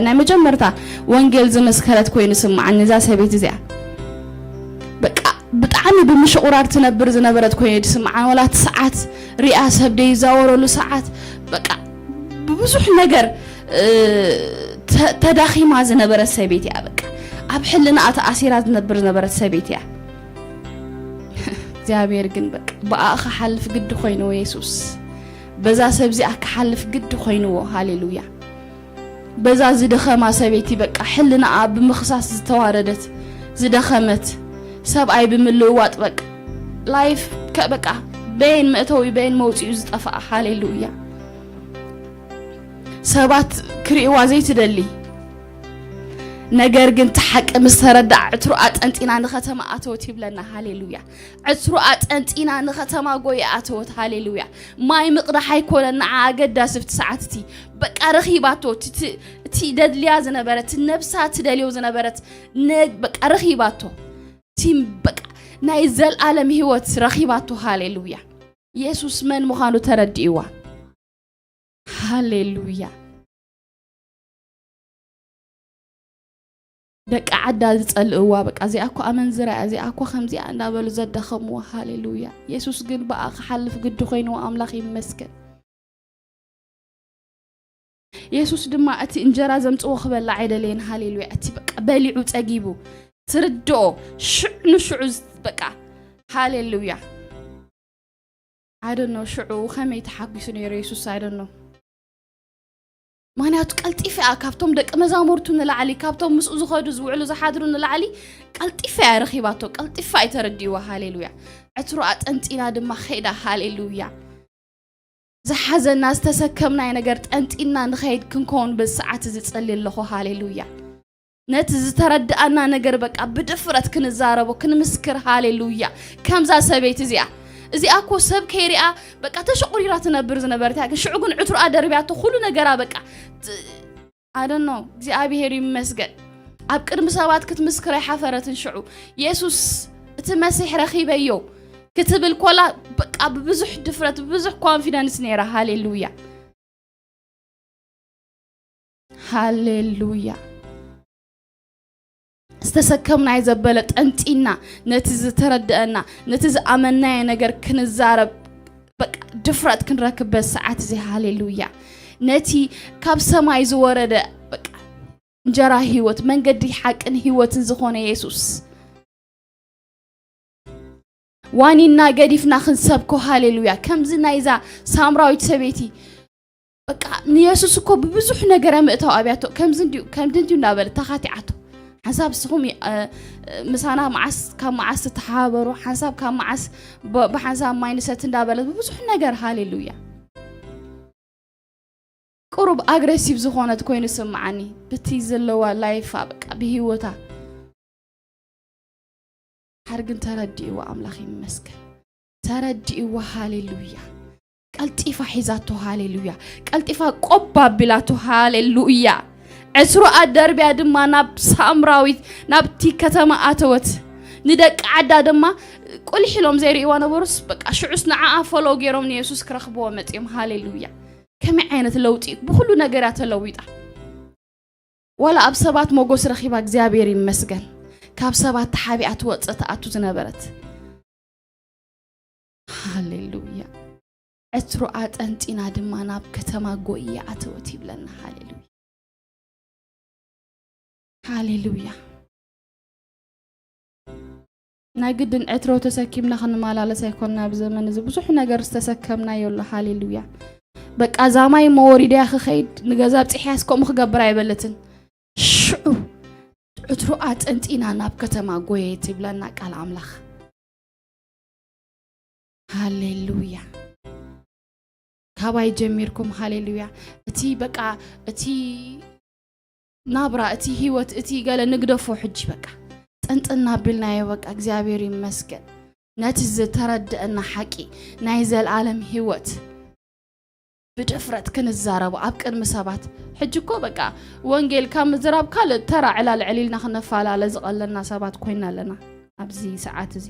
ናይ መጀመርታ ወንጌል ዝመስከረት ኮይኑ ስምዓኒ እዛ ሰበይቲ እዚኣ። በቃ ብጣዕሚ ብምሽቑራር ትነብር ዝነበረት ኮይኑ ትስምዓን፣ ወላ እቲ ሰዓት ሪኣ ሰብ ደይዛወረሉ ሰዓት፣ በቃ ብብዙሕ ነገር፣ እ፣ ተ-፣ ተዳኺማ ዝነበረት ሰበይቲ እያ። በቃ ኣብ ሕልናኣ ተኣሲራ ዝነብር ዝነበረት ሰበይቲ እያ። እግዚኣብሔር ግን በቃ ብኣ ክሓልፍ ግዲ ኮይንዎ የሱስ። በዛ ሰብ እዚኣ ክሓልፍ ግዲ ኮይንዎ። ሃሌሉያ። በዛ ዝደኸማ ሰበይቲ በቃ ሕልናኣ ብምኽሳስ ዝተዋረደት፣ ዝደኸመት፣ ሰብኣይ ብምልውዋጥ በቃ ላይፍ ከ-፣ በቃ በየን መእተዊ በየን መውፅኡ ዝጠፍኣ። ሃሌሉያ። ሰባት ክርእይዋ ዘይትደሊ፣ ነገር ግን እቲ ሓቂ ምስ ተረድኣ ዕትሮኣ ጠንጢና ንኸተማ ኣተወት ይብለና። ሃሌሉያ። ዕትሮኣ ጠንጢና ንኸተማ ጎየ ኣተወት። ሃሌሉያ። ማይ ምቕዳሕ ኣይኮነን ንዓ ኣገዳሲ ኣብቲ ሰዓት እቲ። በቃ ረኺባቶ። እቲ፣ እቲ፣ እቲ ደድልያ ዝነበረት፣ ነብሳ ትደልዮ ዝነበረት፣ ነ-፣ በቃ ረኺባቶ። እቲ በቃ ናይ ዘልኣለም ህይወት ረኺባቶ። ሃሌሉያ። የሱስ መን ምዃኑ ተረዲእዋ። ሃሌሉያ። ደቂ ዓዳ ዝጸልእዋ፣ በቃ እዚኣ እኮ ኣመንዝራ እያ፣ እዚኣ እኮ ከምዚኣ እንዳበሉ ዘዳኸምዋ። ሃሌሉያ። የሱስ ግን ብኣ ክሓልፍ ግዲ ኮይንዎ። ኣምላኽ ይመስገን። የሱስ ድማ እቲ እንጀራ ዘምጽዎ ክበልዕ ኣይደለየን። ሃሌሉያ። እቲ በቃ በሊዑ ጸጊቡ ትርድኦ ሽዕ ንሽዑ ዝ-፣ በቃ ሃሌሉያ። I don't know ሽዑ ከመይ ተሓጒሱ ነይሩ የሱስ፣ I don't know። ምኽንያቱ ቀልጢፋ እያ ካብቶም ደቂ መዛሙርቱ ንላዕሊ፣ ካብቶም ምስኡ ዝኸዱ ዝውዕሉ ዝሓድሩ ንላዕሊ ቀልጢፋ እያ ረኺባቶ፣ ቀልጢፋ እዩ ተረዲእዋ። ሃሌሉያ። ዕትሮኣ ጠንጢና ድማ ኸይዳ። ሃሌሉያ። ዝሓዘና ዝተሰከምናዮ ነገር ጠንጢና ንኸይድ ክንከውን በዚ ሰዓት እዚ ጸልየ ኣለኹ። ሃሌሉያ። ነቲ ዝተረድኣና ነገር በቃ ብድፍረት ክንዛረቦ፣ ክንምስክር። ሃሌሉያ። ከምዛ ሰበይቲ እዚኣ፣ እዚኣ እኮ ሰብ ከይሪኣ በቃ ተሸቑሪራ ትነብር ዝነበረት እያ። ግን ሽዑ ግን ዕትሮኣ ደርብያቶ ኩሉ ነገራ በቃ ት-፣ I don't know። እግዚኣብሔር ይመስገን። ኣብ ቅድሚ ሰባት ክትምስክር ኣይሓፈረትን። ሽዑ የሱስ እቲ መሲሕ ረኺበዮ ክትብል ኮላ በቃ ብብዙሕ ድፍረት፣ ብብዙሕ ኮንፊደንስ ነይራ። ሃሌሉያ። ሃሌሉያ። ዝተሰከምናዮ ዘበለ ጠንጢና ነቲ ዝተረድአና፣ ነቲ ዝኣመናዮ ነገር ክንዛረብ በቃ ድፍረት ክንረክብ በዚ ሰዓት እዚ። ሃሌሉያ። ነቲ ካብ ሰማይ ዝወረደ በቃ እንጀራ ህይወት፣ መንገዲ ሓቅን ህይወትን ዝኾነ የሱስ ዋኒና ገዲፍና ክንሰብኮ። ሃሌሉያ። ከምዚ ናይዛ ሳምራዊት ሰበይቲ በቃ ንየሱስ እኮ ብብዙሕ ነገር እያ ምእታው ኣብያቶ። ከምዚ እንዲዩ፣ ከምዚ እንዲዩ እንዳበለት ተኻቲዓቶ። ሓንሳብ ንስኹም እ፣ ምሳና መዓስ ካብ መዓስ ትተሓባበሩ፣ ሓንሳብ ካብ መዓስ ብ-፣ ብሓንሳብ ማይ ንሰቲ እንዳበለት ብብዙሕ ነገር። ሃሌሉያ። ቁሩብ ኣግሬሲቭ ዝኾነት ኮይኑ ስምዓኒ፣ ብቲ ዘለዋ ላይፋ በቃ ብህይወታ። ሓር ግን ተረዲእዋ፣ ኣምላኽ ይመስገን። ተረዲእዋ። ሃሌሉያ። ቀልጢፋ ሒዛቶ። ሃሌሉያ። ቀልጢፋ ቆብ ኣቢላቶ። ሃሌሉያ። ዕትሮኣ ደርብያ ድማ ናብ ሳምራዊት፣ ናብቲ ከተማ ኣተወት። ንደቂ ዓዳ ድማ ቁሊሕ ኢሎም ዘይርእይዋ ነበሩስ፣ በቃ ሽዑስ ንዓኣ ፎሎው ገይሮም ንየሱስ ክረኽብዎ መጺኦም። ሃሌሉያ። ከመይ ዓይነት ለውጢ እዩ! ብኹሉ ነገር እያ ተለዊጣ። ዋላ ኣብ ሰባት ሞጎስ ረኺባ፣ እግዚኣብሔር ይመስገን፣ ካብ ሰባት ተሓቢኣ ትወጽእ ትኣቱ ዝነበረት። ሃሌሉያ። ዕትሮኣ ጠንጢና ድማ ናብ ከተማ ጎይያ ኣተወት ይብለና። ሃሌሉያ። ሃሌሉያ። ናይ ግድን ዕትሮ ተሰኪምና ክንመላለስ ኣይኮንና። ኣብ ዘመን እዚ ብዙሕ ነገር ዝተሰከምናዮ ኣሎ። ሃሌሉያ። በቃ እዛ ማይ እሞ ወሪደያ ክኸይድ፣ ንገዛ ኣብፂሕያስ ከምኡ ክገብር ኣይበለትን። ሽዑ ዕትሮኣ ጠንጢና ናብ ከተማ ጎየት ይብለና ቃል ኣምላኽ። ሃሌሉያ። ካባይ ጀሚርኩም፣ ሃሌሉያ። እቲ በቃ፣ እቲ ናብራ፣ እቲ ህይወት፣ እቲ ገለ ንግደፎ ሕጂ በቃ። ጥንጥን ኣቢልናዮ በቃ፣ እግዚኣብሔር ይመስገን። ነቲ ዝተረድአና ሓቂ ናይ ዘልኣለም ህይወት ብድፍረት ክንዛረቦ ኣብ ቅድሚ ሰባት። ሕጂ እኮ በቃ ወንጌል ካብ ምዝራብ ካልእ ተራ ዕላል ዕሊልና ክነፈላለ ዝቐለልና ሰባት ኮይና ኣለና ኣብዚ ሰዓት እዚ።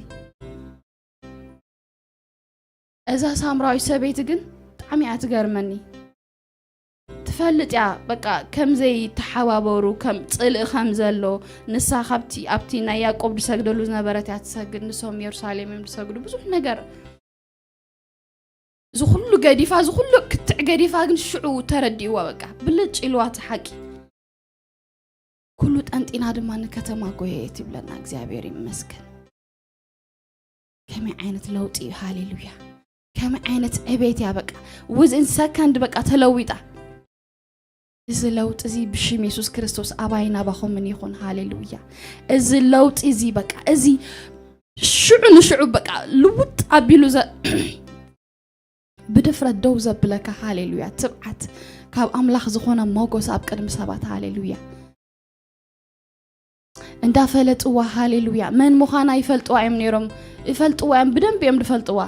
እዛ ሳምራዊት ሰበይቲ ግን ብጣዕሚ እያ ትገርመኒ። ትፈልጥ እያ፣ በቃ ከም ዘይተሓባበሩ፣ ከም ጽልኢ ከም ዘሎ። ንሳ ካብቲ ኣብቲ ናይ ያዕቆብ ዝሰግደሉ ዝነበረት እያ ትሰግድ፣ ንሶም የሩሳሌም እዮም ዝሰግዱ። ብዙሕ ነገር፣ እዚ ኩሉ ገዲፋ፣ እዚ ኩሉ ክትዕ ገዲፋ ግን ሽዑ ተረዲእዋ፣ በቃ ብልጭ ኢልዋ እቲ ሓቂ። ኩሉ ጠንጢና ድማ ንከተማ ጎየየት ይብለና። እግዚኣብሔር ይመስገን። ከመይ ዓይነት ለውጢ እዩ! ሃሌሉያ! ከመይ ዓይነት ዕቤት እያ! በቃ within second በቃ ተለዊጣ። እዚ ለውጢ እዚ ብሽም የሱስ ክርስቶስ ኣባይ ናባኹምን ይኹን። ሃሌሉያ! እዚ ለውጢ እዚ በቃ እዚ ሽዑ ንሽዑ በቃ ልውጥ ኣቢሉ ዘ-፣ ብድፍረት ደው ዘብለካ። ሃሌሉያ! ትብዓት ካብ ኣምላኽ ዝኾነ ሞጎስ ኣብ ቅድሚ ሰባት። ሃሌሉያ! እንዳፈለጥዋ። ሃሌሉያ! መን ምዃና ይፈልጥዋ እዮም ነይሮም፣ ይፈልጥዋ እዮም፣ ብደንብ እዮም ዝፈልጥዋ።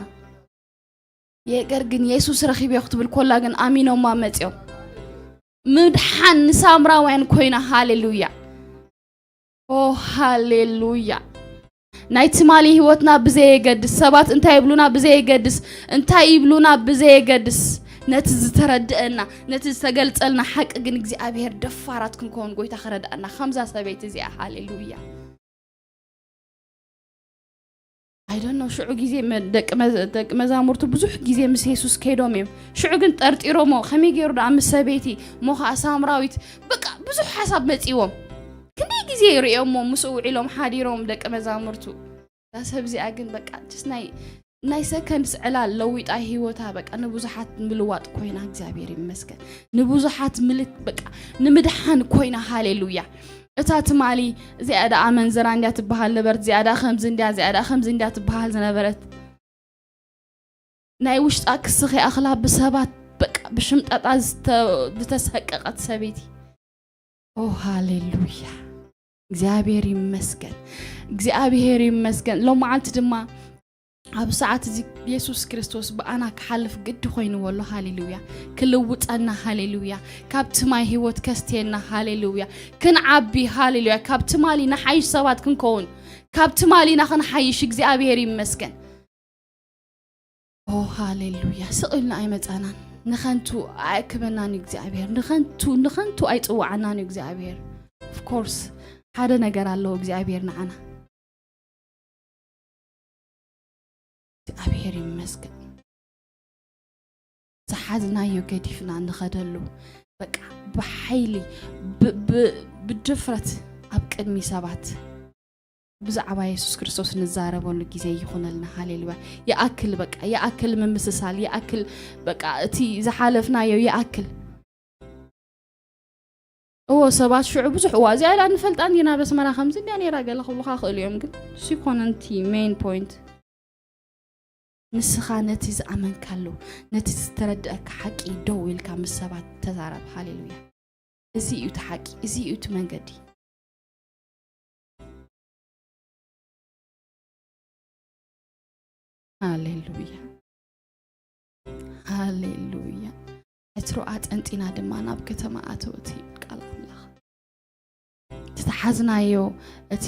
የገር ግን የሱስ ረኺበዮ ክትብል ኮላ ግን ኣሚኖማ መጽዮም። ምድሓን ንሳምራውያን ኮይና። ሃሌሉያ! ኦ ሃሌሉያ! ናይ ትማሊ ህይወትና ብዘየገድስ፣ ሰባት እንታይ ይብሉና ብዘየገድስ፣ እንታይ ይብሉና ብዘየገድስ፣ ነቲ ዝተረድአና፣ ነቲ ዝተገልጸልና ሓቂ ግን እግዚኣብሔር ደፋራት ክንከውን ጎይታ ክረድኣና፣ ከምዛ ሰበይቲ እዚኣ። ሃሌሉያ! I don't know፣ ሽዑ ግዜ መ-፣ ደቂ መ-፣ ደቂ መዛሙርቱ ብዙሕ ግዜ ምስ የሱስ ከይዶም እዮም። ሽዑ ግን ጠርጢሮሞ፣ ከመይ ገይሩ ደኣ ምስ ሰበይቲ፣ እሞ ኸዓ ሳምራዊት፣ በቃ ብዙሕ ሓሳብ መጺዎም። ክንደይ ግዜ ርእዮሞ ምስኡ ውዒሎም ሓዲሮም ደቂ መዛሙርቱ። እዛ ሰብ እዚኣ ግን በቃ just ናይ፣ ናይ ሰከንድስ ዕላል ለዊጣ ህይወታ በቃ ንብዙሓት ምልዋጥ ኮይና፣ እግዚኣብሔር ይመስገን። ንብዙሓት ምልክ-፣ በቃ ንምድሓን ኮይና። ሃሌሉያ! እታ ትማሊ እዚኣ ደኣ ኣመንዝራ እንድያ ትበሃል ነበረት፣ እዚኣ ደኣ ከምዚ እንድያ፣ እዚኣ ደኣ ከምዚ እንድያ ትበሃል ዝነበረት፣ ናይ ውሽጣ ክስኺ ኣኽላ ብሰባት በቃ ብሽምጠጣ ዝተ-፣ ዝተሰቀቐት ሰበይቲ። ኦ ሃሌሉያ! እግዚኣብሔር ይመስገን፣ እግዚኣብሔር ይመስገን። ሎም መዓልቲ ድማ ኣብ ሰዓት እዚ የሱስ ክርስቶስ ብኣና ክሓልፍ ግዲ ኮይንዎ ኣሎ። ሃሌሉያ! ክልውጠና። ሃሌሉያ! ካብ ትማይ ህይወት ከስትየና። ሃሌሉያ! ክንዓቢ። ሃሌሉያ! ካብ ትማሊ ንሓይሽ ሰባት ክንከውን፣ ካብ ትማሊ ኢና ክንሓይሽ። እግዚኣብሔር ይመስገን። ኦ ሃሌሉያ! ስቕ ኢልና ኣይመጻናን። ንኸንቱ ኣየእክበናን እዩ እግዚኣብሔር። ንኸንቱ፣ ንኸንቱ ኣይጽውዓናን እዩ እግዚኣብሔር። Of course ሓደ ነገር ኣለዎ እግዚኣብሔር ንዓና። እግዚኣብሔር ይመስገን። ዝሓዝናዮ ገዲፍና ንኸደሉ፣ በቃ ብሓይሊ፣ ብ-፣ ብ-፣ ብድፍረት ኣብ ቅድሚ ሰባት ብዛዕባ የሱስ ክርስቶስ ንዛረበሉ ግዜ ይኹነልና። ሃሌሉያ! ይኣክል በቃ፣ ይኣክል ምምስሳል፣ ይኣክል በቃ፣ እቲ ዝሓለፍናዮ ይኣክል። እዎ፣ ሰባት ሽዑ ብዙሕ፣ "እዋ፣ እዚኣ ኢላ ንፈልጣን ዲና፣ ኣብ ኣስመራ ከምዚ እንድያ ነይራ" ገለ ክብሉኻ ይኽእሉ እዮም፣ ግን እሱ ኣይኮነን እቲ ሜይን ፖይንት። ንስኻ ነቲ ዝኣመንካሉ፣ ነቲ ዝተረድአካ ሓቂ ደው ኢልካ ምስ ሰባት ተዛረብ። ሃሌሉያ! እዚ እዩ እቲ ሓቂ፣ እዚ እዩ እቲ መንገዲ። ሃሌሉያ፣ ሃሌሉያ። ዕትሮ ኣጠንጢና ድማ ናብ ከተማ ኣተወት ይብል ቃል ኣምላኽ። ዝተሓዝናዮ፣ እቲ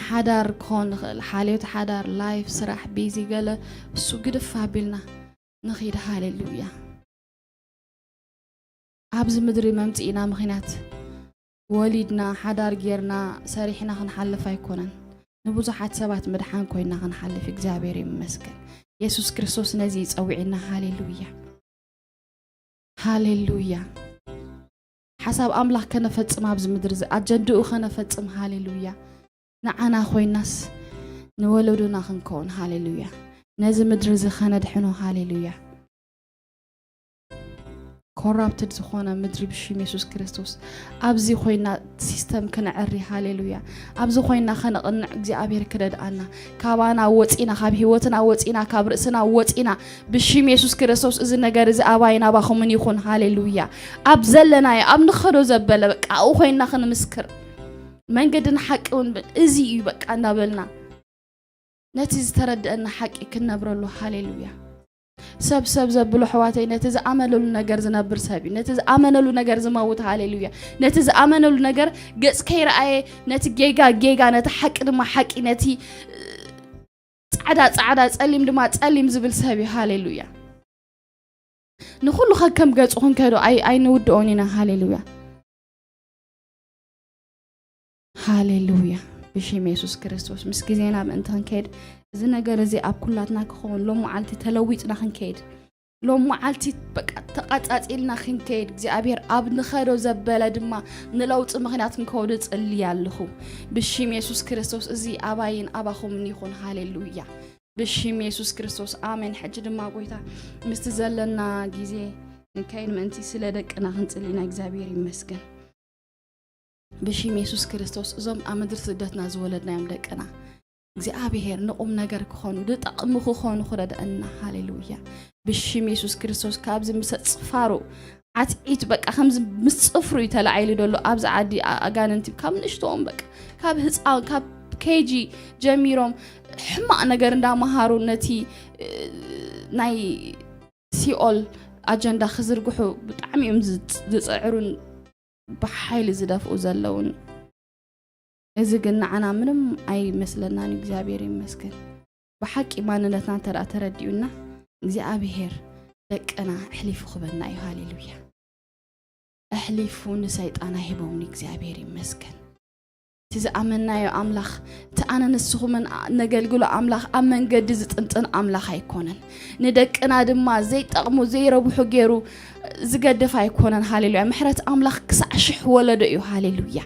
ሓዳር ክኾን ይኽእል፣ ሓልዮት ሓዳር፣ ላይፍ፣ ስራሕ፣ ቢዚ፣ ገለ እሱ ግድፍ ኣቢልና ንኺድ። ሃሌሉያ። ኣብዚ ምድሪ መምጽኢና ምኽንያት ወሊድና፣ ሓዳር ጌርና፣ ሰሪሕና ክንሓልፍ ኣይኮነን። ንብዙሓት ሰባት ምድሓን ኮይና ክንሓልፍ እግዚኣብሔር ይመስገን። የሱስ ክርስቶስ ነዚ ይጸውዕና። ሃሌሉያ። ሃሌሉያ። ሓሳብ ኣምላኽ ከነፈጽም ኣብዚ ምድሪ እዚ ኣጀንድኡ ከነፈጽም። ሃሌሉያ። ንዓና ኮይናስ ንወለዶና ክንከውን። ሃሌሉያ። ነዚ ምድሪ እዚ ከነድሕኖ። ሃሌሉያ። ኮራፕትድ ዝኾነ ምድሪ ብሽም የሱስ ክርስቶስ። ኣብዚ ኮይና ሲስተም ክነዕሪ። ሃሌሉያ። ኣብዚ ኮይና ከነቕንዕ እግዚኣብሔር ክረድኣና። ካባና ወፂና፣ ካብ ህይወትና ወፂና፣ ካብ ርእስና ወፂና፣ ብሽም የሱስ ክርስቶስ እዚ ነገር እዚ ኣባይ ናባኹምን ይኹን። ሃሌሉያ። ኣብ ዘለናዮ፣ ኣብ ንኸዶ ዘበለ፣ በቃ ኣብኡ ኮይና ክንምስክር። መንገድን ሓቂ እውን ብ-፣ እዚ እዩ በቃ እናበልና ነቲ ዝተረድአና ሓቂ ክንነብረሉ። ሃሌሉያ። ሰብ ሰብ ዘብሎ ኣሕዋተይ፣ ነቲ ዝኣመነሉ ነገር ዝነብር ሰብ እዩ። ነቲ ዝኣመነሉ ነገር ዝመውት። ሃሌሉያ። ነቲ ዝኣመነሉ ነገር ገጽ ከይረኣየ፣ ነቲ ጌጋ ጌጋ፣ ነቲ ሓቂ ድማ ሓቂ፣ ነቲ ጻዕዳ ጻዕዳ፣ ጸሊም ድማ ጸሊም ዝብል ሰብ እዩ። ሃሌሉያ። ንኹሉ ከከም ገጹ ክንከዶ ኣይ ኣይንውድኦን ኢና። ሃሌሉያ። ሃሌሉያ። ብሽም የሱስ ክርስቶስ ምስ ግዜና ምእንቲ ክንከይድ፣ እዚ ነገር እዚ ኣብ ኩላትና ክኸውን፣ ሎም መዓልቲ ተለዊጥና ክንከይድ፣ ሎም መዓልቲ በቃ ተቐጻጺልና ክንከይድ፣ እግዚኣብሔር ኣብ ንኸዶ ዘበለ ድማ ንለውጢ ምኽንያት ክንከውዶ ጽልይ ኣለኹ። ብሽም የሱስ ክርስቶስ እዚ ኣባይን ኣባኹምን ይኹን። ሃሌሉያ። ብሽም የሱስ ክርስቶስ ኣሜን። ሕጂ ድማ ጎይታ ምስቲ ዘለና ግዜ ንካይን ምእንቲ ስለ ደቅና ክንጽሊ ኢና። እግዚኣብሔር ይመስገን። ብሽም የሱስ ክርስቶስ እዞም ኣብ ምድሪ ስደትና ዝወለድናዮም ደቅና እግዚኣብሔር ንቁም ነገር ክኾኑ ድጠቕሚ ክኾኑ ክረድአና። ሃሌሉያ። ብሽም የሱስ ክርስቶስ ካብዚ ምስ ኣጽፋሩ ዓትዒት በቃ ከምዚ ምስ ጽፍሩ እዩ ተላዒሉ ዘሎ ኣብዚ ዓዲ ኣ- ኣጋንንቲ ካብ ንእሽቶኦም በቃ ካብ ህፃን ካብ ኬጂ ጀሚሮም ሕማቕ ነገር እንዳመሃሩ ነቲ እ፣ ናይ ሲኦል ኣጀንዳ ክዝርግሑ ብጣዕሚ እዮም ዝፅ- ዝፅዕሩን ብሓይሊ ዝደፍኡ ዘለውን። እዚ ግን ንዓና ምንም ኣይመስለናን እዩ። እግዚኣብሔር ይመስገን። ብሓቂ ማንነትና እንተ ደኣ ተረዲኡና እግዚኣብሔር ደቅና ኣሕሊፉ ክበና እዩ። ሃሌሉያ። ኣሕሊፉ ንሰይጣን ኣይህቦምን። እግዚኣብሔር ይመስገን። እቲ ዝኣመናዮ ኣምላኽ እቲ ኣነ ንስኹምን ነገልግሎ ኣምላኽ ኣብ መንገዲ ዝጥንጥን ኣምላኽ ኣይኮነን። ንደቅና ድማ ዘይጠቕሙ ዘይረብሑ ገይሩ ዝገድፍ ኣይኮነን። ሃሌሉያ። ምሕረት ኣምላኽ ክሳዕ ሽሕ ወለዶ እዩ። ሃሌሉያ።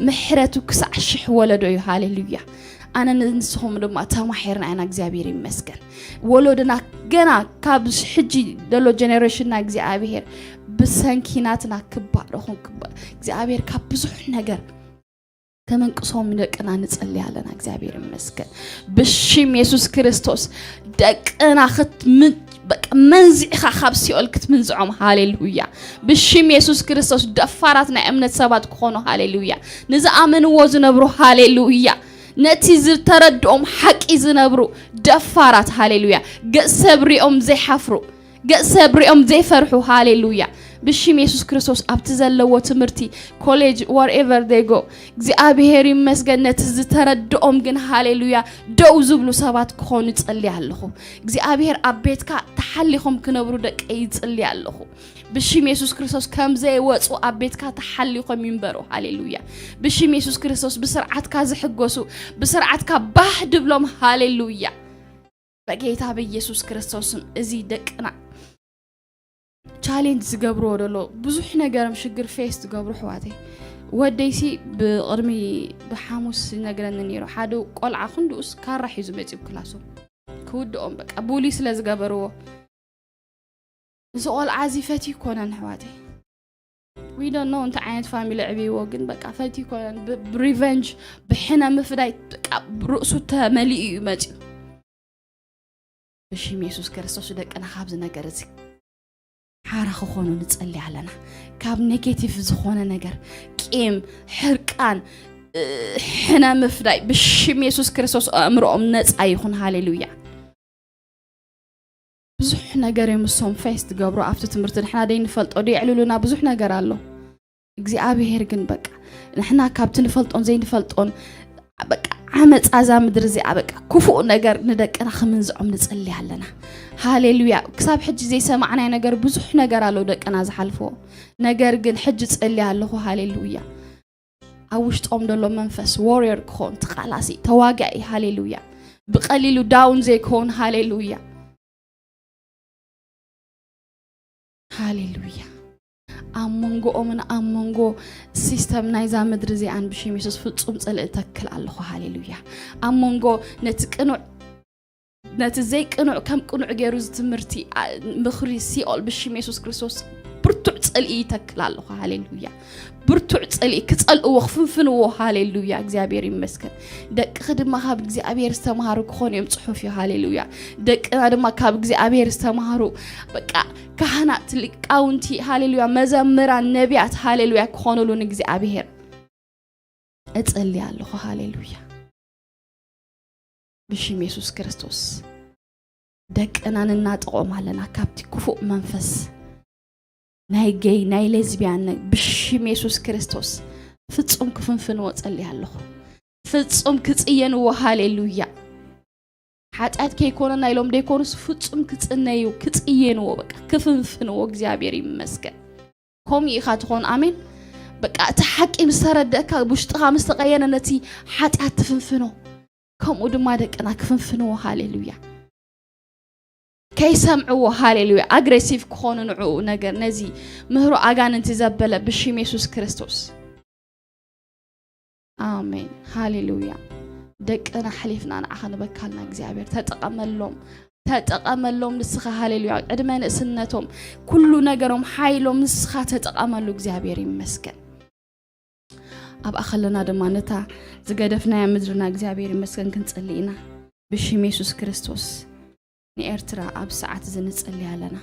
ምሕረቱ ክሳዕ ሽሕ ወለዶ እዩ። ሃሌሉያ። ኣነ ንስኹም ድማ ተማሒርና ኢና። እግዚኣብሔር ይመስገን። ወለዶና ገና ካብ ሕጂ ዘሎ ጀነሬሽንና እግዚኣብሔር ብሰንኪ ናትና ክባረኹን ክባ እግዚኣብሔር ካብ ብዙሕ ነገር ከመንቅሶም ደቅና ንጸሊ ኣለና። እግዚኣብሔር ይመስገን። ብሽም የሱስ ክርስቶስ ደቅና ክትምን በቃ መንዚዕኻ ካብ ሲኦል ክትምንዝዖም። ሃሌሉያ። ብሽም የሱስ ክርስቶስ ደፋራት ናይ እምነት ሰባት ክኾኑ። ሃሌሉያ። ንዝኣመንዎ ዝነብሩ። ሃሌሉያ። ነቲ ዝተረድኦም ሓቂ ዝነብሩ ደፋራት። ሃሌሉያ። ገጽ ሰብ ሪኦም ዘይሓፍሩ፣ ገጽ ሰብ ሪኦም ዘይፈርሑ። ሃሌሉያ። ብሽም የሱስ ክርስቶስ ኣብቲ ዘለዎ ትምህርቲ ኮሌጅ wherever they go እግዚኣብሔር ይመስገን። ነቲ ዝተረድኦም ግን ሃሌሉያ ደው ዝብሉ ሰባት ክኾኑ ይጽሊ ኣለኹ። እግዚኣብሔር ኣብ ቤትካ ተሓሊኾም ክነብሩ ደቀ ይጽሊ ኣለኹ። ብሽም የሱስ ክርስቶስ ከም ዘይወጹ ኣብ ቤትካ ተሓሊኾም ይንበሩ። ሃሌሉያ። ብሽም የሱስ ክርስቶስ ብስርዓትካ ዝሕጎሱ ብስርዓትካ ባህ ድብሎም። ሃሌሉያ። በጌታ በኢየሱስ ክርስቶስም እዚ ደቅና ቻሌንጅ ዝገብርዎ ደሎ ብዙሕ ነገርም ሽግር ፌስ ዝገብሩ ኣሕዋተይ። ወደይሲ ብቕድሚ ብሓሙስ ይነግረኒ ነይሩ። ሓደ ቆልዓ ክንድኡስ ካራ ሒዙ መፂኡ ክላሶም ክውድኦም በቃ ቡሊ ስለ ዝገበርዎ እዚ ቆልዓ እዚ ፈትዩ ይኮነን ኣሕዋተይ። We don't know እንታይ ዓይነት ፋሚሊ ኣዕብይዎ ግን በቃ ፈትዩ ይኮነን። ብ- ብሪቨንጅ ብሕነ ምፍዳይ በቃ ርእሱ ተመሊኡ እዩ መፂኡ። ብሽም የሱስ ክርስቶስ ደቅና ካብዚ ነገር እዚ ሓራ ክኾኑ ንጸሊ ኣለና። ካብ ኔጌቲቭ ዝኾነ ነገር ቂም፣ ሕርቃን፣ እ፣ ሕነ ምፍዳይ ብሽም የሱስ ክርስቶስ ኣእምሮኦም ነጻ ይኹን። ሃሌሉያ። ብዙሕ ነገር እዮም እሶም ፌስ ትገብሩ ኣብቲ ትምህርቲ ንሕና ደይ ንፈልጦ ደይ ዕልሉና ብዙሕ ነገር ኣሎ። እግዚኣብሔር ግን በቃ ንሕና ካብቲ ንፈልጦን ዘይንፈልጦን በቃ ዓመፃ እዛ ምድሪ እዚኣ በቃ ክፉእ ነገር ንደቅና ክምንዝዖም ንጸሊ ኣለና። ሃሌሉያ። ክሳብ ሕጂ ዘይሰማዕናይ ነገር ብዙሕ ነገር ኣሎ ደቅና ዝሓልፍዎ። ነገር ግን ሕጂ ጸሊ ኣለኹ። ሃሌሉያ። ኣብ ውሽጦም ዘሎ መንፈስ ዋሪየር ክኾን ተቓላሲ ተዋጋኢ። ሃሌሉያ። ብቐሊሉ ዳውን ዘይኮን። ሃሌሉያ። ሃሌሉያ። ኣብ መንጎኦምን ኣብ መንጎ ሲስተም ናይዛ ምድሪ እዚኣን ብሽም የሱስ ፍጹም ጽልኢ እተክል ኣለኹ። ሃሌሉያ። ኣብ መንጎ ነቲ ቅኑዕ ነቲ ዘይቅኑዕ ከም ቅኑዕ ገይሩ እዚ ትምህርቲ ኣ- ምኽሪ ሲኦል ብሽም የሱስ ክርስቶስ ብርቱዕ ጽልኢ ይተክል ኣለኹ። ሃሌሉያ። ብርቱዕ ጽልኢ ክጸልእዎ ክፍንፍንዎ። ሃሌሉያ። እግዚኣብሔር ይመስገን። ደቅኺ ድማ ካብ እግዚኣብሔር ዝተምሃሩ ክኾኑ እዮም ጽሑፍ እዩ። ሃሌሉያ። ደቅና ድማ ካብ እግዚኣብሔር ዝተምሃሩ በቃ ካህናት ሊቃውንቲ። ሃሌሉያ። መዘምራን ነቢያት። ሃሌሉያ። ክኾኑሉ ንእግዚኣብሔር እጸሊ ኣለኹ። ሃሌሉያ። ብሽም የሱስ ክርስቶስ ደቅና ንናጥቖም ኣለና ካብቲ ክፉእ መንፈስ ናይ ጌይ ናይ ሌዝቢያን ነ- ብሽም የሱስ ክርስቶስ ፍጹም ክፍንፍንዎ ጸሊ ኣለኹ። ፍጹም ክጽየንዎ። ሃሌሉያ። ሓጢኣት ከይኮነና ኢሎም ደይኮኑስ ፍጹም ክጽነዩ፣ ክጽየንዎ፣ በቃ ክፍንፍንዎ። እግዚኣብሔር ይመስገን። ከምኡ ኢኻ ትኾን። ኣሜን። በቃ እቲ ሓቂ ምስ ተረደእካ፣ ውሽጥኻ ምስ ተቐየረ፣ ነቲ ሓጢኣት ትፍንፍኖ። ከምኡ ድማ ደቅና ክፍንፍንዎ። ሃሌሉያ። ከይሰምዕዎ፣ ሃሌሉያ፣ ኣግሬሲቭ ክኾኑ ንዕኡ ነገር፣ ነዚ ምህሮ ኣጋንንቲ ዘበለ ብሽም የሱስ ክርስቶስ። ኣሜን። ሃሌሉያ። ደቅና ኣሕሊፍና ንዓኻ ንበካልና እግዚኣብሔር። ተጠቐመሎም። ተጠቐመሎም ንስኻ። ሃሌሉያ። ዕድመ ንእስነቶም፣ ኩሉ ነገሮም፣ ሓይሎም ንስኻ ተጠቐመሉ። እግዚኣብሔር ይመስገን። ኣብኣ ከለና ድማ ነታ ዝገደፍናያ ምድርና እግዚኣብሔር ይመስገን ክንጽሊ ኢና። ብሽም የሱስ ክርስቶስ ንኤርትራ ኣብ ሰዓት እዚ ንጽሊ ኣለና።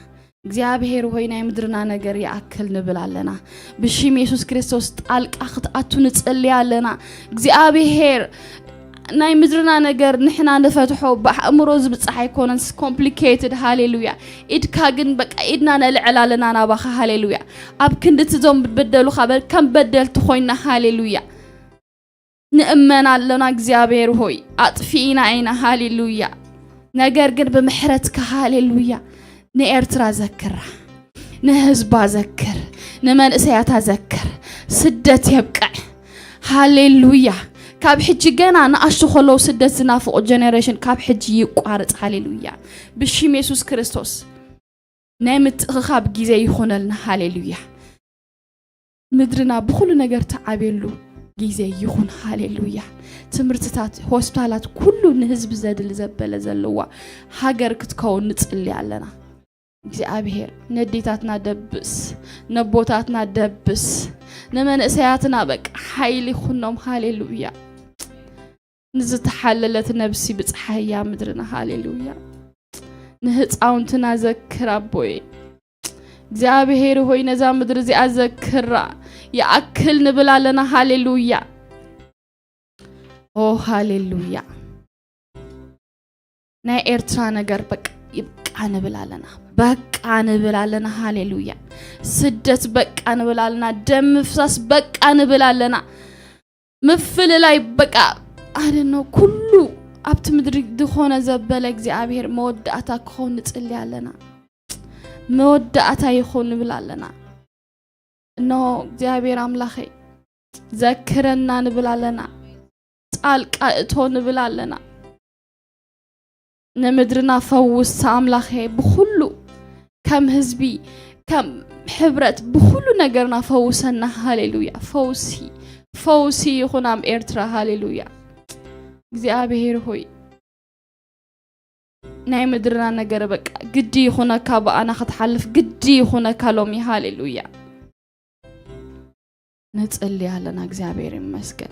እግዚኣብሔር ሆይ ናይ ምድርና ነገር ይኣክል ንብል ኣለና። ብሽም የሱስ ክርስቶስ ጣልቃ ክትኣቱ ንጽሊ ኣለና። እግዚኣብሔር ናይ ምድርና ነገር ንሕና ንፈትሖ ብኣእምሮ ዝብጻሕ ኣይኮነን፣ ኮምፕሊኬትድ። ሃሌሉያ። ኢድካ ግን በቃ ኢድና ነልዕል ኣለና ናባኻ። ሃሌሉያ። ኣብ ክንዲ እቲ ዞም በደሉኻ በ-፣ ከም በደልቲ ኮይና። ሃሌሉያ። ንእመን ኣለና እግዚኣብሔር ሆይ፣ ኣጥፊእና ኢና። ሃሌሉያ። ነገር ግን ብምሕረትካ፣ ሃሌሉያ፣ ንኤርትራ ዘክራ፣ ንህዝባ ዘክር፣ ንመንእሰያታ ዘክር። ስደት የብቅዕ። ሃሌሉያ። ካብ ሕጂ ገና ንኣሽቱ ከለዉ ስደት ዝናፍቑ ጀነሬሽን ካብ ሕጂ ይቋረጽ። ሃሌሉያ። ብሽም የሱስ ክርስቶስ ናይ ምትእኽኻብ ግዜ ይኾነልና። ሃሌሉያ። ምድርና ብኹሉ ነገር ትዓብየሉ ግዜ ይኹን። ሃሌሉያ። ትምህርትታት፣ ሆስፒታላት፣ ኩሉ ንህዝቢ ዘድሊ ዘበለ ዘለዋ ሃገር ክትከውን ንጽሊ ኣለና። እግዚኣብሔር ነዴታትና ደብስ፣ ነቦታትና ደብስ፣ ንመንእሰያትና በቃ ሓይሊ ይኹኖም። ሃሌሉያ። ንዝተሓለለት ነብሲ ብጽሓያ ምድርና። ሃሌሉያ። ንህፃውንትና ዘክር ኣቦይ። እግዚኣብሔር ሆይ ነዛ ምድሪ እዚኣ ዘክራ። ይኣክል ንብል ኣለና። ሃሌሉያ። ኦ ሃሌሉያ። ናይ ኤርትራ ነገር በቃ ይብቃ ንብል ኣለና። በቃ ንብል ኣለና። ሃሌሉያ። ስደት በቃ ንብል ኣለና። ደም ምፍሳስ በቃ ንብል ኣለና። ምፍልላይ በቃ ኣደኖ ኩሉ ኣብቲ ምድሪ ዝኾነ ዘበለ እግዚኣብሔር መወዳእታ ክኸውን ንጽሊ ኣለና። መወዳእታ ይኹን ንብል ኣለና። እነሆ እግዚኣብሔር ኣምላኸይ ዘክረና ንብል ኣለና። ጣልቃ እቶ ንብል ኣለና። ንምድርና ፈውስ ኣምላኸ፣ ብኹሉ ከም ህዝቢ፣ ከም ሕብረት፣ ብኹሉ ነገርና ፈውሰና። ሃሌሉያ። ፈውሲ፣ ፈውሲ ይኹን ኣብ ኤርትራ። ሃሌሉያ። እግዚኣብሔር ሆይ ናይ ምድርና ነገር በቃ ግዲ ይኹነካ፣ ብኣና ክትሓልፍ ግዲ ይኹነካ ሎሚ። ሃሌሉያ። ንጽሊ ኣለና። እግዚኣብሔር ይመስገን።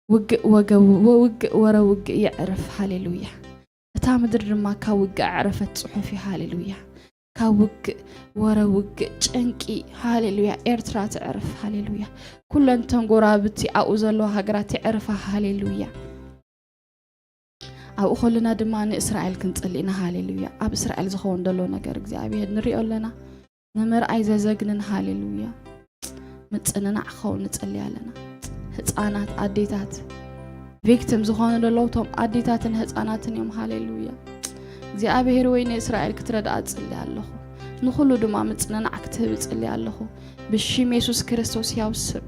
ውግእ ወገው-፣ ወውግእ ወረ ውግእ የዕርፍ። ሃሌሉያ። እታ ምድሪ ድማ ካብ ውግእ ኣዕረፈት ጽሑፍ እዩ። ሃሌሉያ። ካብ ውግእ ወረ ውግእ ጭንቂ። ሃሌሉያ። ኤርትራ ትዕርፍ። ሃሌሉያ። ኩለን ተን ጎራብቲ ኣብኡ ዘለዋ ሃገራት ይዕርፋ። ሃሌሉያ። ኣብኡ ከለና ድማ ንእስራኤል ክንጽሊ ኢና። ሃሌሉያ። ኣብ እስራኤል ዝኸውን ዘሎ ነገር እግዚኣብሔር ንሪኦ ኣለና። ንምርኣይ ዘዘግንን። ሃሌሉያ። ምጽንናዕ ክኸውን ንጽሊ ኣለና። ህፃናት፣ ኣዴታት ቪክቲም ዝኾኑ ዘለዉ እቶም ኣዴታትን ህፃናትን እዮም። ሃሌሉያ። እግዚኣብሔር ወይ ንእስራኤል ክትረድኣ እጽሊ ኣለኹ። ንኹሉ ድማ ምጽንናዕ ክትህብ እጽሊ ኣለኹ። ብሽም የሱስ ክርስቶስ ያው ስም።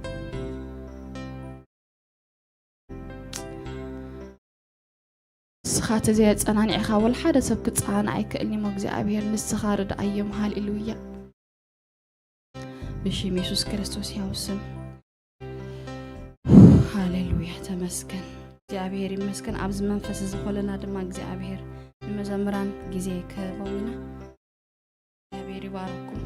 ንስኻ ተዘየጸናኒዕኻ ወላ ሓደ ሰብ ክጸናናዕ ኣይክእልን እሞ እግዚኣብሔር ንስኻ ርድኣዮም። ሃሌሉያ። ብሽም የሱስ ክርስቶስ ያው ስም። ሃሌሉያ። ተመስገን። እግዚኣብሔር ይመስገን። ኣብዚ መንፈስ እዚ ኮለና ድማ እግዚኣብሔር ንመዘምራን ግዜ ክህቦም ኢና። እግዚኣብሔር ይባርኩም።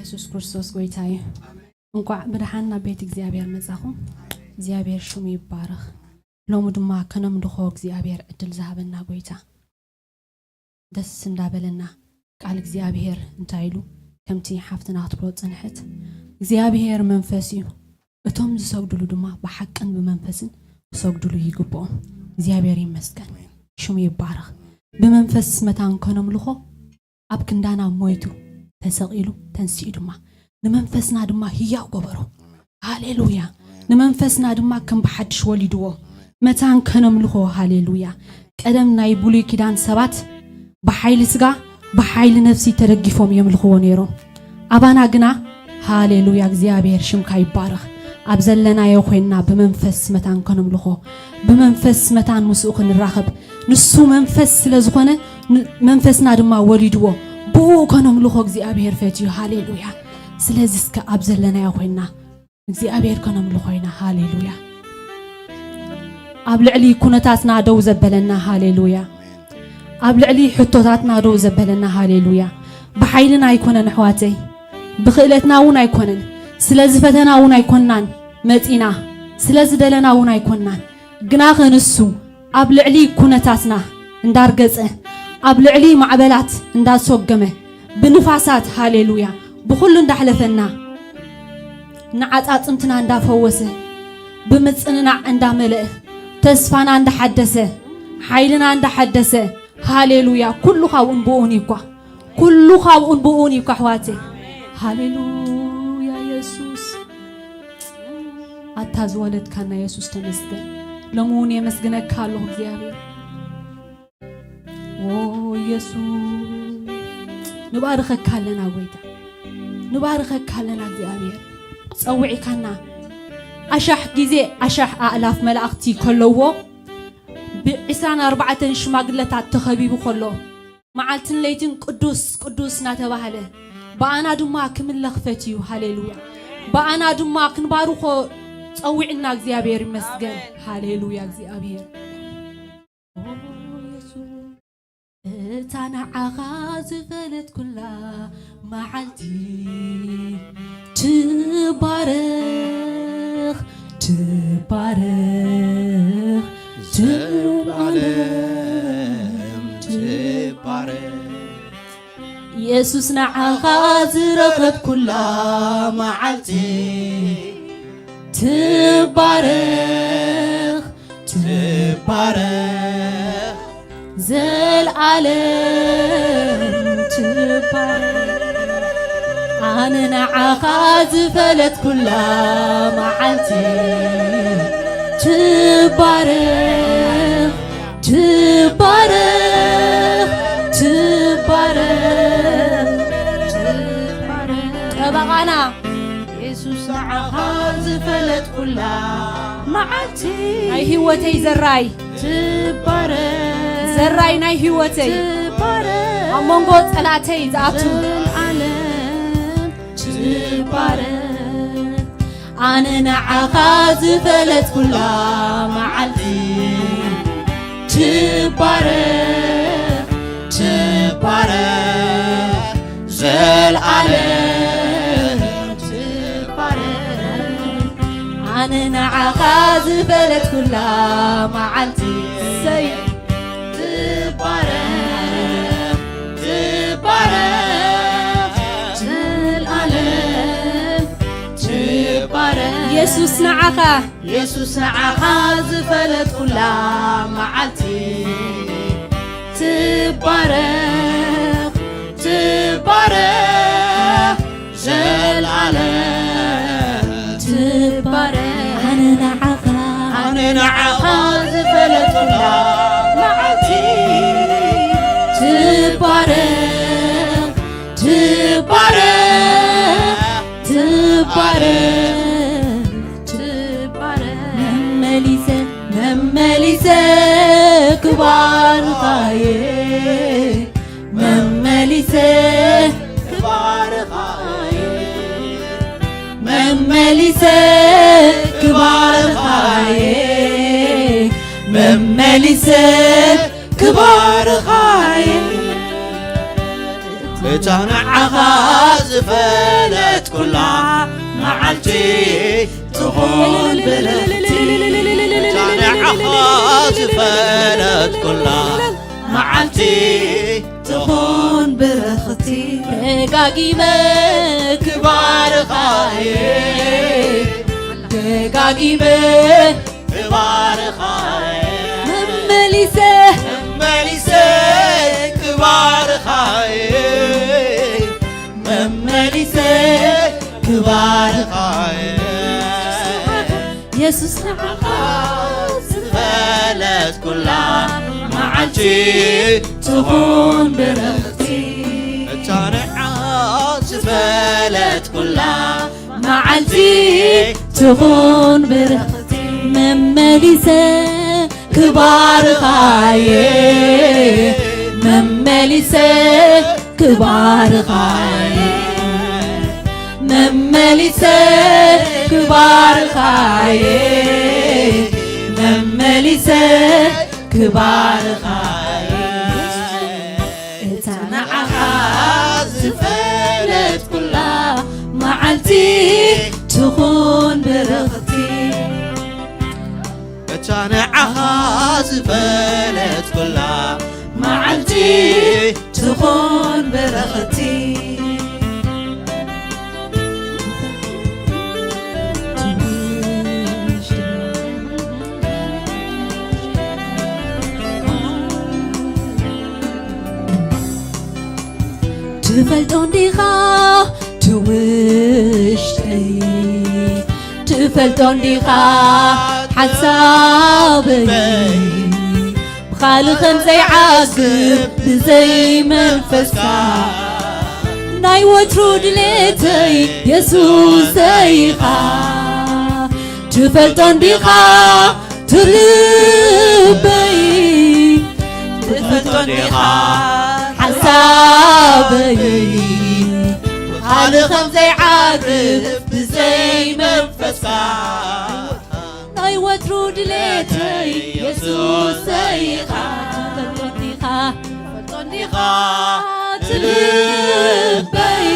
የሱስ ክርስቶስ ጎይታ እዩ። እንቋዕ ብደሓን ናብ ቤት እግዚኣብሔር መጻኹም። እግዚኣብሔር ሽሙ ይባረኽ። ሎሚ ድማ ከነምልኾ እግዚኣብሔር ዕድል ዝሃበና ጎይታ። ደስ እንዳበለና ቃል እግዚኣብሔር እንታይ ኢሉ? ከምቲ ሓፍትና ክትብሎ ጽንሐት፣ እግዚኣብሔር መንፈስ እዩ፣ እቶም ዝሰግድሉ ድማ ብሓቅን ብመንፈስን ክሰግድሉ ይግብኦም። እግዚኣብሔር ይመስገን፣ ሽሙ ይባረኽ። ብመንፈስ መታን ከነምልኾ ኣብ ክንዳና ሞይቱ ተሰቒሉ ተንሲኡ ድማ ንመንፈስና ድማ ህያው ገበሮ። ሃሌሉያ። ንመንፈስና ድማ ከም ብሓድሽ ወሊድዎ መታን ከነምልኾ። ሃሌሉያ። ቀደም ናይ ብሉይ ኪዳን ሰባት ብሓይሊ ስጋ ብሓይሊ ነፍሲ ተደጊፎም የምልኽዎ ነይሮም። ኣባና ግና ሃሌሉያ እግዚኣብሔር ሽምካ ይባረኽ። ኣብ ዘለናዮ ኮይንና ብመንፈስ መታን ከነምልኾ፣ ብመንፈስ መታን ምስኡ ክንራኸብ፣ ንሱ መንፈስ ስለ ዝኾነ ን- መንፈስና ድማ ወሊድዎ፣ ብኡ ከነምልኾ እግዚኣብሔር ፈትዩ። ሃሌሉያ። ስለዚ እስከ ኣብ ዘለናዮ ኮይንና እግዚኣብሔር ከነምልኾ ኢና። ሃሌሉያ። ኣብ ልዕሊ ኩነታትና ደው ዘበለና። ሃሌሉያ። ኣብ ልዕሊ ሕቶታትና ደው ዘበለና። ሃሌሉያ። ብሓይልና ኣይኮነን ኣሕዋተይ፣ ብክእለትና እውን ኣይኮነን፣ ስለዚ ፈተና እውን ኣይኮንናን መጺና፣ ስለዚ ደለና እውን ኣይኮንናን። ግናኸ ንሱ ኣብ ልዕሊ ኩነታትና እንዳርገጸ፣ ኣብ ልዕሊ ማዕበላት እንዳሰጎመ፣ ብንፋሳት፣ ሃሌሉያ፣ ብኹሉ እንዳሕለፈና፣ ንዓጻጽምትና እንዳፈወሰ፣ ብምጽንናዕ እንዳመለአ፣ ተስፋና እንዳሓደሰ፣ ሓይልና እንዳሓደሰ፣ ሃሌሉያ። ኩሉ ካብኡን ብኡን እዩ እኳ፣ ኩሉ ካብኡን ብኡን እዩ እኳ ኣሕዋተይ። ሃሌሉያ የሱስ። ኣታ ዝወለድካና የሱስ ተመስገን። ሎሚ እውን የመስግነካ ኣለኹ እግዚኣብሔር። ኦ የሱስ፣ ንባርኸካ ኣለና ጎይታ፣ ንባርኸካ ኣለና እግዚኣብሔር። ጸዊዕካና ኣሻሕ ግዜ ኣሻሕ ኣእላፍ መላእኽቲ ከለዎ፣ ብዕስራን ኣርባዕተን ሽማግለታት ተኸቢቡ ከሎ፣ መዓልትን ለይትን ቅዱስ ቅዱስ እናተባህለ ብኣና ድማ ክምለኽ ፈትዩ። ሃሌሉያ። ብኣና ድማ ክንባርኾ ጸዊዕና። እግዚኣብሔር ይመስገን። ሃሌሉያ እግዚኣብሔር። እታ ንዓኻ ዝፈለጥኩላ መዓልቲ ትባረኽ፣ ትባረኽ፣ ዘልዓለም ትባረኽ። የሱስ ንዓኻ ዝረኸብኩላ መዓልቲ ትባረኽ፣ ትባረኽ፣ ዘልዓለም ትባረኽ። ኣነ ንዓኻ ዝፈለጥኩላ መዓልቲ ትባረኽ፣ ትባረኽ፣ ትባረኽ፣ ትባረኽ። ጠበቓና የሱስ ንዓኻ ዝፈለጥኩላ መዓልቲ ናይ ህይወተይ ዘራይ ትባረኽ፣ ዘራይ ናይ ህይወተይ ትባረኽ፣ ኣብ መንጎ ጸላተይ ዝኣቱ ዘልዓለም ትባረኽ። ኣነ ንዓኻ ዝፈለጥኩላ መዓልቲ ትባረኽ፣ ትባረኽ፣ ዘልዓለም ትባረኽ። ኣነ ንዓኻ ዝፈለጥኩላ መዓልቲ ሰይ ትባረኽ፣ ትባረኽ፣ ዘልዓለም ትባረኽ። የሱስ ንዓኻ፣ የሱስ ንዓኻ ዝፈለጥኩላ መዓልቲ ትባረኽ፣ ትባረኽ፣ ዘልዓለም ትባረኽ። ኣነ ንዓኻ፣ ኣነ ንዓኻ ዝፈለጥኩላ መዓልቲ ትባረኽ፣ ትባረኽ፣ ትባረኽ፣ ትባረኽ። መመሊሰ፣ መመሊሰ ክባርኻየ፣ መመሊሰ ክባርኻየ፣ መመሊሰ ክባርኻየ፣ መመሊሰ ክባርኻየ። እታ ንዓኻ ዝፈለጥኩላ ኩላ መዓልቲ ትኹን ብርኽቲ፣ ቻነዓኻ ዝፈለት ኩላ መዓልቲ ትኹን ብርኽቲ፣ ደጋጊመ ክባርኻ እየ፣ ደጋጊመ ክባርኻ እየ፣ መመሊሰ መመሊሰ ክባርኻ እየ፣ መመሊሰ ክባርኻ እየ። የሱስ ንዓኻ ዝፈለት ኩላ መዓልቲ ትኹን ብርኽቲ፣ እታ ንዓ ዝፈለት ኩላ መዓልቲ ትኹን ብርኽቲ፣ መመሊሰ ክባርኻ እየ፣ መመሊሰ ክባርኻ እየ፣ መመሊሰ ክባርኻ እየ፣ መመሊሰ ክባርኻ እየ። እታ ንዓኻ ዝፈለት ኩላ መዓልቲ ትኹን ብርኽቲ፣ እታ ንዓኻ ዝፈለት ኩላ መዓልቲ ትኹን ብርኽቲ። ትፈልጦ እንዲኻ ትውሽተይ፣ ትፈልጦ እንዲኻ ሓሳበይ፣ ብኻልእ ከም ዘይዓግብ ብዘይ መንፈስካ ናይ ወትሩ ድሌተይ የሱሰይ ኢኻ። ትፈልጦ እንዲኻ ትልበይ፣ ትፈልጦ እንዲኻ ሓሳበይ፣ ብኻልእ ከም ዘይዓርፍ ብዘይ መንፈስካ ናይ ወትሩ ድሌተይ የሱሰይ ኢኻ። ትፈልጦ እንዲኻ፣ ትፈልጦ እንዲኻ ትልበይ፣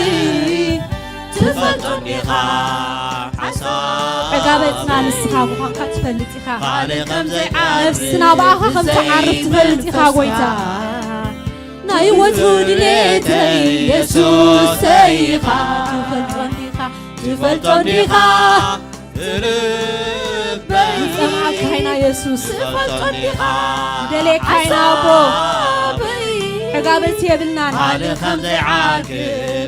ትፈልጦ እንዲኻ ሓሳብ ዕጋበትና ንስኻ ምዃንካ ትፈልጥ ኢኻ። ካልእ ከም ዘይዓርፍ ነፍስና ብኣኻ ከም ትዓርፍ ትፈልጥ ኢኻ ጎይታ። ናይ ወትሩ ድሌተይ የሱሰይ ኢኻ። ትፈልጦ እንዲኻ፣ ትፈልጦ እንዲኻ ትልበይ። ንጸምዓካ ኢና የሱስ። ትፈልጦ እንዲኻ ንደልየካ ኢና ኣቦ። ሓሳበይ ዕጋበት የብልናን። ካልእ ከም ዘይዓግብ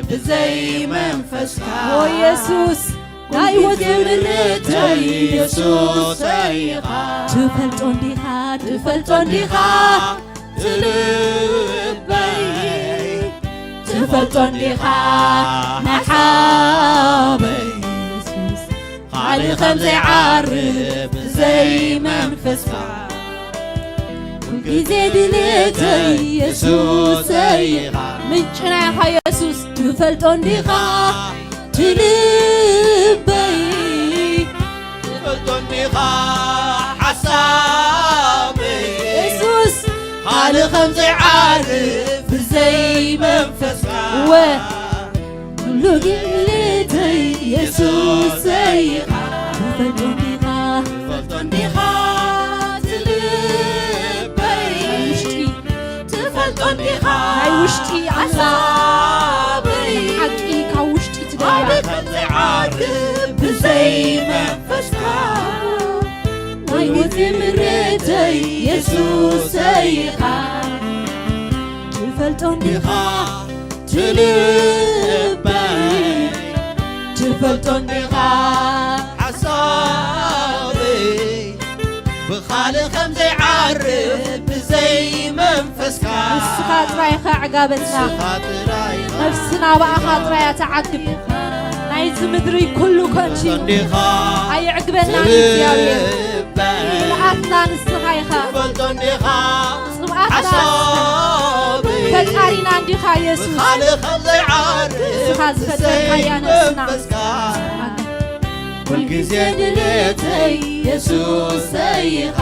ብዘይ መንፈስካ። ኦ የሱስ፣ ናይ ህይወት ምርተይ የሱሰይ ኢኻ። ትፈልጦ እንዲኻ፣ ትፈልጦ እንዲኻ ትልበይ፣ ትፈልጦ እንዲኻ ንሓበይ የሱስ፣ ካልእ ከም ዘይዓርፍ ብዘይ መንፈስካ። ኩልግዜ ድሌተይ የሱሰይ ኢኻ። ምንጭና ኢኻ የሱስ። ትፈልጦ እንዲኻ ትልበይ፣ ትፈልጦ እንዲኻ ሓሳበይ የሱስ፣ ካልእ ከም ዘይዓርፍ ብዘይ መንፈስካ። እወ። ኩሉ ድሌተይ የሱሰይ ኢኻ። ትፈልጦ እንዲኻ፣ ትፈልጦ እንዲኻ ትልበይ። ውሽጢ ትፈልጦ እንዲኻ ናይ ውሽጢ ኣላ ሓሳበይ። ሓቂ ካብ ውሽጢ ትደልያ። ካልእ ከም ዘይዓርፍ ብዘይ መንፈስካ። ናይ ህይወት ምርተይ የሱሰይ ኢኻ። ትፈልጦ እንዲኻ ትልበይ። ትፈልጦ እንዲኻ ሓሳበይ። ብኻልእ ከም ዘይዓርፍ ብዘይ መንፈስካ። ንስኻ ጥራይ ኢኻ ዕጋበትና። ንስኻ ጥራይ ኢኻ። ነፍስና ብኣኻ ጥራይ እያ ትዓግብ። ናይዚ ምድሪ ኩሉ ከንቱ እዩ። ትፈልጦ እንዲኻ ኣየዕግበናን እግዚኣብሔር። ትልበይ። ጽምኣትና ንስኻ ኢኻ። ትፈልጦ እንዲኻ ጽምኣትና ሓሳበይ። ፈጣሪና እንዲኻ የሱስ። ብኻልእ ከም ዘይዓርፍ ንስኻ ዝፈጠርካያ ብዘይ ነፍስና። መንፈስካ። ኩልግዜ ድሌተይ የሱሰይ ኢኻ።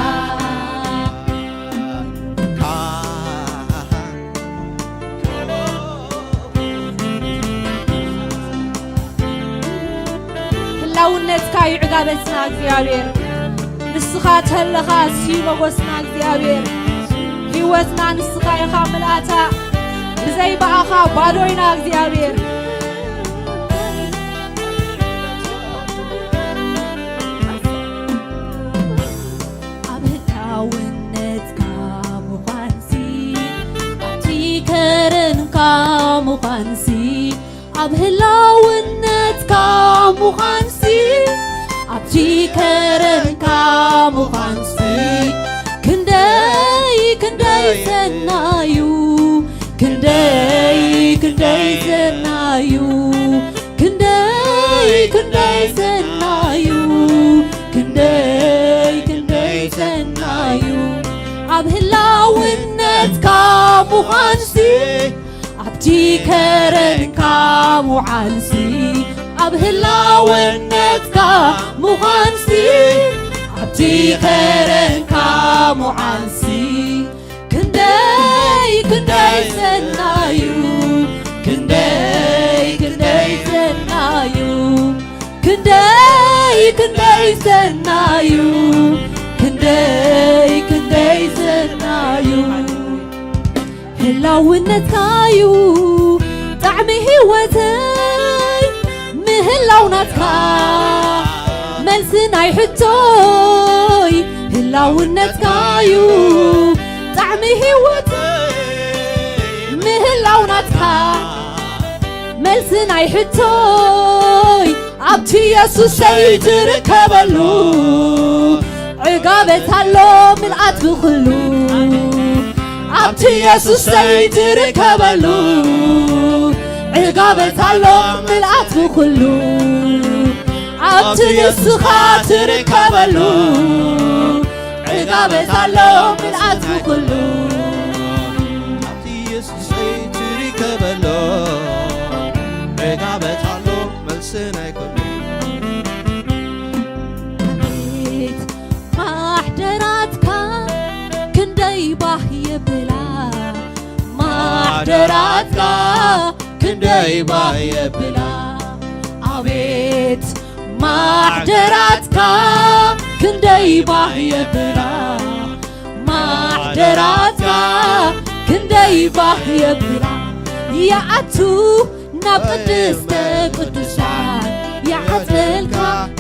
እውነትካ እዩ ዕጋበትና እግዚኣብሔር። ንስኻ ተለኻ እሱ እዩ መጎስና እግዚኣብሔር። ህይወትና ንስኻ ኢኻ ምልኣታ። ብዘይ ብኣኻ ባዶ ኢና እግዚኣብሔር። ኣብ ህላውነትካ ምዃንሲ ኣብቲ ከረንካ ምዃንሲ ኣብ ህላውነትካ ምዃንሲ ኣብቲ ከረንካ ምዃንሲ ክንደይ ክንደይ ሰናዩ ክንደይ ክንደይ ሰናዩ ክንደይ ክንደይ ሰናዩ ክንደይ ክንደይ ሰናዩ ኣብ ህላውነትካ ምዃንሲ ኣብቲ ከረንካ ምውዓልሲ ኣብ ህላውነትካ ምዃንሲ ኣብቲ ከረንካ ምውዓልሲ ክንደይ ክንደይ ሰናዩ ክንደይ ክንደይ ሰናዩ ክንደይ ክንደይ ሰናዩ ክንደይ ክንደይ ሰናዩ ህላውነትካዩ ጣዕሚ ህይወተይ ምህላው ናትካ መልሲ ናይ ሕቶይ ህላውነትካዩ ጣዕሚ ህይወተይ ምህላው ናትካ መልሲ ናይ ሕቶይ ኣብቲ የሱሰይ ትርከበሉ ዕጋበት ኣሎ ምልኣት ብኹሉ ኣብቲ የሱሰይ ትርከበሉ ዕጋበት ኣሎ ምልኣት ብኹሉ ኣብቲ ንስኻ ትርከበሉ ዕጋበት ኣሎ ምልኣት ብኹሉ ኣብቲ የሱሰይ ትርከበሉ ዕጋበት ኣሎ መልሲ ናይ ኩሉ ኣቤት ማሕደራትካ ክንደይ ባህ የብላ ማሕደራትካ ክንደይ ባህ የብላ ኣቤት ማሕደራትካ ክንደይ ባህ የብላ ማሕደራትካ ክንደይ ባህ የብላ ይኣቱ ናብ ቅድስተ ቅዱሳን ይዓጽልካ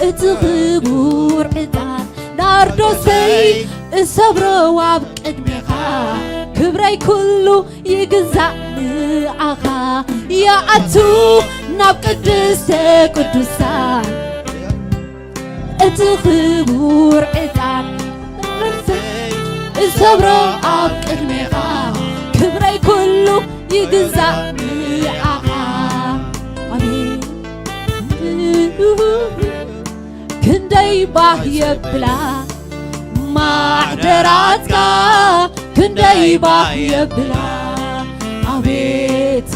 እቲ ክቡር ዕጣን ናርዶሰይ እሰብሮ ኣብ ቅድሜኻ ክብረይ ኩሉ ይግዛእ ንኣኻ ይኣቱ ናብ ቅድስተ ቅዱሳን እቲ ክቡር ዕጣን እሰብሮ ኣብ ቅድሜኻ ክብረይ ኩሉ ይግዛእ ንኣኻ ኣሜን ክንደይ ባህ የብላ ማሕደራትካ ክንደይ ባህ የብላ ኣቤት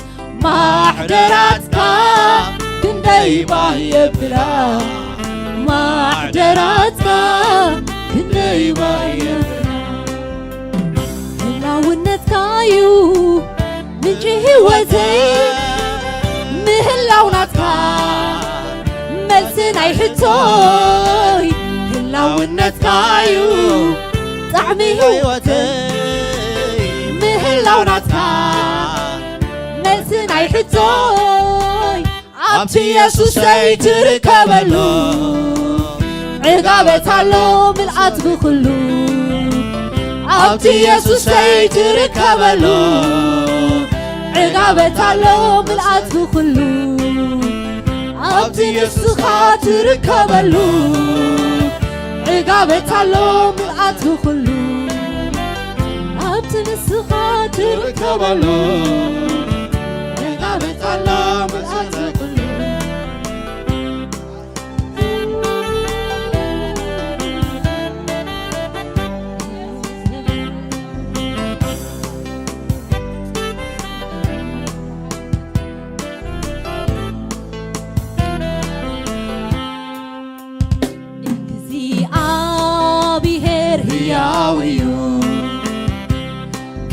ማሕደራትካ ክንደይ ባህ የብላ ማሕደራትካ ክንደይ ባህ የብላ ህላውነትካዩ ምንጪ ህይወተይ ምህላው ናትካ መልሲ ናይ ሕቶይ ህላውነትካዩ ጣዕሚ ህይወተይ ምህላው ናትካ መልሲ ናይ ሕቶይ ኣብቲ የሱሰይ ትርከበሉ ዕጋበት ኣሎ ምልኣት ብኹሉ ኣብቲ የሱሰይ ትርከበሉ ዕጋበት ኣሎ ምልኣት ብኹሉ ኣብቲ የሱስኻ ትርከበሉ ዕጋበት ኣሎ ምልኣት ብኹሉ ኣብቲ ንስኻ ትርከበሉ ዕጋበት ኣሎ ምልኣት ብኹሉ እግዚኣብሔር ሕያው እዩ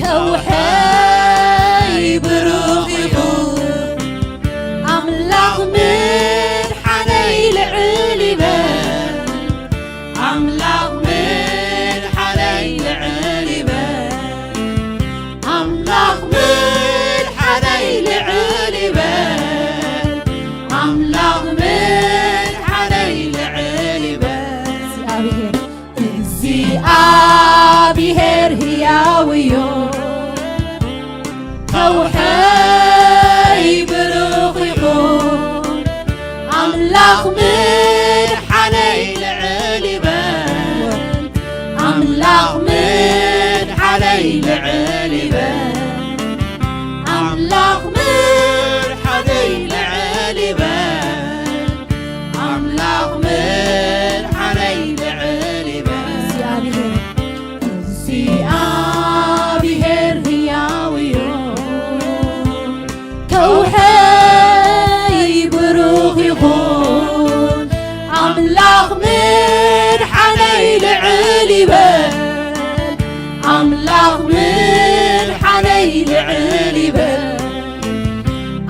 ከውሐይ ብሩ ኣምላኽ ምድሓነይ ልዕል ይበል። ኣምላኽ ምድሓነይ ልዕል ይበል። ኣምላኽ ምድሓነይ ልዕል ይበል። ኣምላኽ ምድሓነይ ልዕል ይበል። እግዚኣብሔር፣ እግዚኣብሔር ህያው እዩ። ከውሐይ ብሩኽ ይኹን። ኣምላኽ ምድሓነይ ልዕል ይበል። ኣምላኽ ምድሓነይ ልዕል ይበል።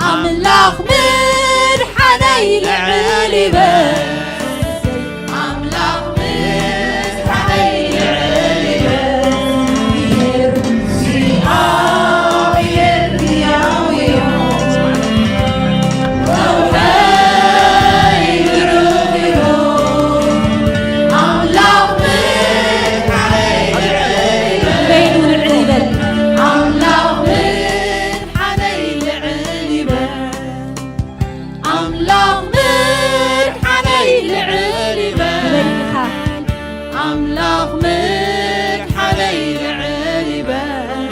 ኣምላኽ ምድሓነይ ልዕል ይበል። ኣምላኽ ምድሓነይ ልዕል ይበል። እግዚኣብሔር ሕያው እዩ። ከውሐይ ብሩኽ ይኹን። ኣምላኽ ምድሓነይ ልዕል ይበል። በይኑ ልዕል ይበል። ኣምላኽ ምድሓነይ ልዕል ይበል። ኣምላኽ ምድሓነይ ልዕል ይበል። በይንኻ። ኣምላኽ ምድሓነይ ልዕል ይበል።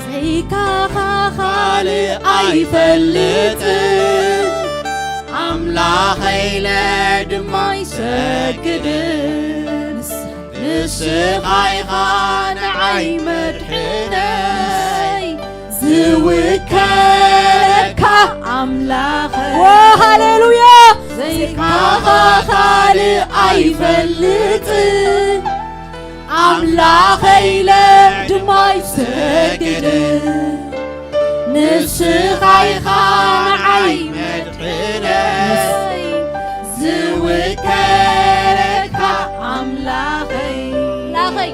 ዘይካኻ ካልእ ኣይፈልጥን። ኣምላኸይ ኢለ ድማ ይሰግድን። ንስኻ ኢኻ ንዓይ መድሕነይ፣ ዝውከለካ ኣምላኸይ። ዎ፣ ሃሌሉያ። ዘይካኻ ካልእ ኣይፈልጥን። ኣምላኸይ ኢለ ድማ ይሰግድን። ንስኻ ኢኻ ንዓይ መድሕነይ፣ ዝውከለካ ኣምላኸይ። ኣምላኸይ፣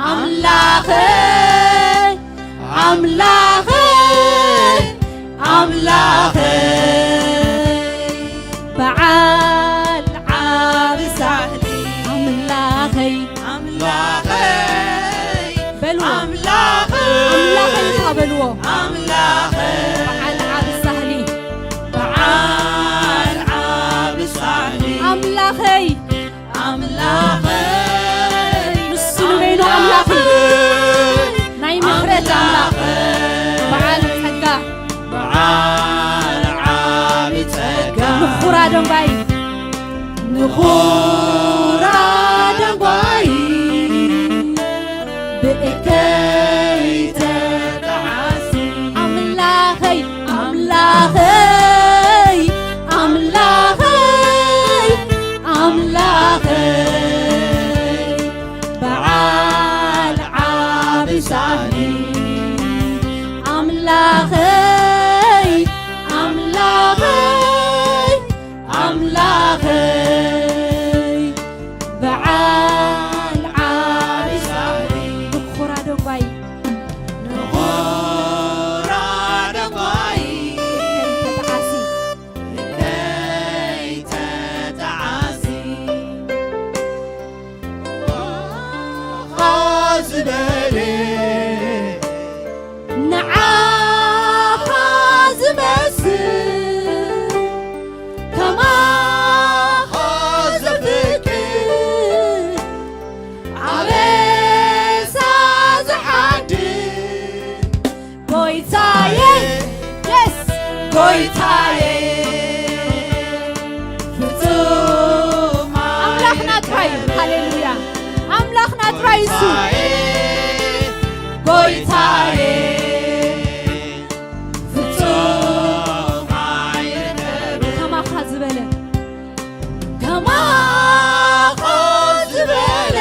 ኣምላኸይ፣ ኣምላኸይ፣ ኣምላኸይ፣ በዓል ዓቢ ሳህሊ። ኣምላኸይ፣ ኣምላኸይ፣ በልዎ። ኣምላኸይ፣ ኣምላኸይ ኢኻ በልዎ። ኣምላኸይ፣ በዓል ዓቢ ሳህሊ። በዓል ዓቢ ሳህሊ። ኣምላኸይ፣ ኣምላኸይ፣ ንሱ ንበይኑ ኣምላኽ እዩ። ኣምላኸይ፣ ናይ ምሕረት ኣምላኽ፣ ኣምላኸይ፣ በዓል ጸጋ። በዓል ዓቢ ጸጋ። ንኹራ ደንጓይ። ንኹራ ደንጓይ። ብእከይ ተጠዓሲ። ኣምላኸይ፣ ኣምላኸይ፣ ኣምላኸይ፣ ኣምላኸይ፣ በዓል ዓቢ ሳህሊ። ኣምላኸይ፣ ኣምላኸይ፣ ኣምላኸይ፣ በዓል ዓቢ ሳህሊ። ንኹራ ደንጓይ። ንኹራ ደንጓይ። ከይተጠዓሲ። ከይተጠዓሲ። ንዓኻ ዝበለ። ንዓኻ ዝመስል፣ ከማኻ ዘፍቅር፣ ኣበሳ ዝሓድግ፣ ጎይታየ፣ የስ፣ ጎይታየ፣ ፍጹም ኣምላኽና ጥራይ። ሃሌሉያ። ኣምላኽና ጥራይ እሱ። ጎይታየ፣ ፍጹም ኣይርከብን። ከማኻ ዝበለ፣ ከማኻ ዝበለ፣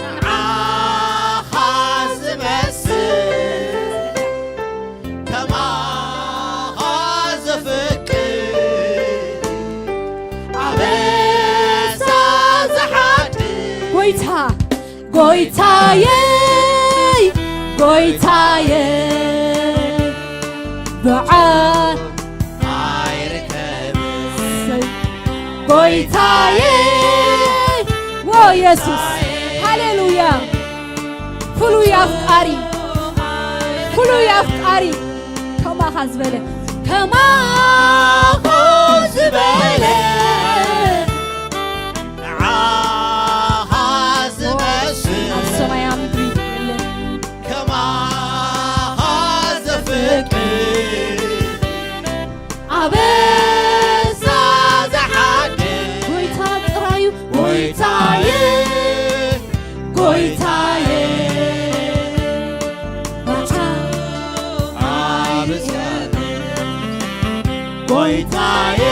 ንዓኻ ዝመስል፣ ከማኻ ዘፍቅር፣ ኣበሳ ዝሓድግ። ጎይታ፣ ጎይታየይ፣ ጎይታየይ፣ በዓል ኣይርከብን። ጎይታየይ፣ ዎ የሱስ፣ ሃሌሉያ። ፍሉይ ኣፍቃሪ፣ ፍሉይ ኣፍቃሪ፣ ከማኻ ዝበለ፣ ከማኻ ኣንበሳ ዝሓድር ጎይታ ጥራዩ። ጎይታየ፣ ጎይታየ፣ ብቻ ኣመስግን። ጎይታየ፣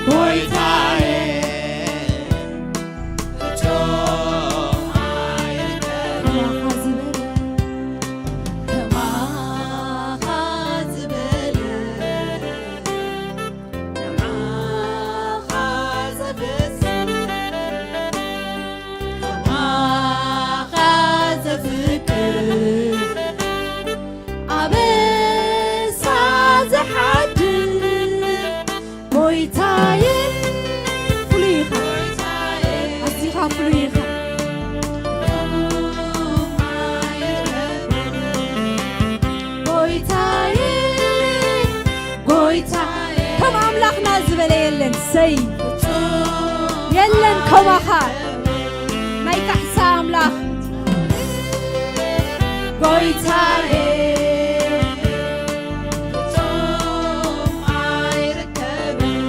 ጎይታየ፣ ፍጹም ኣይርከብን። ከማኻ ዝበለ፣ ከማኻ ዝበለ፣ ንዓኻ ዘፍቅር፣ ከማኻ ዘፍቅር፣ ኣበሳ ዝሓድር፣ ጎይታየ፣ ፍሉይ ኢኻ። ኣዚኻ ፍሉይ ኢኻ። ጎይታየ፣ ጎይታየ፣ ከም ኣምላኽና ዝበለ የለን። ሰይ፣ የለን ከማኻ። ናይ ካሕሳ ኣምላኽ። ጎይታየ፣ ፍጹም ኣይርከብን።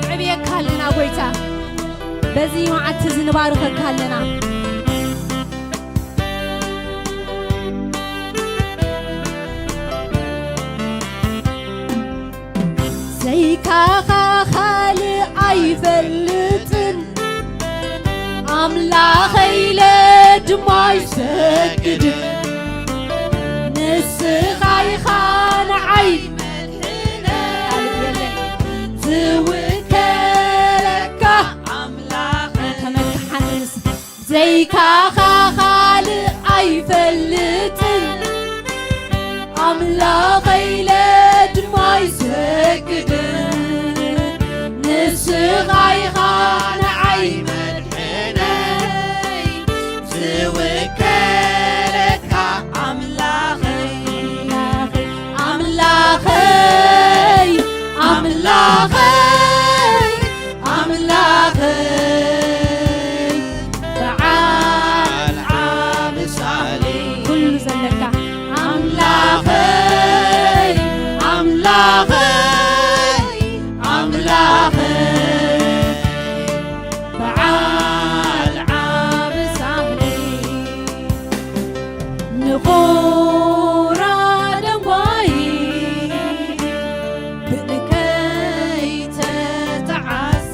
ንዕብየካ ኣለና ጎይታ፣ በዚ መዓልቲ እዚ ንባርኸካ ኣለና። ዘይካኻ ካልእ ኣይፈልጥን፣ ኣምላኸይ ኢለ ድማ ኣይሰግድን። ንስኻ ኢኻ ንዓይ መድሕነይ፣ ዝውከለካ ኣምላኸይ። ተመክሓኒ ንስኻ። ዘይካኻ ካልእ ኣይፈልጥን፣ ኣምላኸይ ኢለ ድማ ኣይሰግድን። ንስኻ ኢኻ ንዓይ መድሕነይ፣ ዝውከለካ ኣምላኸይ፣ ኣምላኸይ፣ ኣምላኸይ፣ ኣምላኸይ፣ በዓል ዓቢ ሳሌ። ኩሉ ዘለካ ኣምላኸይ፣ ኣምላኸይ፣ ኣምላኸይ፣ በዓል ዓቢ ሳሌ። ንኹራ ደንጓይ ብእከይ ተተዓስ።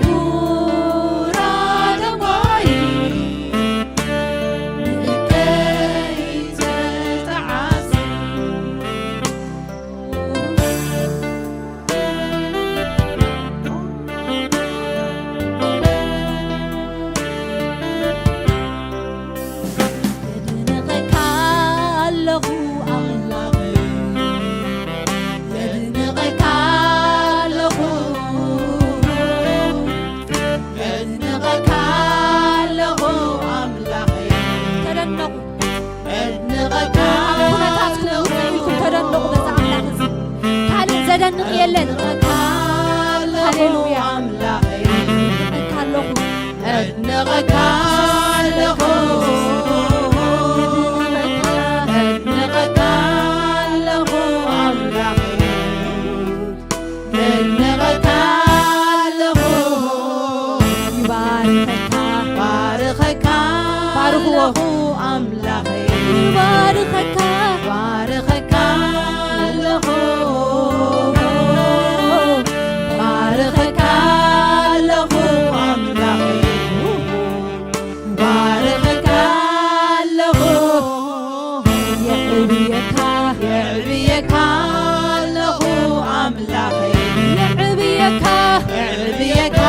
ንኹራ ደንጓይ ብእከይ ተተዓስ። የድንቐካ ኣለኹ ኣምላኽ፣ የድንቐካ ኣለኹ፣ የድንቐካ ኣለኹ ኣምላኽ። ተደነቑ። ኣብ ኩነታትኩም ውፅእ ኢልኩም ተደነቑ በዛ ኣምላኽ እዚ። ካልእ ዘደንቕ የለን። ሃሌሉያ። ኣድንቐካ ኣለኹ። ኣድንቐካ ኣለኹ ኣምላኸይ። እድንቐካ ኣለኹ፣ ይባርኸካ፣ ባርኸካ ባርኽዎ። ኣለኹ ኣምላኸይ። ይባርኸካ፣ ባርኸካ ኣለኹ፣ ባርኸካ ኣለኹ ኣምላኸይ። ባርኸካ ኣለኹ፣ የዕብየካ፣ የዕብየካ ኣለኹ ኣምላኸይ። የዕብየካ፣ የዕብየካ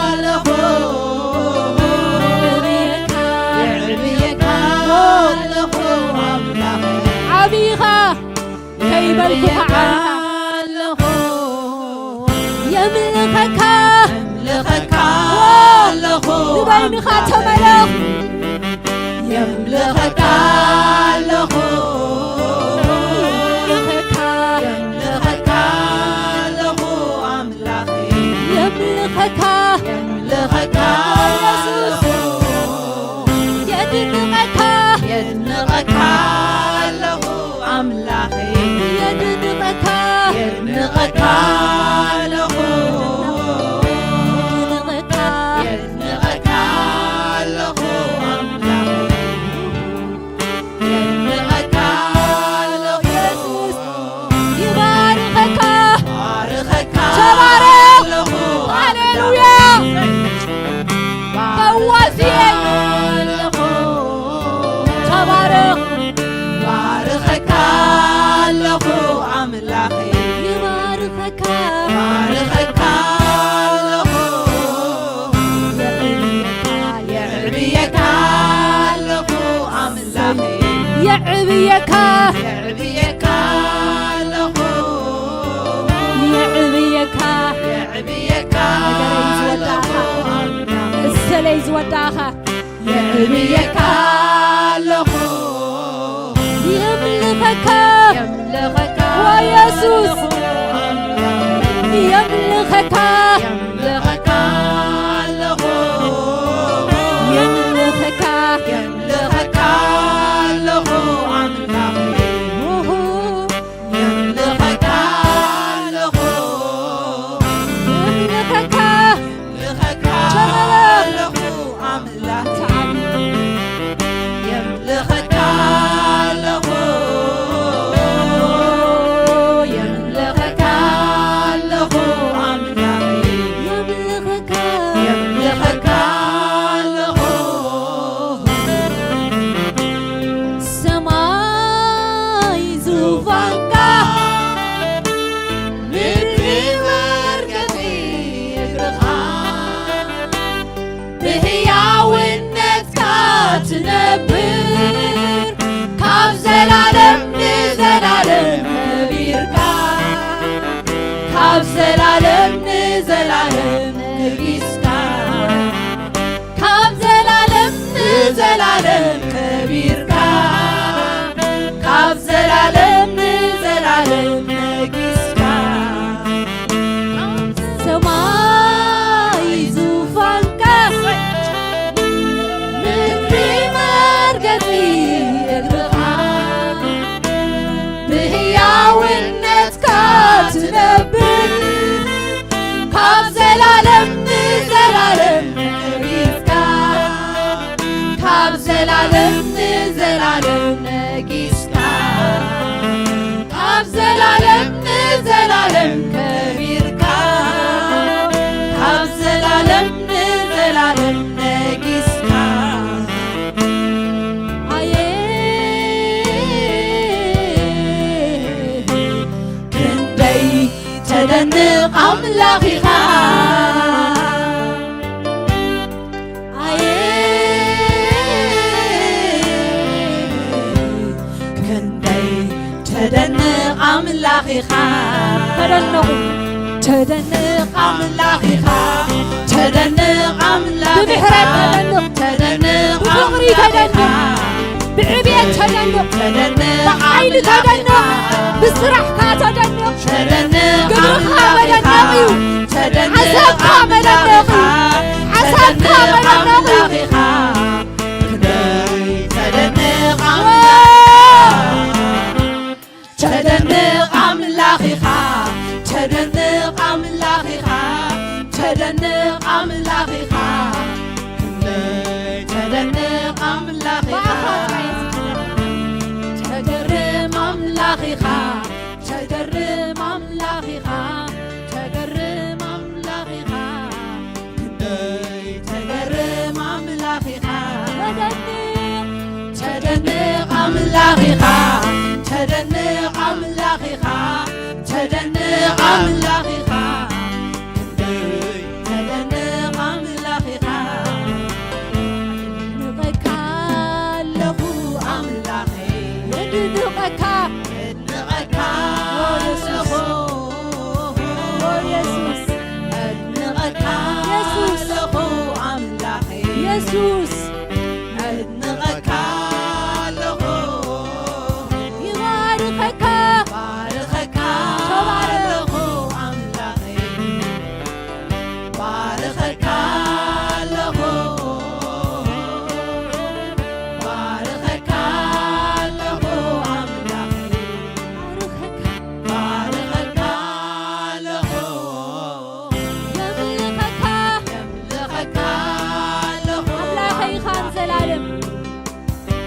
ኣለኹ፣ የዕብየካ፣ የዕብየካ ኣለኹ ኣምላኸይ። ዓብይኻ ከይበልኩ ከዓርኻ ኣለኹ። የምልኸካ፣ የምልኸካ ኣለኹ ንበይንኻ ኣምላኽ። ተመለኽ። የምልኸካ ኣለኹ። የምልኸካ፣ የምልኸካ ኣለኹ ኣምላኸይ። የምልኸካ፣ የምልኸካ የዕብየካ፣ የዕብየካ ኣለኹ፣ የዕብየካ፣ የዕብየካ ነገረይ ዝወዳእኻ፣ ኣለኹ ኣምላኽ። እሰለይ ዝወዳእኻ። የዕብየካ ኣለኹ፣ የምልኸካ፣ የምልኸካ ኦ የሱስ፣ ኣለኹ ኣምላኽ። የምልኸካ፣ የምልኸካ ኣለኹ፣ የምልኸካ፣ የምልኸካ ኣለኹ ኣምላኽ። ኦሆ። የምልኸካ ኣለኹ፣ የምልኸካ፣ የምልኸካ ሸበረበ። ኣለኹ ኣምላኽ። የምልኸካ ኣለኹ፣ የምልኸካ ኣለኹ ኣምላኽ። የምልኸካ፣ የምልኸካ ኣለኹ። ሰማይ ዙፋንካ፣ ምድሪ መርገጺ እግርኻ፣ ብህያውነትካ ትነብር፣ ካብ ዘላለም ንዘላለም ከቢርካ፣ ካብ ዘላለም ንዘላለም ነጊስካ። ካብ ዘላለም ንዘላለም ከቢርካ፣ ካብ ዘላለም ንዘላለም ነጊስካ። ሰማይ ዙፋንካ፣ ምድሪ መርገጺ እግርኻ፣ ብህያውነትካ ትነብር፣ ካብ ዘላለም ንዘላለም ከቢርካ፣ ካብ ዘላለም ንዘላለም ነጊስካ፣ ካብ ዘላለም ንዘላለም ከቢርካ፣ ካብ ዘላለም ንዘላለም ነጊስካ። ኣየ ክንደይ ተደንቕ ኣምላኽ ኢኻ። ኣየ ክንደይ ተደንቕ ኣምላኽ ኢኻ። ተደነቑ። ተደንቕ ኣምላኽ ኢኻ። ተደንቕ ኣምላኽ ኢኻ። ብምሕረት ተደንቕ። ተደንቕ ብፍቕሪ ኣምላኽ ተደንቕ። ኢኻ። ብዕብየት ተደንቕ። ተደንቕ ብሓይሊ ኣምላኽ ተደንቕ። ኢኻ። ብስራሕካ ተደንቕ። ተደንቕ ግብርኻ ኣምላኽ ኢኻ። መደነቕ እዩ። ተደንቕ ሓሳብካ ኣምላኽ መደነቕ እዩ። ኢኻ። ሓሳብካ ተደንቕ መደነቕ እዩ። ኣምላኽ ኢኻ። ክንደይ ተደንቕ ኣምላኽ ኢኻ። ተደንቕ ኣምላኽ ኢኻ። ተደንቕ ኣምላኽ ኢኻ። ተደንቕ ኣምላኽ ኢኻ። ክንደይ ተደንቕ ኣምላኽ ኢኻ። ተገርም ኣምላኽ ኢኻ። ተገርም ኣምላኽ ኢኻ። ተገርም ኣምላኽ ኢኻ። ክንደይ ተገርም ኣምላኽ ኢኻ። ተደንቕ፣ ተደንቕ ኣምላኽ ኢኻ። ተደንቕ ኣምላኽ ኢኻ። ተደንቕ ኣምላኽ ኢኻ። ክንደይ ተደንቕ ኣምላኽ ኢኻ። እድንቐካ ኣለኹ ኣምላኸይ። እድንቐካ። እድንቐካ ኦ የሱስ። ኣለኹ። ኦ የሱስ። እድንቐካ የሱስ። ኣለኹ ኣምላኸይ። የሱስ። እድንቐካ ኣለኹ። ይባርኸካ። ባርኸካ ተባረኽ። ኣለኹ ኣምላኸይ። ባርኸካ ኣለኹ። ባርኸካ ኣለኹ ኣምላኸይ። ባርኸካ። ባርኸካ ኣለኹ። የምልኸካ። የምልኸካ ኣለኹ ኣምላኸይ ኢኻ ኣምላኸይ። ንዘላለም።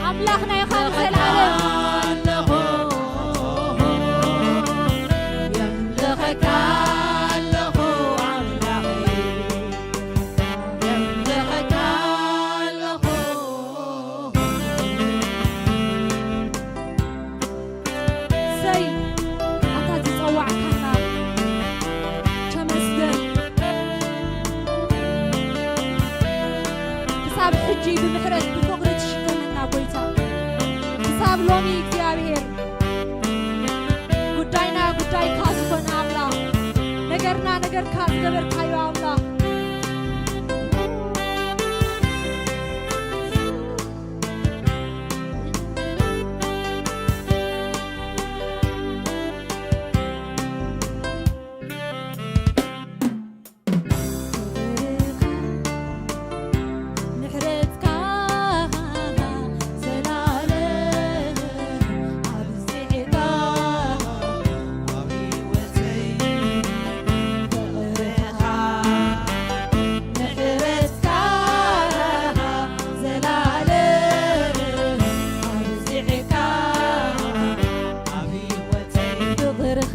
ኣምላኽና ኢኻ ንዘላለም። የምልኸካ ኣለኹ ኣምላኸይ፣ የምልኸካ ኣለኹ። እሰይ፣ ኣታ ዝጸዋዕካና ተመስገን። ክሳብ ሕጂ ብምሕረት ብፍቕሪ ትሽከመና ጐይታ፣ ክሳብ ሎሚ እግዚኣብሔር ጉዳይና ጉዳይካ ዝኾነ ኣምላኽ፣ ነገርና ነገርካ ዝገበርካዮ ኣምላኽ፣ ምሕረትካ ዘላለም ኣብዚሕካ ኣብ ህይወተይ፣ ፍቕርኻ ምሕረትካ ዘላለም ኣብዚሕካ ኣብ ህይወተይ፣ ፍቕርኻ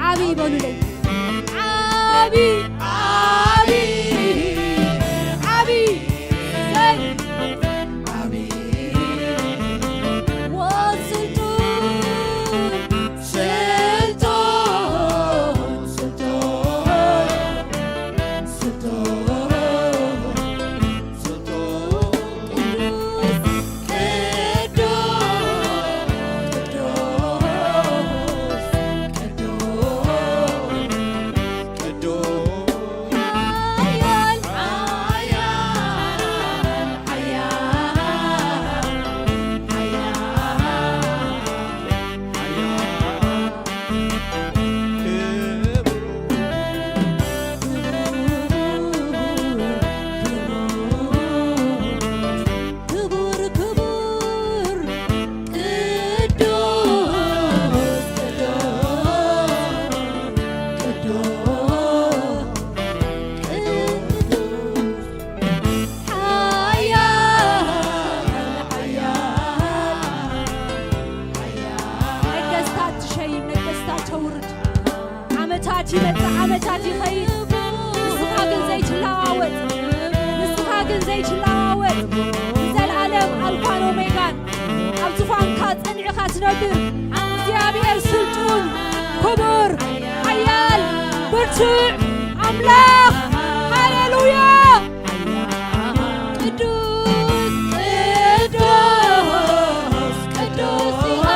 ዓቢ በሉለይ። ዓቢ፣ ዓቢ፣ ዓቢ። ሰይ። ዓቢ። ወስልጡን፣ ስልጡን፣ ስልጡን፣ ስልጡን። ክቡር፣ ክቡር፣ ቅዱስ፣ ቅዱስ፣ ቅዱስ፣ ቅዱስ፣ ሓያል፣ ሓያል፣ ሓያል። ነገስታት ትሸይም፣ ነገስታት ተውርድ። ዓመታት ይመጽእ፣ ዓመታት ይኸይድ። ንስኻ ግን ዘይትለዋወጥ፣ ንስኻ ግን ዘይትለዋወጥ። ንዘለኣለም ኣልፋን ኦሜጋን ኣብ ዙፋንካ ጸኒዕኻ ትነብር። እግዚኣብሔር ስልጡን፣ ክቡር፣ ሓያል፣ ብርቱዕ ኣምላኽ። ሃሌሉያ! ቅዱስ፣ ቅዱስ፣ ቅዱስ ኢኻ፣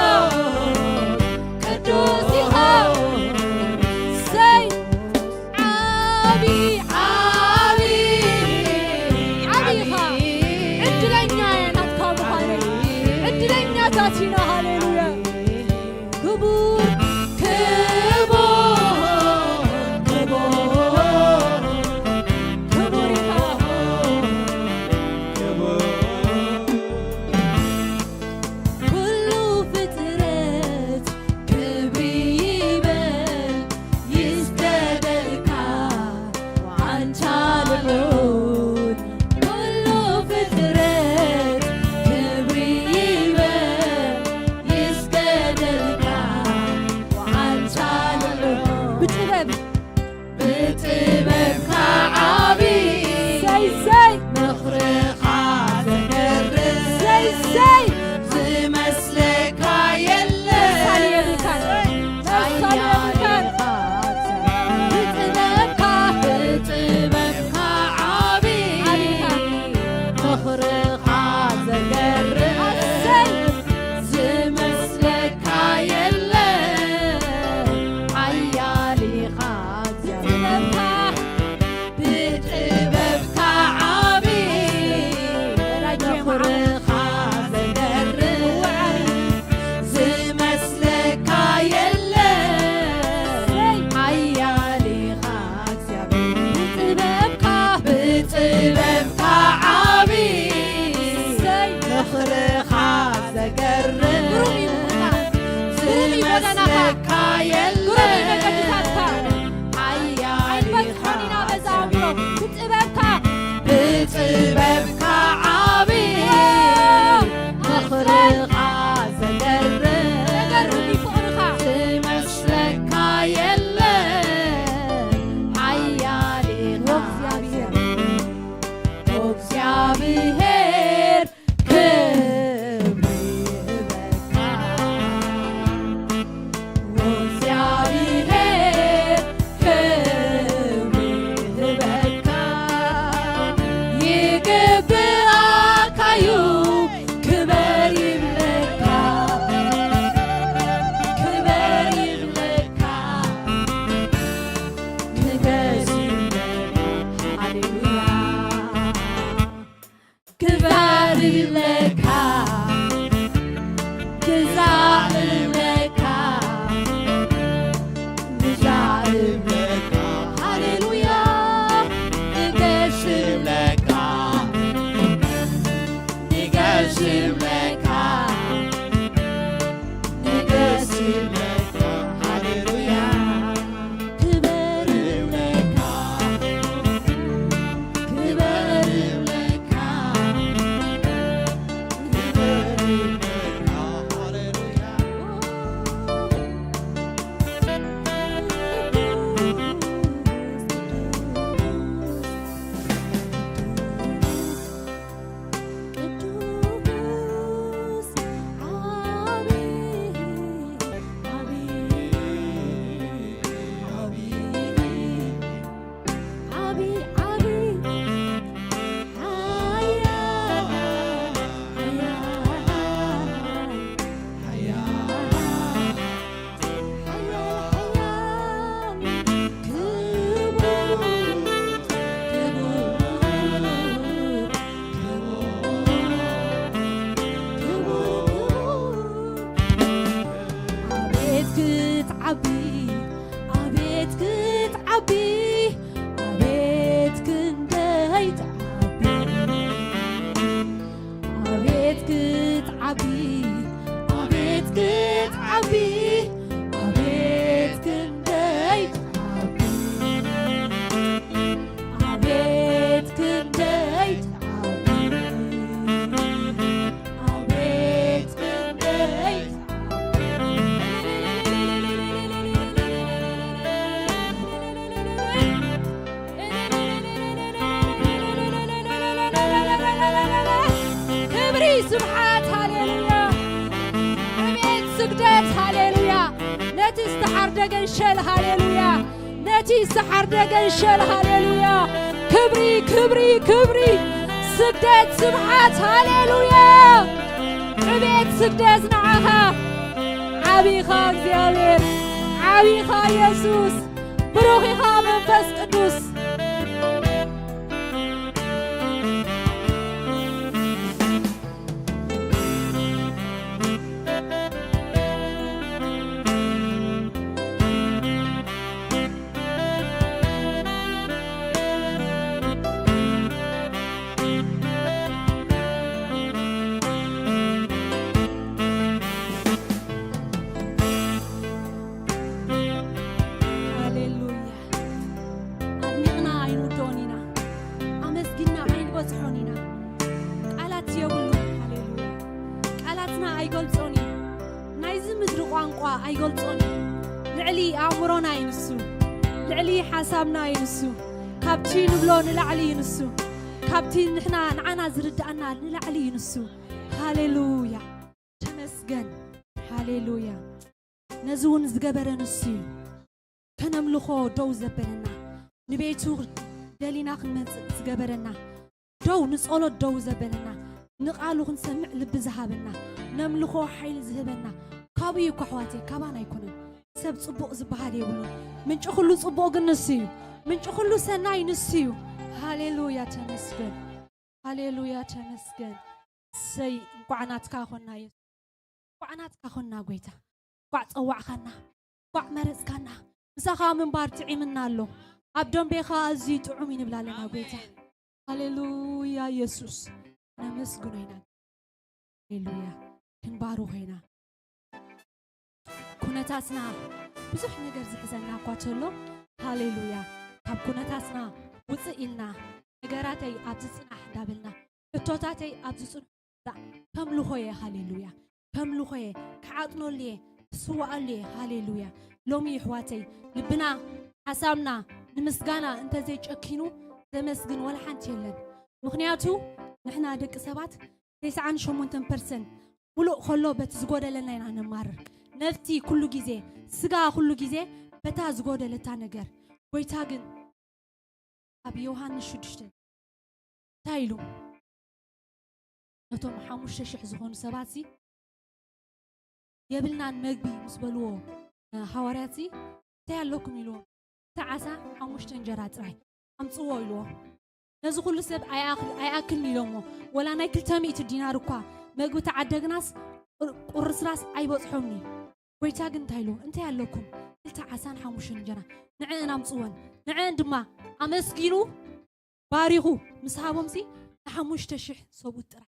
ቅዱስ ኢኻ። ሰይ፣ ዓቢ፣ ዓቢ፣ ዓቢ ኢኻ። ዕድለኛ እየ ናትካ ምዃን። ስብሓት፣ ሃሌሉያ። ዕቤት፣ ስግደት፣ ሃሌሉያ። ነቲ ዝተሓርደ ገንሸል፣ ሃሌሉያ። ነቲ ዝተሓርደ ገንሸል፣ ሃሌሉያ። ክብሪ፣ ክብሪ፣ ክብሪ። ስግደት፣ ስብሓት፣ ሃሌሉያ። ዕቤት፣ ስግደት ንዓኻ። ዓቢኻ እግዚኣብሔር፣ ዓቢኻ የሱስ። ብሩኽ ኢኻ መንፈስ ቅዱስ። ሃሌሉያ። ኣድኒቕና ኣይንውድኦን ኢና። ኣመስጊንና ኣይንበጽሖን ኢና። ቃላት የብሉን። ሃሌሉያ። ቃላትና ኣይገልጾን እዩ። ናይዚ ምድሪ ቋንቋ ኣይገልጾን እዩ። ልዕሊ ኣእምሮና እዩ ንሱ። ልዕሊ ሓሳብና እዩ ንሱ። ካብቲ ንብሎ ንላዕሊ እዩ ንሱ። ካብቲ ንሕና ንዓና ዝርድኣና ንላዕሊ እዩ ንሱ። ሃሌሉያ። ተመስገን። ሃሌሉያ። ነዚ እውን ዝገበረ ንሱ እዩ። ከነምልኾ ደው ዘበለና፣ ንቤቱ ደሊና ክንመጽእ ዝገበረና፣ ደው ንጸሎት ደው ዘበለና፣ ንቓሉ ክንሰምዕ ልቢ ዝሃበና፣ ነምልኾ ሓይሊ ዝህበና፣ ካብኡ እዩ እኮ ኣሕዋተይ፣ ካባና ኣይኮነን። ሰብ ጽቡቕ ዝበሃል የብሉን። ምንጪ ኩሉ ጽቡቕ ግን ንሱ እዩ። ምንጪ ኩሉ ሰናይ ንሱ እዩ። ሃሌሉያ፣ ተመስገን። ሃሌሉያ፣ ተመስገን። እሰይ፣ እንኳዕ ናትካ ኾንና የሱስ። እንኳዕ ናትካ ኾንና ጎይታ። እንኳዕ ጸዋዕካና። እንኳዕ መረጽካና። ምሳኻ ምንባር ጥዒምና ኣሎ። ኣብ ደንቤኻ ኣዝዩ ጥዑም እዩ ንብል ኣለና ጎይታ። ሃሌሉያ፣ የሱስ። ነመስግኖ ኢና። ሃሌሉያ። ክንባርኾ ኢና። ኩነታትና ብዙሕ ነገር ዝሕዘና እኳ ተሎ፣ ሃሌሉያ፣ ካብ ኩነታትና ውፅእ ኢልና፣ ነገራተይ ኣብዚ ፅናሕ እንዳበልና፣ ሕቶታተይ ኣብዚ ፅንሑ እንዳበልና፣ ከምልኾ እየ፣ ሃሌሉያ፣ ከምልኾ እየ፣ ክዓጥነሉ እየ፣ ክስዋኣሉ እየ፣ ሃሌሉያ። ሎሚ ይሕዋተይ፣ ልብና፣ ሓሳብና ንምስጋና እንተዘይጨኪኑ፣ ዘመስግን ወላ ሓንቲ የለን። ምኽንያቱ ንሕና ደቂ ሰባት ተስዓን ሸሞንተን ፐርሰንት ሙሉእ ከሎ በቲ ዝጎደለና ኢና ነማርር። ነፍሲ ኩሉ ግዜ፣ ስጋ ኩሉ ግዜ በታ ዝጎደለታ ነገር። ጎይታ ግን ኣብ ዮሃንስ ሽዱሽተ እንታይ ኢሉ? ነቶም ሓሙሽተ ሽሕ ዝኾኑ ሰባትሲ፣ "የብልናን መግቢ" ምስ በልዎ፣ እ፣ ሃዋርያትሲ፣ "እንታይ ኣለኩም?" ኢልዎም። "ክልተ ዓሳ ሓሙሽተ እንጀራ ጥራይ ኣምጽዎ" ኢልዎ። ነዚ ኩሉ ሰብ ኣይኣኽል-፣ ኣይኣክልን ኢሎሞ። ወላ ናይ ክልተ ሚእቲ ዲናር እኳ መግቢ ተዓደግናስ፣ ቁር-፣ ቁርስራስ ኣይበጽሖምን እዩ። ጎይታ ግን እንታይ ኢልዎ? "እንታይ ኣለኩም? ክልተ ዓሳን ሓሙሽተ እንጀራ፣ ንዕአን ኣምጽወን።" ንዕአን ድማ ኣመስጊኑ፣ ባሪኹ ምስ ሃቦምሲ፣ ንሓሙሽተ ሽሕ ሰብኡት ጥራይ።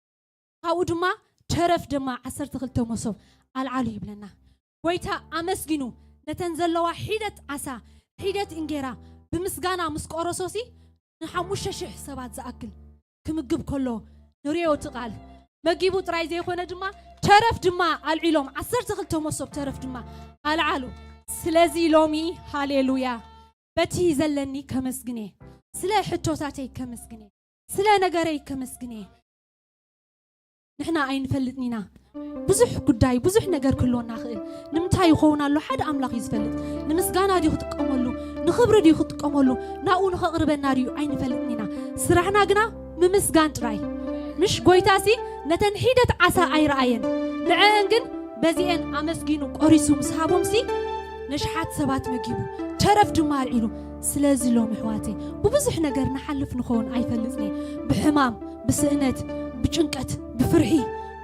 ካብኡ ድማ ተረፍ ድማ ዓሰርተ ክልተ መሶብ ኣልዓሉ ይብለና። ጎይታ ኣመስጊኑ፣ ነተን ዘለዋ ሒደት ዓሳ፣ ሒደት እንጌራ ብምስጋና ምስ ቆረሶሲ፣ ንሓሙሽተ ሽሕ ሰባት ዝኣክል ክምግብ ከሎ ንሪኦ እቲ ቃል። መጊቡ ጥራይ ዘይኮነ ድማ፣ ተረፍ ድማ ኣልዒሎም፣ ዓሰርተ ክልተ መሶብ ተረፍ ድማ ኣልዓሉ። ስለዚ ሎሚ፣ ሃሌሉያ፣ በቲ ዘለኒ ከመስግን እየ፣ ስለ ሕቶታተይ ከመስግን እየ፣ ስለ ነገረይ ከመስግን እየ። ንሕና ኣይንፈልጥን ኢና። ብዙሕ ጉዳይ፣ ብዙሕ ነገር ክህልወና ይኽእል። ንምንታይ ይኸውን ኣሎ? ሓደ ኣምላኽ እዩ ዝፈልጥ። ንምስጋና ድዩ ክጥቀመሉ? ንኽብሪ ድዩ ክጥቀመሉ? ናብኡ ንኸቕርበና ድዩ? ኣይንፈልጥን ኢና። ስራሕና ግና ምምስጋን ጥራይ። ምሽ ጎይታሲ ነተን ሒደት ዓሳ ኣይረኣየን። ንዕአን ግን በዚአን ኣመስጊኑ ቆሪሱ ምስ ሃቦምሲ፣ ነሽሓት ሰባት መጊቡ፣ ተረፍ ድማ ኣልዒሉ። ስለዚ ሎም ኣሕዋተይ፣ ብብዙሕ ነገር ንሓልፍ ንኸውን ኣይፈልጥን እየ። ብሕማም፣ ብስእነት፣ ብጭንቀት፣ ብፍርሒ፣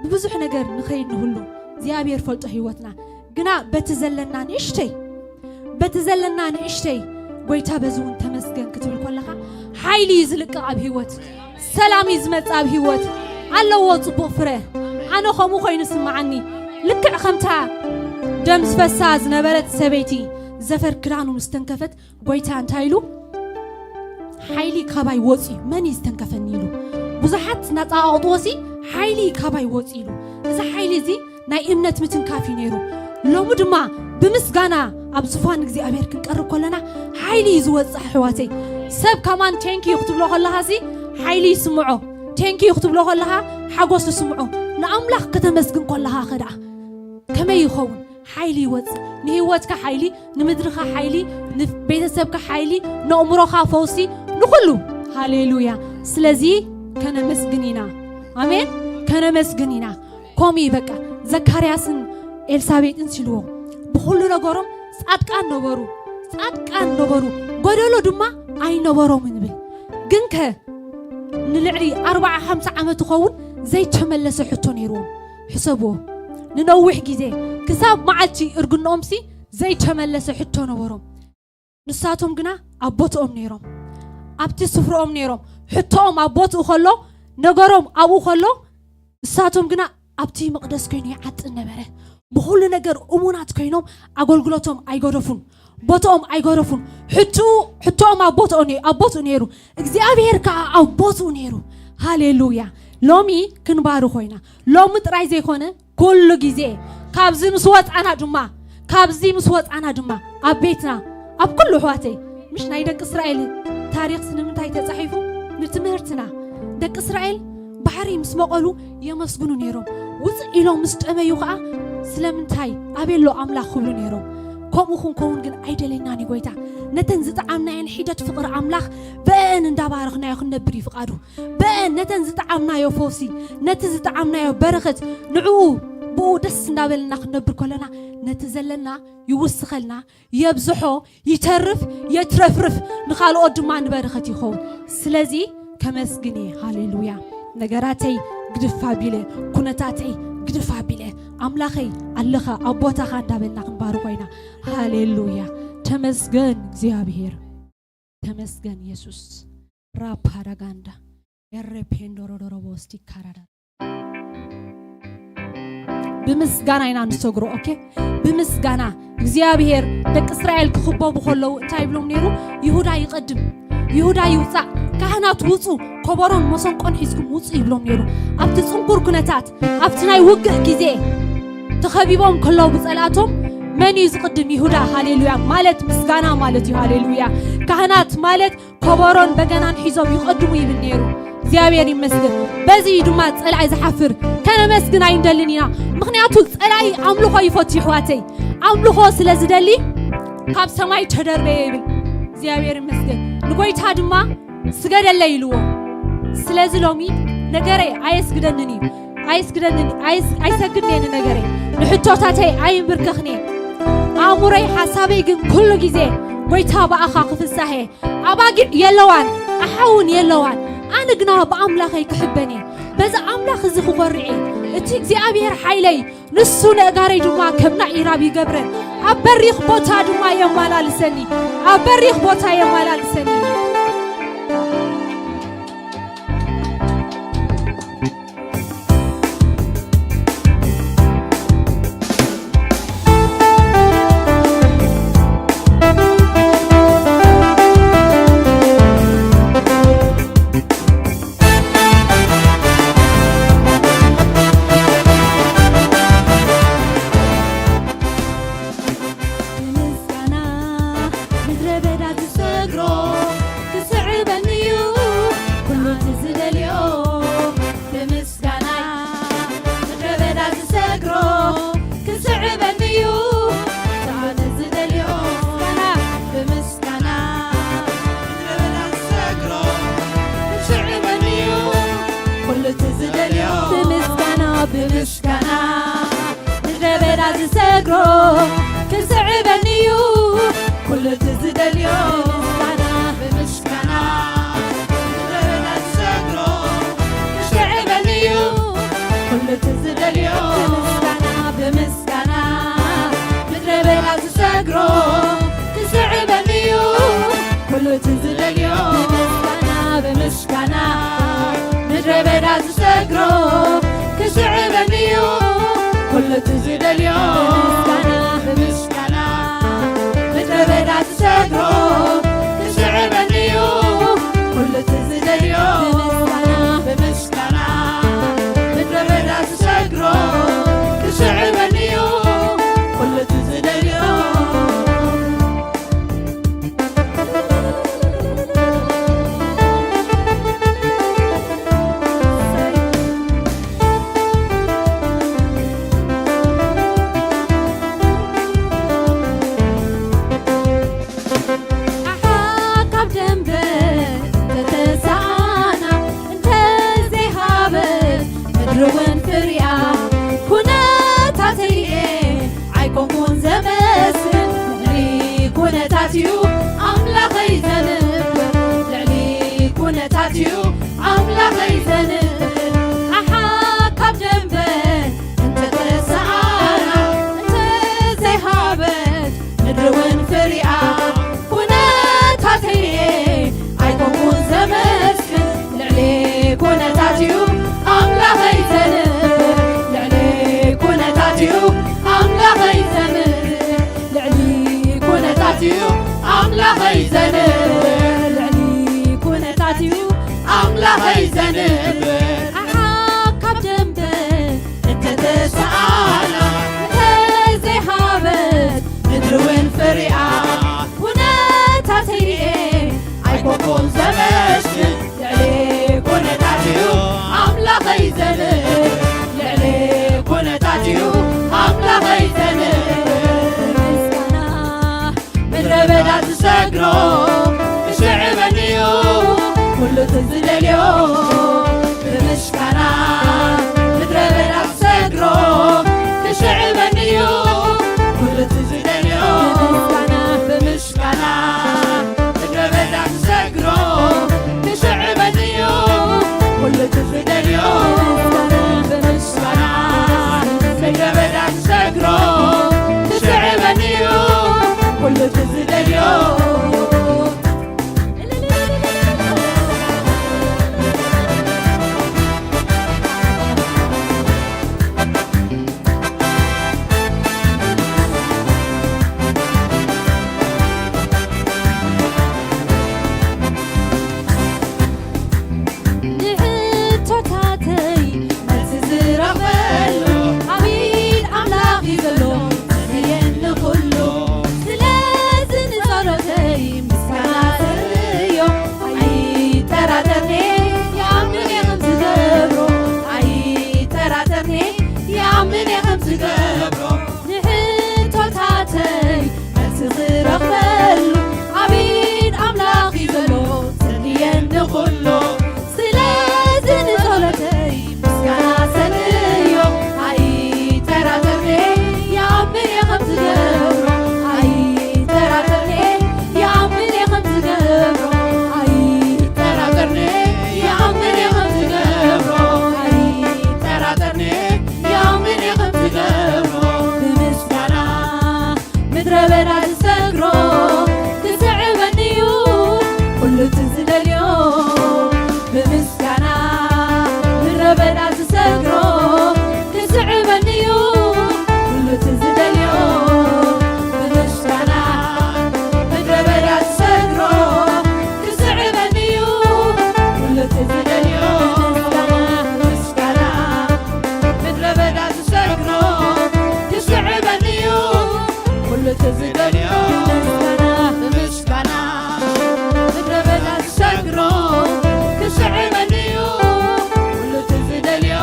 ብብዙሕ ነገር ንኸይድ ንህሉ። እግዚኣብሔር ፈልጦ ህይወትና። ግና በቲ ዘለና ንእሽተይ፣ በቲ ዘለና ንእሽተይ፣ ጎይታ በዚ እውን ተመስገን ክትብል ከለኻ፣ ሓይሊ እዩ ዝልቀቕ ኣብ ህይወት፣ ሰላም እዩ ዝመጽእ ኣብ ህይወት፣ ኣለዎ ጽቡቕ ፍረ። ኣነ ከምኡ ኮይኑ ስምዓኒ። ልክዕ ከምታ ደም ዝፈሳ ዝነበረት ሰበይቲ ዘፈር ክዳኑ ምስ ተንከፈት፣ ጎይታ እንታይ ኢሉ? "ሓይሊ ካባይ ወጺኡ፣ መን እዩ ዝተንከፈኒ?" ኢሉ። ብዙሓት እናጸቓቕጥዎሲ፣ "ሓይሊ ካባይ ወጺኡ" ኢሉ። እዚ ሓይሊ እዚ ናይ እምነት ምትንካፍ እዩ ነይሩ። ሎሚ ድማ ብምስጋና ኣብ ዝፋን እግዚኣብሔር ክንቀርብ ከለና፣ ሓይሊ እዩ ዝወጽእ ኣሕዋተይ። ሰብ ከማን ቴንኪዩ ክትብሎ ከለኻሲ፣ ሓይሊ ይስምዖ። ቴንኪዩ ክትብሎ ከለኻ፣ ሓጎስ ይስምዖ። ንኣምላኽ ከተመስግን ከለኻ ከ ደኣ ከመይ ይኸውን? ሓይሊ ይወጽእ። ንህይወትካ ሓይሊ፣ ንምድርኻ ሓይሊ፣ ንቤተሰብካ ሓይሊ፣ ንኣእምሮኻ ፈውሲ፣ ንኹሉ። ሃሌሉያ። ስለዚ ከነመስግን ኢና። ኣሜን። ከነመስግን ኢና። ከምኡ እዩ በቃ። ዘካርያስን ኤልሳቤጥን ሲልዎ ብኹሉ ነገሮም ጻድቃን ነበሩ። ጻድቃን ነበሩ። ጎደሎ ድማ ኣይነበሮምን ይብል። ግን ከ ንልዕሊ ኣርብዓ ሓምሳ ዓመት ዝኸውን ዘይተመለሰ ሕቶ ነይርዎም። ሕሰብዎ። ንነዊሕ ግዜ ክሳብ መዓልቲ እርግንኦምሲ ዘይተመለሰ ሕቶ ነበሮም። ንሳቶም ግና ኣብ ቦትኦም ነይሮም። ኣብቲ ስፍርኦም ነይሮም። ሕቶኦም ኣብ ቦትኡ ከሎ፣ ነገሮም ኣብኡ ከሎ፣ ንሳቶም ግና ኣብቲ መቕደስ ኮይኑ ይዓጥን ነበረ። ብኹሉ ነገር እሙናት ኮይኖም ኣገልግሎቶም ኣይገደፉን። ቦትኦም ኣይገደፉን። ሕቱ-፣ ሕቶኦም ኣብ ቦትኡ ነይ-፣ ኣብ ቦትኡ ነይሩ። እግዚኣብሔር ከኣ ኣብ ቦትኡ ነይሩ። ሃሌሉያ። ሎሚ ክንባርኾ ኢና። ሎሚ ጥራይ ዘይኮነ፣ ኩሉ ግዜ ካብዚ ምስ ወጻና ድማ፣ ካብዚ ምስ ወጻና ድማ ኣብ ቤትና፣ ኣብ ኩሉ ኣሕዋተይ፣ ምሽ ናይ ደቂ እስራኤል ታሪኽስ ንምንታይ ተጻሒፉ? ንትምህርትና። ደቂ እስራኤል ባሕሪ ምስ መቐሉ የመስግኑ ነይሮም። ውጽእ ኢሎም ምስ ጠመዩ ኸኣ ስለምንታይ ኣበሎ ኣምላኽ ክብሉ ነይሮም። ከምኡ ክንከውን ግን ኣይደለናን እዩ ጎይታ። ነተን ዝጠዓምናየን ሒደት ፍቕሪ ኣምላኽ ብአን እንዳባረኽናዮ ክንነብር እዩ ፍቓዱ። ብአን ነተን ዝጠዓምናዮ ፈውሲ፣ ነቲ ዝጠዓምናዮ በረኸት ንዕኡ ብኡ ደስ እንዳበለና ክንነብር ከለና ነቲ ዘለና ይውስኸልና፣ የብዝሖ፣ ይተርፍ፣ የትረፍርፍ፣ ንኻልኦት ድማ ንበረኸት ይኸውን። ስለዚ ከመስግን እየ። ሃሌሉያ። ነገራተይ ግድፍ ኣቢለ፣ ኩነታተይ ግድፍ ኣቢለ፣ ኣምላኸይ ኣለኻ ኣብ ቦታኻ እንዳበልና ክንባርኾ ኢና። ሃሌሉያ። ተመስገን እግዚኣብሔር። ተመስገን የሱስ። ራፓዳጋንዳ ኤሬፔንዶሮዶሮቦስቲ ካራዳ ብምስጋና ኢና ንሰግሮ። ኦኬ፣ ብምስጋና እግዚኣብሔር። ደቂ እስራኤል ክኽበቡ ከለዉ እንታይ ይብሎም ነይሩ? ይሁዳ ይቐድም፣ ይሁዳ ይውፃእ፣ ካህናት ውፁ፣ ከበሮን መሰንቆን ሒዝኩም ውፁ ይብሎም ነይሩ። ኣብቲ ፅንኩር ኩነታት፣ ኣብቲ ናይ ውግእ ግዜ ተኸቢቦም ከለዉ ብፀላእቶም መን እዩ ዝቕድም? ይሁዳ። ሃሌሉያ። ማለት ምስጋና ማለት እዩ። ሃሌሉያ። ካህናት ማለት ከበሮን በገናን ሒዞም ይቐድሙ ይብል ነይሩ። እግዚኣብሔር ይመስገን። በዚ እዩ ድማ ጸላኢ ዝሓፍር። ከነመስግን ኣይንደልን ኢና። ምኽንያቱ ጸላኢ ኣምልኾ ይፈቱ ይሕዋተይ። ኣምልኾ ስለ ዝደሊ ካብ ሰማይ ተደርበየ ይብል። እግዚኣብሔር ይመስገን። ንጎይታ ድማ ስገደለይ ኢልዎ። ስለዚ ሎሚ ነገረይ ኣየስግደንን እዩ። ኣይስግደንን፣ ኣይስ-፣ ኣይሰግድን እየ ንነገረይ። ንሕቶታተይ ኣይንብርከኽን እየ። ኣእምሮይ ሓሳበይ ግን ኩሉ ግዜ ጎይታ ብኣኻ ክፍሳህ እየ። ኣባጊዕ የለዋን፣ ኣሓውን የለዋን። ኣነ ግና ብኣምላኸይ ክሕበን እየ። በዚ ኣምላኽ እዚ ክኾርዕ እየ። እቲ እግዚኣብሔር ሓይለይ፣ ንሱ ነእጋረይ ድማ ከም ናይ ኢራብ ይገብረን። ኣብ በሪኽ ቦታ ድማ የመላልሰኒ። ኣብ በሪኽ ቦታ የመላልሰኒ። ብምስጋና ምድረ በዳ ዝሰግሮ ክስዕበኒ እዩ ኩሉ እቲ ዝደልዮ። ብምስጋና ምድረ በዳ ዝሰግሮ ክስዕበኒ እዩ ኩሉ እቲ ዝደልዮ። ብምስጋና ምድረ በዳ ዝሰግሮ ክስዕበኒ እዩ ኩሉ እቲ ዝደልዮ። ብምስጋና፣ ብምስጋና ምድረ በዳ ዝሰግሮ ክስዕበኒ እዩ ኩሉ እቲ ዝደልዮ። ብምስጋና፣ ብምስጋና ምድረ በዳ ዝሰግሮ ክስዕበኒ እዩ ኩሉ እቲ ዝደልዮ። ብምስጋና፣ ብምስጋና ምድረ በዳ ዝሰግሮ ክስዕበኒ እዩ ኩሉ እቲ ዝደልዮ። ብምስጋና፣ ብምስጋና ምድረ በዳ ዝሰግሮ ክስዕበኒ እዩ ኩሉ እቲ ዝደልዮ። ብምስጋና፣ ብምስጋና ምድረ በዳ ዝሰግሮ ክስዕበኒ እዩ ኩሉ እቲ ዝደልዮ። ብምስጋና፣ ብምስጋና ምድረ በዳ ዝሰግሮ ክስዕበኒ እዩ ኩሉ እቲ ዝደልዮ። ከይዘንብል ኣሓ ካብ ደንበ እንተተሰኣና እንተዘይሃበት ምድሪ እውን ፍሪኣ ኩነታተይ ርኤ ኣይኮንኩን ዘመስግን ልዕሊ ኩነታት እዩ ኣምላኸይ ዘንብል ልዕሊ ኩነታት እዩ ኣምላኸይ ዘንብል ልዕሊ ኩነታት እዩ ኣምላኸይ ዘንብል ልዕሊ ኩነታት እዩ ኣምላኸይ ዘንብል ኣሓ ካብ ደንበ እንተተሰኣላ እንተዘይሃበት ምድሪ እውን ፍሪኣ ኩነታተይ ርኤ ኣይኮንኩን ዘመስግን ልዕሊ ኩነታት እዩ ኣምላኸይ ዘንብል ልዕሊ ኩነታት እዩ ኣምላኸይ ዘንብል ምስጋና ምድረ በዳ ዝሰግሮ ክስዕበኒ እዩ ኩሉ እቲ ዝደልዮ ብምስጋና ምድረ በዳ ዝሰግሮ ክስዕበኒ እዩ ኩሉ እቲ ዝደልዮ ብምስጋና ብምስጋና ምድረ በዳ ዝሰግሮ ክስዕበኒ እዩ ኩሉ እቲ ዝደልዮ ብምስጋና ምድረ በዳ ዝሰግሮ ክስዕበኒ እዩ ኩሉ እቲ ዝደልዮ ንሕቶታተይ መልሲ ዝረኽበሉ ኣብ ኢድ ኣምላኽ እዩ ዘሎ ዘድልየኒ ኩሉ ስለዚ ንጸሎተይ ምስጋና ዘርእዮ ኣይጠራጠርኔ ይኣምን እየ ከም ዝገብሮ ኣይጠራጠርኔ ይኣምን እየ ከም ዝገብሮ ንሕቶታተይ መልሲ ዝረኽበሉ ኣብ ኢድ ኣምላኽ እዩ ዘሎ ዘድልየኒ ኩሉ ስለዚ ንጸሎተይ ምስጋና ሰልዮ ኣይጠራጠርኔ ይኣምን እየ ከም ዝገብሮ ኣይጠራጠርኔ ይኣምን እየ ከም ዝገብሮ ኣይጠራጠርኔ ይኣምን እየ ከም ዝገብሮ ኣይጠራጠርኔ ይኣምን እየ ከም ዝገብሮ ብምስጋና ምድረ በዳ ዝሰግሮ ክስዕበኒ እዩ ኩሉ እቲ ዝደልዮ ብምስጋና ምድረ በዳ ዝሰግሮ ክስዕበኒ እዩ ኩሉ እቲ ዝደልዮ ብምስጋና ምድረ በዳ ዝሰግሮ ክስዕበኒ እዩ ኩሉ እቲ ዝደልዮ ብምስጋና ምድረ በዳ ዝሰግሮ ክስዕበኒ እዩ ኩሉ እቲ ዝደልዮ ብምስጋና ምድረ በዳ ዝሰግሮ ክስዕበኒ እዩ ኩሉ እቲ ዝደልዮ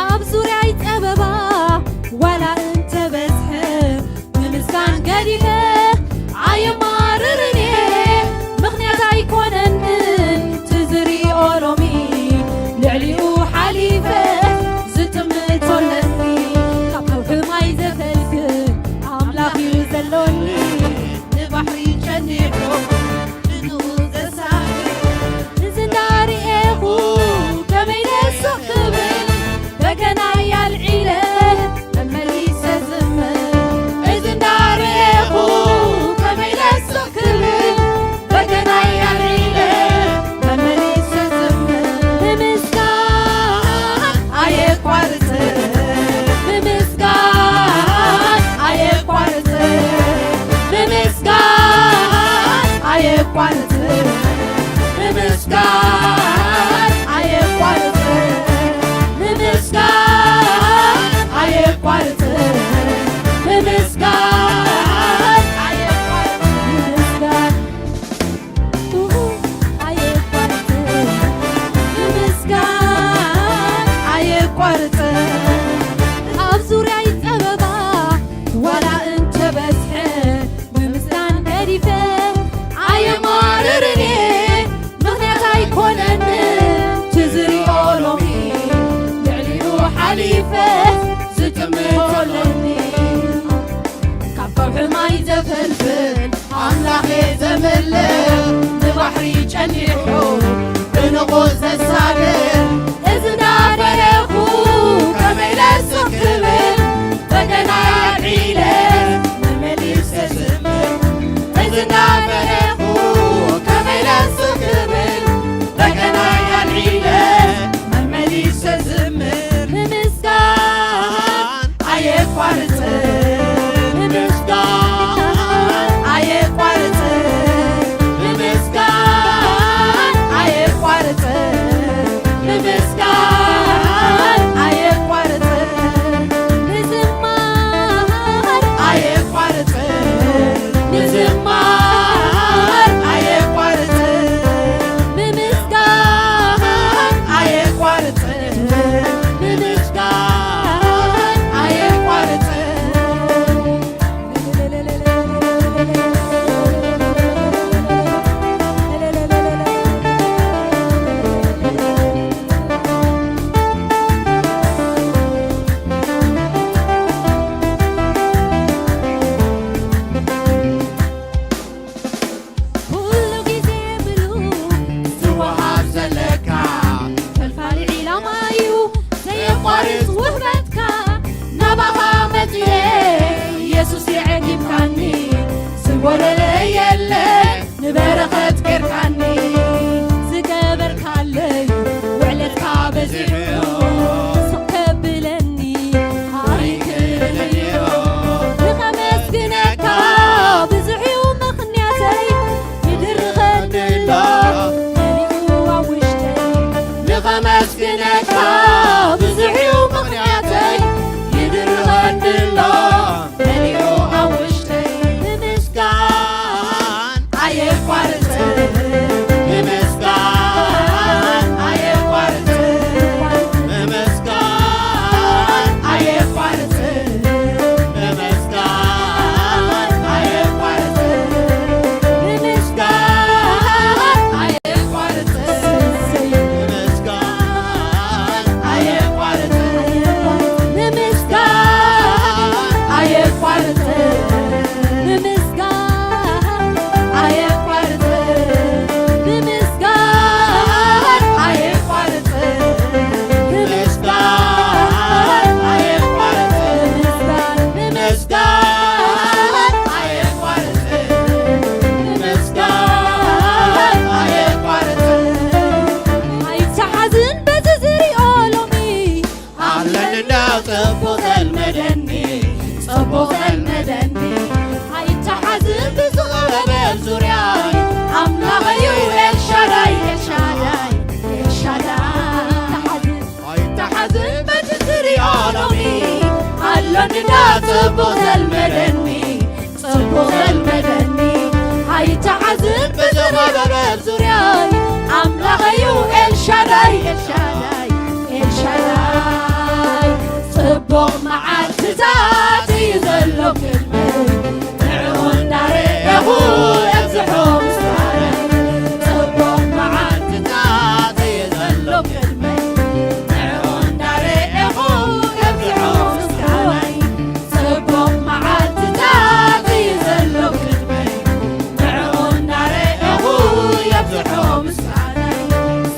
ኣብ ዙርያይ ጸበባ ዋላ እንተበዝሐ ብምስጋን ገዲፈ ኣየማርርን እየ ምኽንያት ኣይኮነንን ትዝሪኦ ሎሚ ልዕሊኡ ሓሊፈ ዝጥምቶ ኣለኒ ካብ ከውሒ ማይ ዘፈልፍል ኣምላኽ እዩ ዘሎኒ ንባሕሪ ጨኒሑ ንንኡ ዘሳግር ንዝንዳሪኤኹ ከመይ ደስ ክብል በገናይ ኣልዒለ መመሊሰ ዝምር እዚ እንዳርኤኹ ከመይ ደስ ክብል በገናይ ኣልዒለ መመሊሰ ዝምር ብምስጋን ኣየቋርጽ ብምስጋን ኣየቋርጽ ብምስጋን ኣየቋርጽ ብምስጋን ኣየቋርጽ ብምስጋን ኣየቋርጽ ብምስጋን ኣየቋርጽ ብምስጋን ኣየቋርጽ ኣብ ዙርያይ ጸበባ ዋላ እንተበዝሐ ብምስጋን ገዲፈ ኣየማርር ንባሕሪ ጨኒሑ ብንቑ ዘሳግር፣ እዚ እንዳፈረኹ ከመይ ለስቕ ክብል፣ በገናይ ኣልዒለ መመሊሰ ዝምር። እዚ እንዳፈረኹ ከመይ ለስቕ ክብል፣ በገናይ ኣልዒለ መመሊሰ ዝምር። ንምስጋን ኣየቋርጽን፣ ንምስጋን ኣየቋርጽን፣ ንምስጋን ኣየቋርጽን፣ ንምስጋን ኣየቋርጽን፣ ምዝማር ኣየቋርጽን፣ ምዝማር ኣየቋርጽን፣ ምምስጋን ኣየቋርጽን፣ ምምስጋን ኣየቋርጽን። ኩሉ ግዜ ብሉ ዝወሃብ ዘለካ ፈልፋሊ ዒላማ እዩ ዘየቋርጽ ውህበትካ። ናባኻ መጺኤ የሱስ የዕጊብካኒ፣ ዝጎደለ የለ ንበረኸት ጌርካኒ። ዝገበርካለይ ውዕለትካ በዚሑ ስቕ ከብለኒ ኣይክእልን እዩ። ንኸመስግነካ ብዙሕ እዩ ምኽንያተይ፣ ይድርኸኒ ኣሎ መሊኡ ኣብ ውሽጠይ። ንኸመስግነካ ብዙሕ እዩ ምኽንያተይ፣ ይድርኸኒ ኣሎ መሊኡ ኣብ ውሽጠይ። ንምስጋን ኣየቋርጽን፣ ንምስጋን ኣየቋርጽን፣ ንምስጋን ኣየቋርጽን፣ ንምስጋን ኣየቋርጽን፣ ንምስጋን ኣየቋርጽን፣ ንምስጋን ኣየቋርጽን፣ ንምስጋን ኣየቋርጽን፣ ንምስጋን ኣየቋርጽን፣ ንምስጋን ኣየቋርጽን፣ ንምስጋን ኣየቋርጽን፣ ንምስጋን፣ ንምስጋን ኣየቋርጽን፣ ንምስጋን ኣየቋርጽን። ኣይተሓዝን በዚ ዝሪኦ ሎሚ፣ ኣለኒ እንዳ ጽቡቕ ዘልመደኒ፣ ጽቡቕ ዘልመደኒ። ኣይተሓዝን ብዝኸበበ ዙርያይ፣ ኣምላኸይ እዩ ኤልሻዳይ፣ ኤልሻዳይ፣ ኤልሻዳይ። ኣይተሓዝን፣ ኣይተሓዝን በቲ ዝሪኦ ሎሚ፣ ኣለኒ እንዳ ጽቡቕ ዘልመደኒ፣ ጽቡቕ ዘልመደኒ። ኣይተሓዝን ብዝኸበበ ዙርያይ፣ ኣምላኸይ እዩ ኤልሻዳይ፣ ኤልሻዳይ፣ ኤልሻዳይ። ጽቡቕ መዓልትታት እዩ ዘሎ ቅድመይ፣ ንዕኡ እንዳረኣኹ እብዝሖ ምስጋናይ። ጽቡቕ መዓልትታት እዩ ዘሎ ቅድመይ፣ ንዕኡ እንዳረኣኹ እብዝሖ ምስጋናይ። ጽቡቕ መዓልትታት እዩ ዘሎ ቅድመይ፣ ንዕኡ እንዳረኣኹ የብዝሖ ምስጋናይ።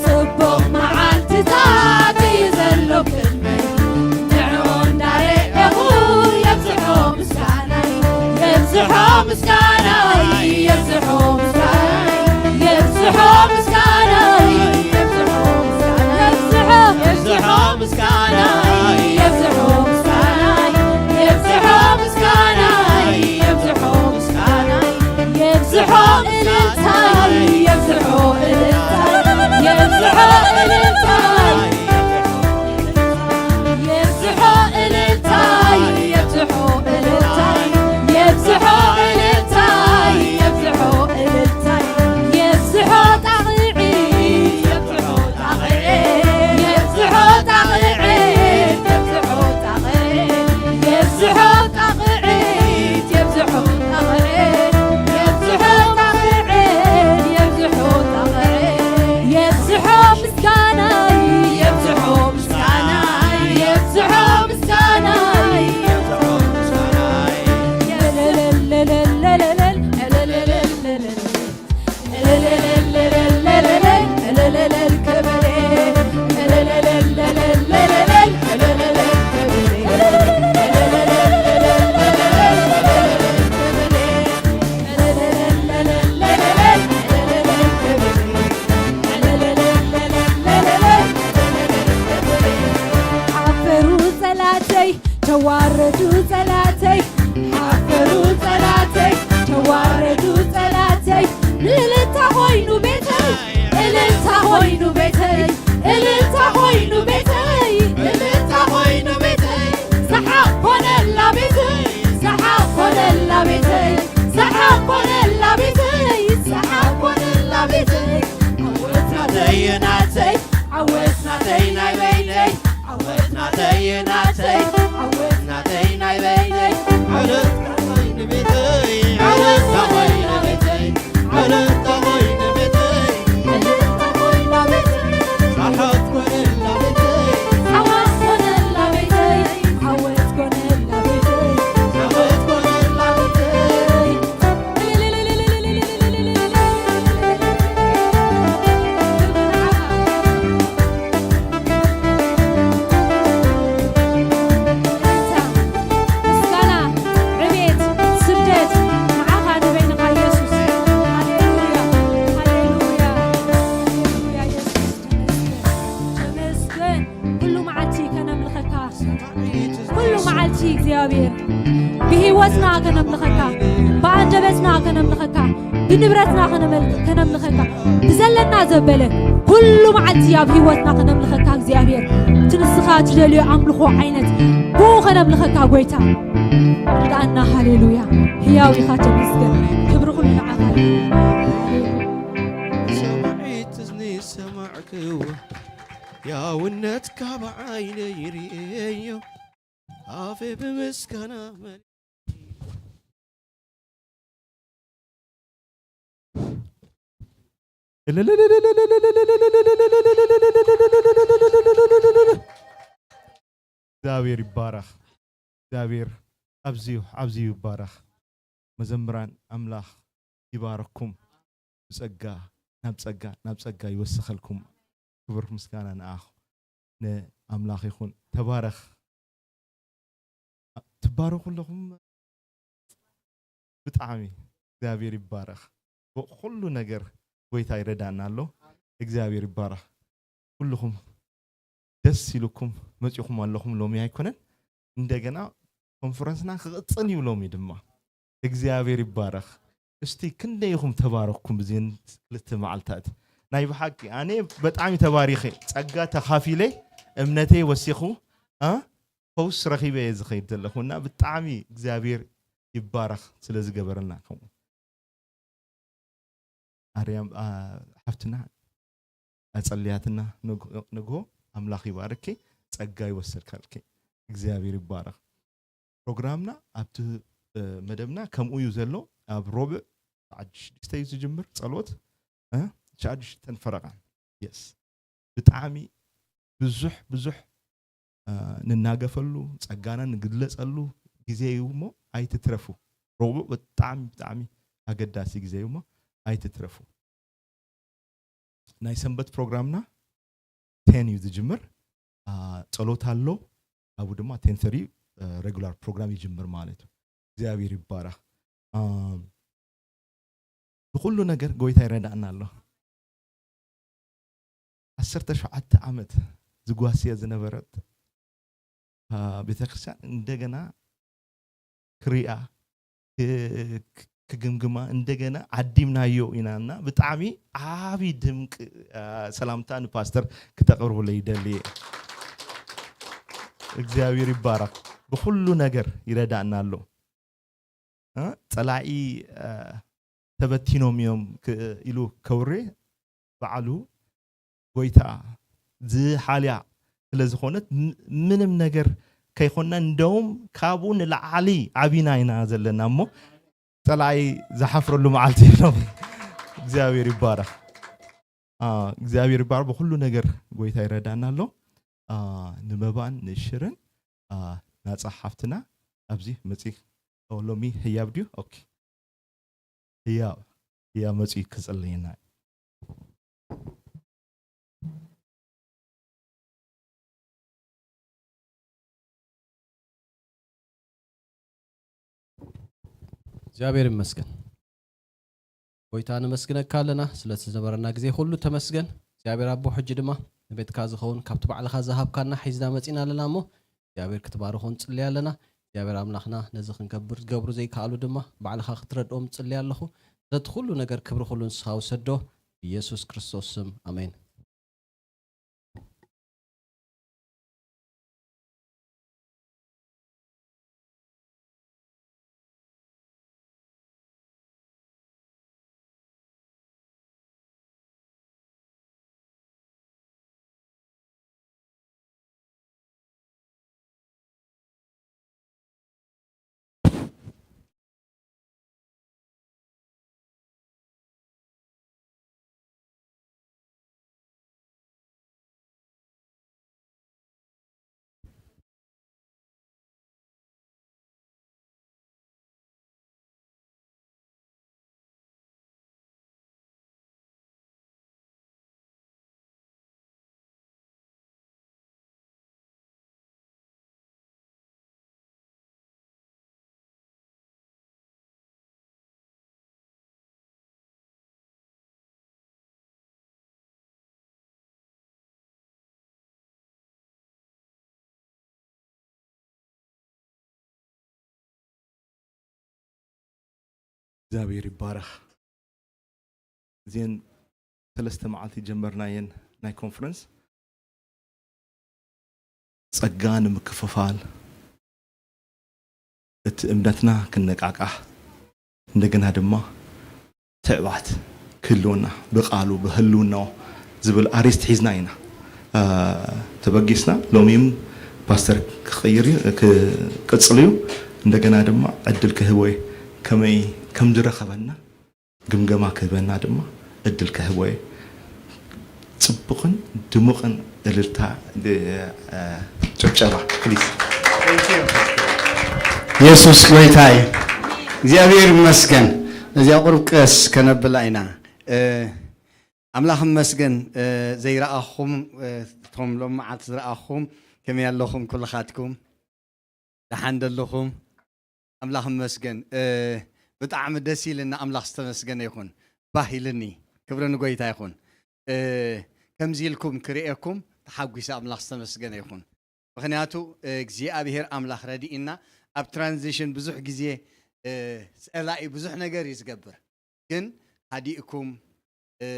ጽቡቕ መዓልትታት እዩ ዘሎ ቅድመይ፣ ንዕኡ እንዳረኣኹ የብዝሖ ምስጋናይ። ኮይኑ ቤተይ፣ እልልታ ኮይኑ ቤተይ፣ እልልታ ኮይኑ ቤተይ፣ እልልታ ኮይኑ ቤተይ፣ ሰሓቕ ኮነላ ቤተይ፣ ሰሓቕ ኮነላ ቤተይ፣ ሰሓቕ ኮነላ ቤተይ፣ ሰሓቕ ኮነላ ቤተይ። ዓወት ናተይ ናተይ፣ ዓወት ናተይ ናይ በይነይ፣ ዓወት ናተይ ናተይ፣ ዓወት ናተይ ናይ በይነይ። ዓወት ናተይ ንቤተይ፣ ዓወት ናተይ ንቤተይ፣ ዓወት ናተይ ንቤተይ፣ ዓወት ናተይ ንቤተይ። ዓወት ኮነላ ቤተይ፣ ዓወት ኮነላ ቤተይ፣ ዓወት ኮነላ ቤተይ፣ ዓወት ኮነላ ቤተይ። ምስጋና፣ ዕቤት፣ ስግደት ንዓኻ ንበይንኻ ኢየሱስ። ሃሌሉያ፣ ሃሌሉያ፣ ሃሌሉያ፣ ኢየሱስ ተመስገን፣ ተመስገን። ኩሉ መዓልቲ ከነምልኸካ፣ ኩሉ መዓልቲ እግዚኣብሔር ብህይወትና ከነምልኸካ፣ ብኣንደበትና ከነምልኸካ፣ ብንብረትና ከነመልክ-፣ ከነምልኸካ፣ ብዘለና ዘበለ ኩሉ መዓልቲ ኣብ ህይወትና ከነምልኸካ እግዚኣብሔር፣ እቲ ንስኻ ትደልዮ ኣምልኾ ዓይነት ብኡ ከነምልኸካ ጎይታ ርድኣና። ሃሌሉያ። ህያው ኢኻ፣ ተመስገን። ክብሪ ኩሉ ንዓኻ እዩ። ሰማዒት እዝኒ ሰማዕክዎ፣ ያውነትካ ብዓይነይ ርእየዮ፣ ኣፌ ብምስጋና መል- እግዚኣብሔር ይባረኽ። እግዚኣብሔር ኣብዝዩ ኣብዝዩ ይባረኽ። መዘምራን ኣምላኽ ይባረኩም። ብጸጋ ናብ ጸጋ ናብ ጸጋ ይወስኸልኩም። ክብር ምስጋና ንኣኹ ንኣምላኽ ይኹን። ተባረኽ። ትባረኹ ኣለኹም። ብጣዕሚ እግዚኣብሔር ይባረኽ። ብኩሉ ነገር ጎይታ ይረዳና ኣሎ። እግዚኣብሔር ይባረኽ። ኩልኹም ደስ ኢሉኩም መጺኹም ኣለኹም። ሎሚ ኣይኮነን፣ እንደገና ኮንፈረንስና ክቕጽል እዩ ሎሚ ድማ። እግዚኣብሔር ይባረኽ። እስቲ ክንደይ ኢኹም ተባረኽኩም ብዚን ክልተ መዓልታት? ናይ ብሓቂ ኣነ ብጣዕሚ ተባሪኸ፣ ጸጋ ተኻፊለ፣ እምነተይ ወሲኹ፣ እ? ፈውስ ረኺበ እየ ዝኸይድ ዘለኹ እና ብጣዕሚ እግዚኣብሔር ይባረኽ ስለ ዝገበረልና። ከምኡ ኣርያም፣ ኣ፣ ሓፍትና ኣጸልያትና፣ ንግ-፣ ንግሆ ኣምላኽ ይባርኪ፣ ጸጋ ይወሰድካልኪ። እግዚኣብሔር ይባረኽ። ፕሮግራምና ኣብቲ፣ እ፣ መደብና ከምኡ እዩ ዘሎ። ኣብ ሮብዕ ሰዓት ሽዱሽተ እዩ ዝጅምር ጸሎት፣ እ፣ ሸዓት ሽዱሽተን ፈረቓን። የስ። ብጣዕሚ ብዙሕ፣ ብዙሕ፣ እ፣ ንናገፈሉ፣ ጸጋና ንግለጸሉ ግዜ እዩ እሞ ኣይትትረፉ። ሮብዕ ብጣዕሚ፣ ብጣዕሚ ኣገዳሲ ግዜ እዩ እሞ ኣይትትረፉ። ናይ ሰንበት ፕሮግራምና ቴን እዩ ዝጅምር። አ፣ ጸሎት ኣሎ፣ ኣብኡ ድማ ቴን ሰርቲ፣ አ፣ ሬጉላር ፕሮግራም ይጅምር ማለት እዩ። እግዚኣብሔር ይባረኽ። አ፣ ብኹሉ ነገር ጎይታ ይረዳእና ኣሎ። ዓሰርተ ሸውዓተ ዓመት ዝጓስየ ዝነበረት፣ አ፣ ቤተክርስትያን እንደገና ክሪኣ፣ ክ-፣ ክ-፣ ክግምግማ እንደገና ዓዲምናዮ ኢና እና ብጣዕሚ ዓቢ ድምቅ፣ አ፣ ሰላምታ ንፓስተር ክተቕርቡለይ ይደሊ እየ። እግዚኣብሔር ይባረኽ። ብኹሉ ነገር ይረዳእና ኣሎ። እ፣ ጸላኢ፣ እ፣ ተበቲኖም እዮም ክ-፣ ኢሉ ከውሬ ባዕሉ ጎይታ ዝሓልያ ስለ ዝኾነት ም-፣ ምንም ነገር ከይኮንና እንደውም ካብኡ ንላዕሊ ዓቢና ኢና ዘለና እሞ ጸላኢ ዝሓፍረሉ መዓልቲ የብሎም። እግዚኣብሔር ይባረኽ። አ፣ እግዚኣብሔር ይባረኽ። ብኹሉ ነገር ጎይታ ይረዳና ኣሎ። አ፣ ንመባን ንሽርን፣ አ፣ ናጻ ሓፍትና ኣብዚ መጺ ኦ፣ ሎሚ ህያብ ድዩ? ኦኬ። ህያብ፣ ህያብ መጺኡ ክጽልየና እዩ። እግዚኣብሔር ይመስገን። ጎይታ ነመስግነካ ኣለና፣ ስለቲ ዝነበረና ግዜ ኩሉ ተመስገን። እግዚኣብሔር ኣቦ፣ ሕጂ ድማ ንቤትካ ዝኸውን ካብቲ ባዕልኻ ዝሃብካና ሒዝና መጺና ኣለና እሞ፣ እግዚኣብሔር ክትባርኾ ንጽሊ ኣለና። እግዚኣብሔር ኣምላኽና ነዚ ክንገብር ዝገብሩ ዘይከኣሉ ድማ ባዕልኻ ክትረድኦም ጽሊ ኣለኹ። ስለቲ ኩሉ ነገር ክብሪ ኩሉ ንስኻ ውሰዶ። ኢየሱስ ክርስቶስ ስም ኣሜን። እግዚኣብሔር ይባረኽ። እዚአን ሰለስተ መዓልቲ ጀመርናየን ናይ ኮንፈረንስ ጸጋ ንምክፍፋል፣ እቲ እምነትና ክነቃቃሕ፣ እንደገና ድማ ትዕባት ክህልወና ብቃሉ ብህልውናው ዝብል ኣርእስቲ ሒዝና ኢና ተበጊስና። ሎሚም ፓስተር ክቕይር እዩ፣ ክቅጽል እዩ። እንደገና ድማ ዕድል ክህቦ እዩ፣ ከመይ ከም ዝረኸበና ግምገማ ክህበና ድማ እድል ክህቦ እየ። ጽቡቕን ድሙቕን እልልታ፣ እ፣ እ፣ ጭብጨባ ፕሊዝ። የሱስ ጎይታ እዩ። እግዚኣብሔር ይመስገን። እዚኣ ቁሩብ ቀስ ከነብላ ኢና። እ፣ ኣምላኽ ይመስገን። እ፣ ዘይረኣኹም፣ እ፣ እቶም ሎም መዓልቲ ዝረኣኹም ከመይ ኣለኹም ኩልኻትኩም? ደሓን ደለኹም? ኣምላኽ ይመስገን። እ፣ ብጣዕሚ ደስ ኢልና፣ ኣምላኽ ዝተመስገነ ይኹን። ባህ ኢልኒ። ክብሪ ንጎይታ ይኹን። እ፣ ከምዚ ኢልኩም ክርእየኩም ተሓጒሰ፣ ኣምላኽ ዝተመስገነ ይኹን። ምኽንያቱ፣ እ፣ እግዚኣብሔር ኣምላኽ ረዲእና። ኣብ ትራንዚሽን ብዙሕ ግዜ፣ እ፣ ጸላኢ ብዙሕ ነገር እዩ ዝገብር። ግን ሃዲእኩም፣ እ፣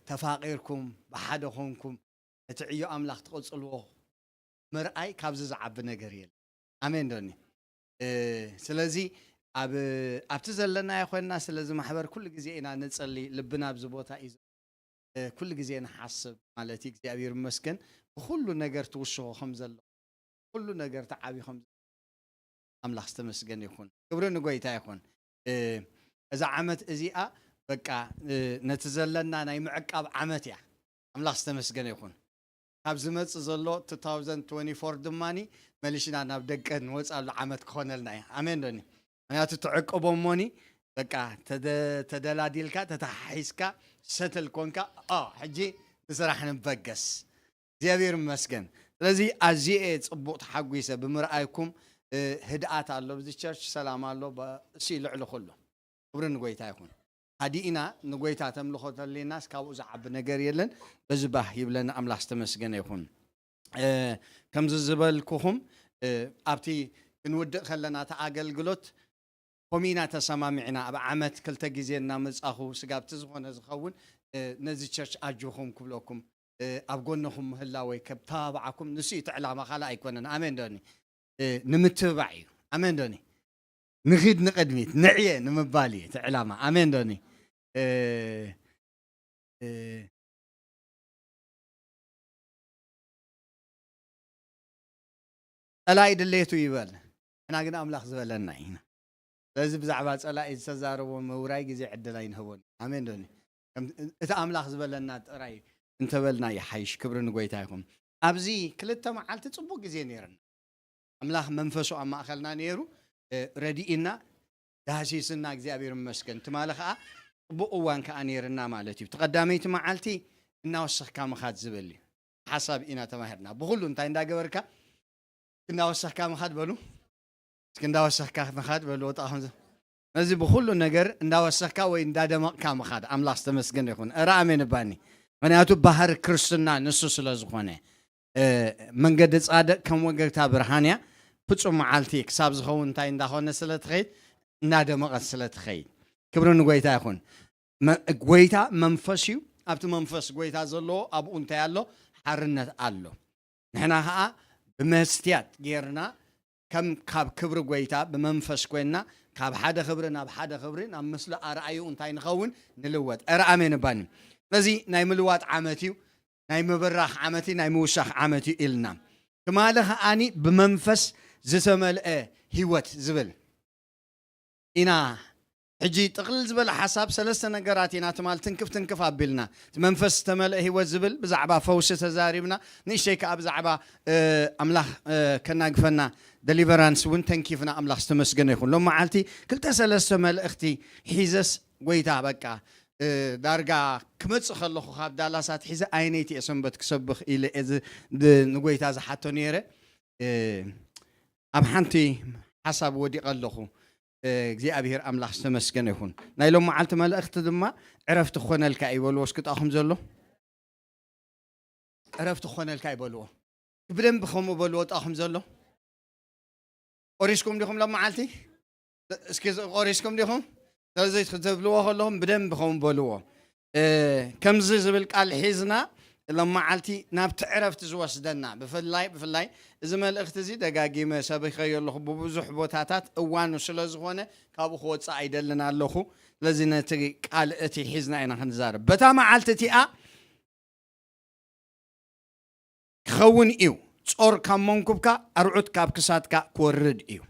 ተፋቒርኩም፣ ብሓደ ኾንኩም፣ እቲ ዕዮ ኣምላኽ ትቕጽልዎ ምርኣይ ካብዚ ዝዓቢ ነገር የለን። ኣሜን ዶኒ? እ፣ ስለዚ ኣብ፣ ኣብቲ ዘለናዮ ኮይንና፣ ስለዚ ማሕበር ኩሉ ግዜ ኢና ንጽሊ፣ ልብና ኣብዚ ቦታ እዩ። እ፣ ኩሉ ግዜ ንሓስብ ማለት እዩ። እግዚኣብሔር ይመስገን ብኹሉ ነገር ትውስኾ ከም ዘሎ፣ ኩሉ ነገር ተዓብዩ ከም ዘሎ ኣምላኽ ዝተመስገነ ይኹን። ክብሪ ንጎይታ ይኹን። እ፣ እዛ ዓመት እዚኣ በቃ፣ እ፣ ነቲ ዘለና ናይ ምዕቃብ ዓመት እያ። ኣምላኽ ዝተመስገነ ይኹን። ካብ ዝመጽእ ዘሎ two thousand twenty-four ድማኒ መሊሽና ናብ ደገ ንወጻሉ ዓመት ክኾነልና እዩ። ኣሜን ዶኒ? ምክንያቱ ትዕቅቦ እሞኒ በቃ ተደ-፣ ተደላዲልካ፣ ተተሓሒዝካ፣ ሰትል ኮንካ፣ ኦ፣ ሕጂ ንስራሕ ንበገስ። እግዚኣብሔር ይመስገን። ስለዚ ኣዝየ ጽቡቕ ተሓጒሰ ብምርኣይኩም። እ፣ ህድኣት ኣሎ ኣብዚ ቸርች፣ ሰላም ኣሎ፣ ብ-፣ እሱ ልዕሊ ኩሉ። ክብሪ ንጎይታ ይኹን። ሃዲእና ንጎይታ ተምልኾ ተሊናስ ካብኡ ዝዓቢ ነገር የለን። በዚ ባህ ይብለና። ኣምላኽ ዝተመስገነ ይኹን። እ፣ ከምዚ ዝበልኩኹም፣ እ፣ ኣብቲ ክንውድእ ከለና እቲ ኣገልግሎት ኮሚና ተሰማሚዕና ኣብ ዓመት ክልተ ግዜ እናመጻኹ ስጋብቲ ዝኾነ ዝኸውን፣ እ፣ ነዚ ቸርች ኣጆኹም ክብለኩም፣ እ፣ ኣብ ጎንኹም ምህላወይ ከብ ተባብዓኩም ንሱ እዩ እቲ ዕላማ፣ ካልእ ኣይኮነን። ኣሜን ዶኒ? እ፣ ንምትብባዕ እዩ። ኣሜን ዶኒ? ንኺድ ንቕድሚት፣ ንዕየ ንምባል እዩ እቲ ዕላማ። ኣሜን ዶኒ? እ፣ እ፣ ጸላኢ ድሌቱ ይበል፣ ንሕና ግን ኣምላኽ ዝበለና ኢና። ስለዚ ብዛዕባ ጸላኢ ዝተዛረቦ ምውራይ ግዜ ዕድል ኣይንህቦን። ኣሜን ዶኒ? ከም-፣ እቲ ኣምላኽ ዝበለና ጥራይ እንተበልና ይሓይሽ። ክብሪ ንጎይታ ይኹን። ኣብዚ ክልተ መዓልቲ ጽቡቕ ግዜ ነይርና። ኣምላኽ መንፈሱ ኣብ ማእኸልና ነይሩ፣ እ፣ ረዲእና፣ ዳህሲስና፣ እግዚኣብሔር ይመስገን። ትማሊ ኸዓ ጽቡቕ እዋን ከኣ ነይርና ማለት እዩ። እቲ ቀዳመይቲ መዓልቲ እናወሰኽካ ምኻድ ዝብል እዩ። ሓሳብ ኢና ተማሂርና። ብኹሉ እንታይ እንዳገበርካ? እናወሰኽካ ምኻድ በሉ። እስኪ እንዳወሰኽካ ምኻድ በሉ። ወጣ ከምዚ። ነዚ ብኹሉ ነገር እንዳወሰኽካ ወይ እንዳደመቕካ ምኻድ። ኣምላኽ ዝተመስገነ ይኹን። እረ ኣሜን እባኒ። ምኽንያቱ ባህሪ ክርስትና ንሱ ስለ ዝኾነ። እ፣ መንገዲ ጻድቕ ከም ወገግታ ብርሃን እያ። ፍጹም መዓልቲ ክሳብ ዝኸውን እንታይ እንዳኾነ ስለ ትኸይድ፣ እናደመቐት ስለ ትኸይድ። ክብሪ ንጎይታ ይኹን። መ-፣ ጎይታ መንፈስ እዩ። ኣብቲ መንፈስ ጎይታ ዘለዎ ኣብኡ እንታይ ኣሎ? ሓርነት ኣሎ። ንሕና ኸዓ ብመስትያት ጌርና ከም ካብ ክብሪ ጎይታ ብመንፈስ ኮይንና ካብ ሓደ ክብሪ ናብ ሓደ ክብሪ ናብ ምስሉ ኣርኣዩ እንታይ ንኸውን? ንልወጥ። ኧረ ኣሜን እባኒ። ስለዚ ናይ ምልዋጥ ዓመት እዩ፣ ናይ ምብራኽ ዓመት እዩ፣ ናይ ምውሳኽ ዓመት እዩ ኢልና። ትማሊ ኸዓኒ ብመንፈስ ዝተመልአ ህይወት ዝብል ኢና። ሕጂ ጥቕልል ዝበለ ሓሳብ ሰለስተ ነገራት ኢና ትማል ትንክፍ ትንክፍ ኣቢልና። እቲ መንፈስ ዝተመልአ ህይወት ዝብል ብዛዕባ ፈውሲ ተዛሪብና፣ ንእሽተይ ከኣ ብዛዕባ፣ እ፣ ኣምላኽ፣ እ፣ ከናግፈና ደሊቨራንስ እውን ተንኪፍና። ኣምላኽ ዝተመስገነ ይኹን። ሎም መዓልቲ ክልተ ሰለስተ መልእኽቲ ሒዘስ ጎይታ በቃ፣ እ፣ ዳርጋ ክመጽእ ከለኹ ካብ ዳላሳት ሒዘ ኣይነይቲ እየ ሰንበት ክሰብኽ ኢለ እየ ዝ-፣ ድ-፣ ንጎይታ ዝሓቶ ነይረ። እ፣ ኣብ ሓንቲ ሓሳብ ወዲቐ ኣለኹ። እ፣ እግዚኣብሔር ኣምላኽ ዝተመስገነ ይኹን። ናይ ሎም መዓልቲ መልእኽቲ ድማ ዕረፍቲ ክኾነልካ እዩ በልዎ። እስኪ ጣኹም ዘሎ ዕረፍቲ ክኾነልካ እዩ በልዎ። ብደንብ ከምኡ በልዎ ጣኹም ዘሎ። ቆሪስኩም ዲኹም ሎም መዓልቲ? እስኪ ቆሪስኩም ዲኹም? ስለዚ ክትብልዎ ከለኹም ብደንብ ከምኡ በልዎ። እ፣ ከምዚ ዝብል ቃል ሒዝና ሎም መዓልቲ ናብቲ ዕረፍቲ ዝወስደና፣ ብፍላይ፣ ብፍላይ እዚ መልእኽቲ እዚ ደጋጊመ ሰቢኸዮ ኣለኹ ብብዙሕ ቦታታት፣ እዋኑ ስለ ዝኾነ ካብኡ ክወጽእ ኣይደልን ኣለኹ። ስለዚ ነቲ ቃል እቲ ሒዝና ኢና ክንዛረብ። በታ መዓልቲ እቲኣ ክኸውን እዩ። ጾር ካብ መንኩብካ፣ ኣርዑት ካብ ክሳድካ ክወርድ እዩ።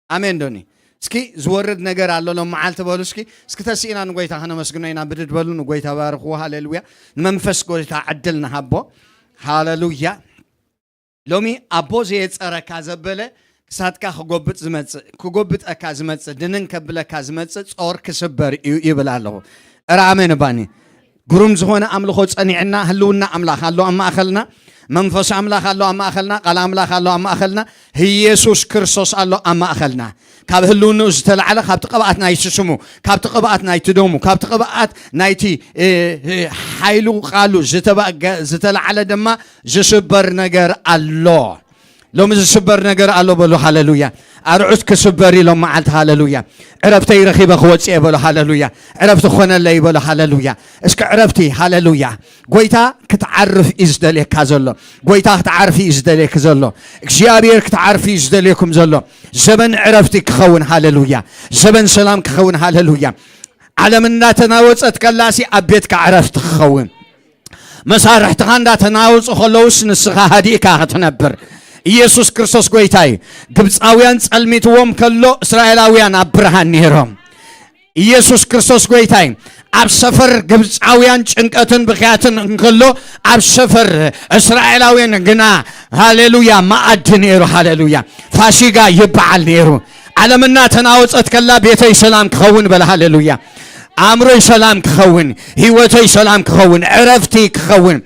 ኣሜን ዶኒ? እስኪ ዝወርድ ነገር ኣሎ ሎም መዓልቲ በሉ እስኪ። እስኪ ተስኢና ንጎይታ ከነመስግኖ ኢና። ብድድ በሉ፣ ንጎይታ ባርኽዎ። ሃሌሉያ። ንመንፈስ ጎይታ ዕድል ንሃቦ። ሃሌሉያ። ሎሚ ኣቦ ዘየጸረካ ዘበለ ክሳድካ ክጎብጥ ዝመጽእ፣ ክጎብጠካ ዝመጽእ፣ ድንን ከብለካ ዝመጽእ ጾር ክስበር እዩ ይብል ኣለኹ። እረ ኣሜን እባኒ። ግሩም ዝኾነ ኣምልኾ ጸኒዕና፣ ህልውና ኣምላኽ ኣሎ ኣብ ማእኸልና፣ መንፈስ ኣምላኽ ኣሎ ኣብ ማእኸልና፣ ቃል ኣምላኽ ኣሎ ኣብ ማእኸልና፣ ኢየሱስ ክርስቶስ ኣሎ ኣብ ማእኸልና። ካብ ህልውንኡ ዝተላዕለ፣ ካብቲ ቅብኣት ናይቲ ስሙ፣ ካብቲ ቅብኣት ናይቲ ደሙ፣ ካብቲ ቅብኣት ናይቲ፣ እ፣ እ፣ ሓይሉ ቃሉ ዝተባገ-፣ ዝተላዕለ ድማ ዝስበር ነገር ኣሎ። ሎሚ ዝስበር ነገር ኣሎ በሉ፣ ሃሌሉያ። ኣርዑት ክስበር ኢሎም መዓልቲ፣ ሃሌሉያ። ዕረፍተይ ረኺበ ክወፅእ እየ በሉ፣ ሃሌሉያ። ዕረፍቲ ክኾነለይ በሉ፣ ሃሌሉያ። እስኪ ዕረፍቲ፣ ሃሌሉያ። ጎይታ ክትዓርፍ እዩ ዝደልየካ ዘሎ። ጎይታ ክትዓርፍ እዩ ዝደልየክ ዘሎ። እግዚኣብሔር ክትዓርፍ እዩ ዝደልየኩም ዘሎ። ዘበን ዕረፍቲ ክኸውን፣ ሃሌሉያ። ዘበን ሰላም ክኸውን፣ ሃሌሉያ። ዓለም እናተናወጸት ከላሲ ኣብ ቤትካ ዕረፍቲ ክኸውን። መሳርሕትኻ እንዳተናወጹ ከለውስ ንስኻ ሃዲእካ ክትነብር። ኢየሱስ ክርስቶስ ጎይታ እዩ። ግብፃውያን ጸልሚትዎም ከሎ እስራኤላውያን ኣብ ብርሃን ነይሮም። ኢየሱስ ክርስቶስ ጎይታ እዩ። ኣብ ሰፈር ግብፃውያን ጭንቀትን ብኽያትን እንከሎ ኣብ ሰፈር እስራኤላውያን ግና ሃሌሉያ መኣዲ ነይሩ። ሃሌሉያ ፋሲጋ ይበዓል ነይሩ። ዓለም እናተናወጸት ከላ ቤተይ ሰላም ክኸውን በለ። ሃሌሉያ። ኣእምሮይ ሰላም ክኸውን፣ ህይወተይ ሰላም ክኸውን፣ ዕረፍቲ ክኸውን።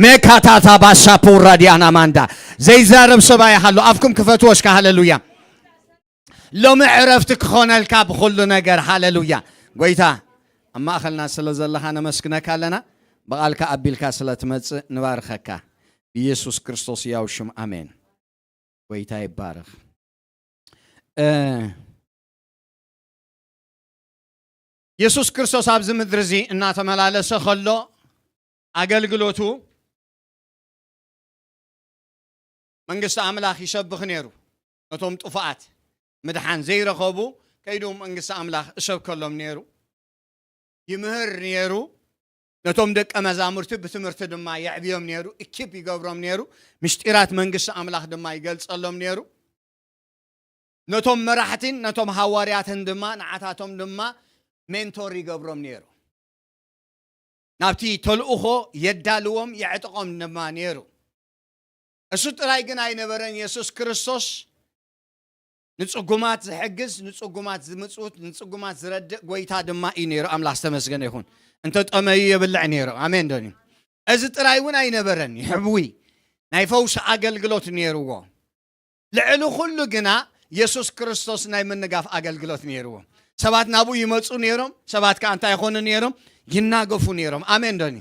ሜካታታ ባሳፖ ራዲያና ማንዳ ዘይዛረብ ሰብኣይ ሃሎ ኣፍኩም ክፈትዎ እስከ። ሃሌሉያ። ሎሚ ዕረፍቲ ክኾነልካ ብኹሉ ነገር። ሃሌሉያ። ጎይታ ኣብ ማእኸልና ስለ ዘለኻ ነመስግነካ ኣለና። ብቓልካ ኣቢልካ ስለ ትመጽእ ንባርኸካ። ብኢየሱስ ክርስቶስ ያው ሽም ኣሜን። ጎይታ ይባረኽ። እ፣ የሱስ ክርስቶስ ኣብዚ ምድሪ እዚ እናተመላለሰ ከሎ ኣገልግሎቱ መንግስቲ ኣምላኽ ይሰብኽ ነይሩ። ነቶም ጥፉኣት ምድሓን ዘይረኸቡ ከይዱ መንግስቲ ኣምላኽ እሰብከሎም ነይሩ። ይምህር ነይሩ። ነቶም ደቀ መዛሙርቲ ብትምህርቲ ድማ የዕብዮም ነይሩ። እኪፕ ይገብሮም ነይሩ። ምስጢራት መንግስቲ ኣምላኽ ድማ ይገልጸሎም ነይሩ። ነቶም መራሕቲን ነቶም ሃዋርያትን ድማ ንዓታቶም ድማ ሜንቶር ይገብሮም ነይሩ። ናብቲ ተልእኾ የዳልዎም የዕጥቖም ድማ ነይሩ። እሱ ጥራይ ግን ኣይነበረን። የሱስ ክርስቶስ ንጽጉማት ዝሕግዝ፣ ንጽጉማት ዝምጽውት፣ ንጽጉማት ዝረድእ ጎይታ ድማ እዩ ነይሩ። ኣምላኽ ዝተመስገነ ይኹን። እንተ ጠመዩ የብልዕ ነይሩ። ኣሜን ዶኒ? እዚ ጥራይ እውን ኣይነበረን። ይሕብዊ ናይ ፈውሲ ኣገልግሎት ነይርዎ። ልዕሊ ኩሉ ግና የሱስ ክርስቶስ ናይ ምንጋፍ ኣገልግሎት ነይርዎ። ሰባት ናብኡ ይመጹ ነይሮም፣ ሰባት ከኣ እንታይ ይኾኑ ነይሮም? ይናገፉ ነይሮም። ኣሜን ዶኒ?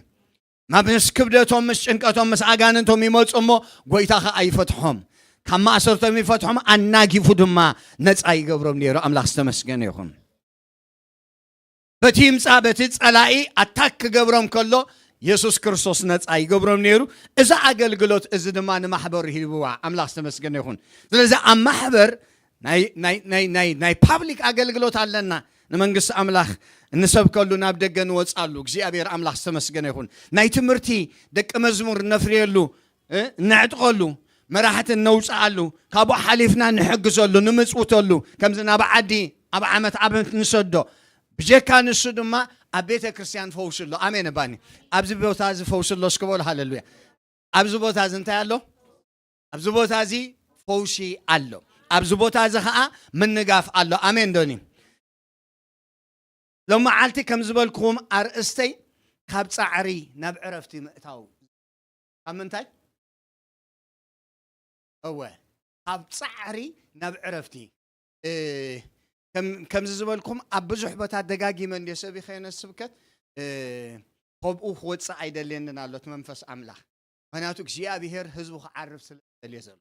ማ-፣ ምስ ክብደቶም፣ ምስ ጭንቀቶም፣ ምስ ኣጋንንቶም ይመጹ እሞ ጎይታ ከኣ ይፈትሖም። ካብ ማእሰርቶም ይፈትሖም፣ ኣናጊፉ ድማ ነጻ ይገብሮም ነይሩ። ኣምላኽ ዝተመስገነ ይኹን። በቲ ይምጻእ በቲ ጸላኢ ኣታክ ክገብሮም ከሎ የሱስ ክርስቶስ ነፃ ይገብሮም ነይሩ። እዛ ኣገልግሎት እዚ ድማ ንማሕበሩ ሂብዋ። ኣምላኽ ዝተመስገነ ይኹን። ስለዚ ኣብ ማሕበር ናይ ናይ ናይ ናይ ናይ ፓብሊክ ኣገልግሎት ኣለና። ንመንግስቲ ኣምላኽ እንሰብከሉ፣ ናብ ደገ ንወፃሉ። እግዚኣብሔር ኣምላኽ ዝተመስገነ ይኹን። ናይ ትምህርቲ ደቂ መዝሙር ነፍርየሉ፣ እ፣ ነዕጥቀሉ፣ መራሕቲ ነውፅኣሉ፣ ካብኡ ሓሊፍና ንሕግዘሉ፣ ንምፅውተሉ፣ ከምዚ ናብ ዓዲ ኣብ ዓመት ዓመት ንሰዶ። ብጀካ ንሱ ድማ ኣብ ቤተ ክርስቲያን ፈውሲ ኣሎ። ኣሜን እባኒ። ኣብዚ ቦታ እዚ ፈውሲ ኣሎ እስኪ በሉ ሃሌሉያ። ኣብዚ ቦታ እዚ እንታይ ኣሎ? ኣብዚ ቦታ እዚ ፈውሲ ኣሎ። ኣብዚ ቦታ እዚ ኸዓ ምንጋፍ ኣሎ። ኣሜን ዶኒ? ሎም መዓልቲ ከም ዝበልኩኹም ኣርእስተይ ካብ ጻዕሪ ናብ ዕረፍቲ ምእታው። ካብ ምንታይ? እወ፣ ካብ ጻዕሪ ናብ ዕረፍቲ። እ፣ ከም-፣ ከምዚ ዝበልኩም ኣብ ብዙሕ ቦታ ደጋጊመ እንድየ ሰቢኸ ነቲ ስብከት፣ እ፣ ከምኡ ክወጽእ ኣይደልየንን ኣሎ እቲ መንፈስ ኣምላኽ። ምኽንያቱ እግዚኣብሄር ህዝቡ ክዓርፍ ስለ ዝደልየ ዘሎ።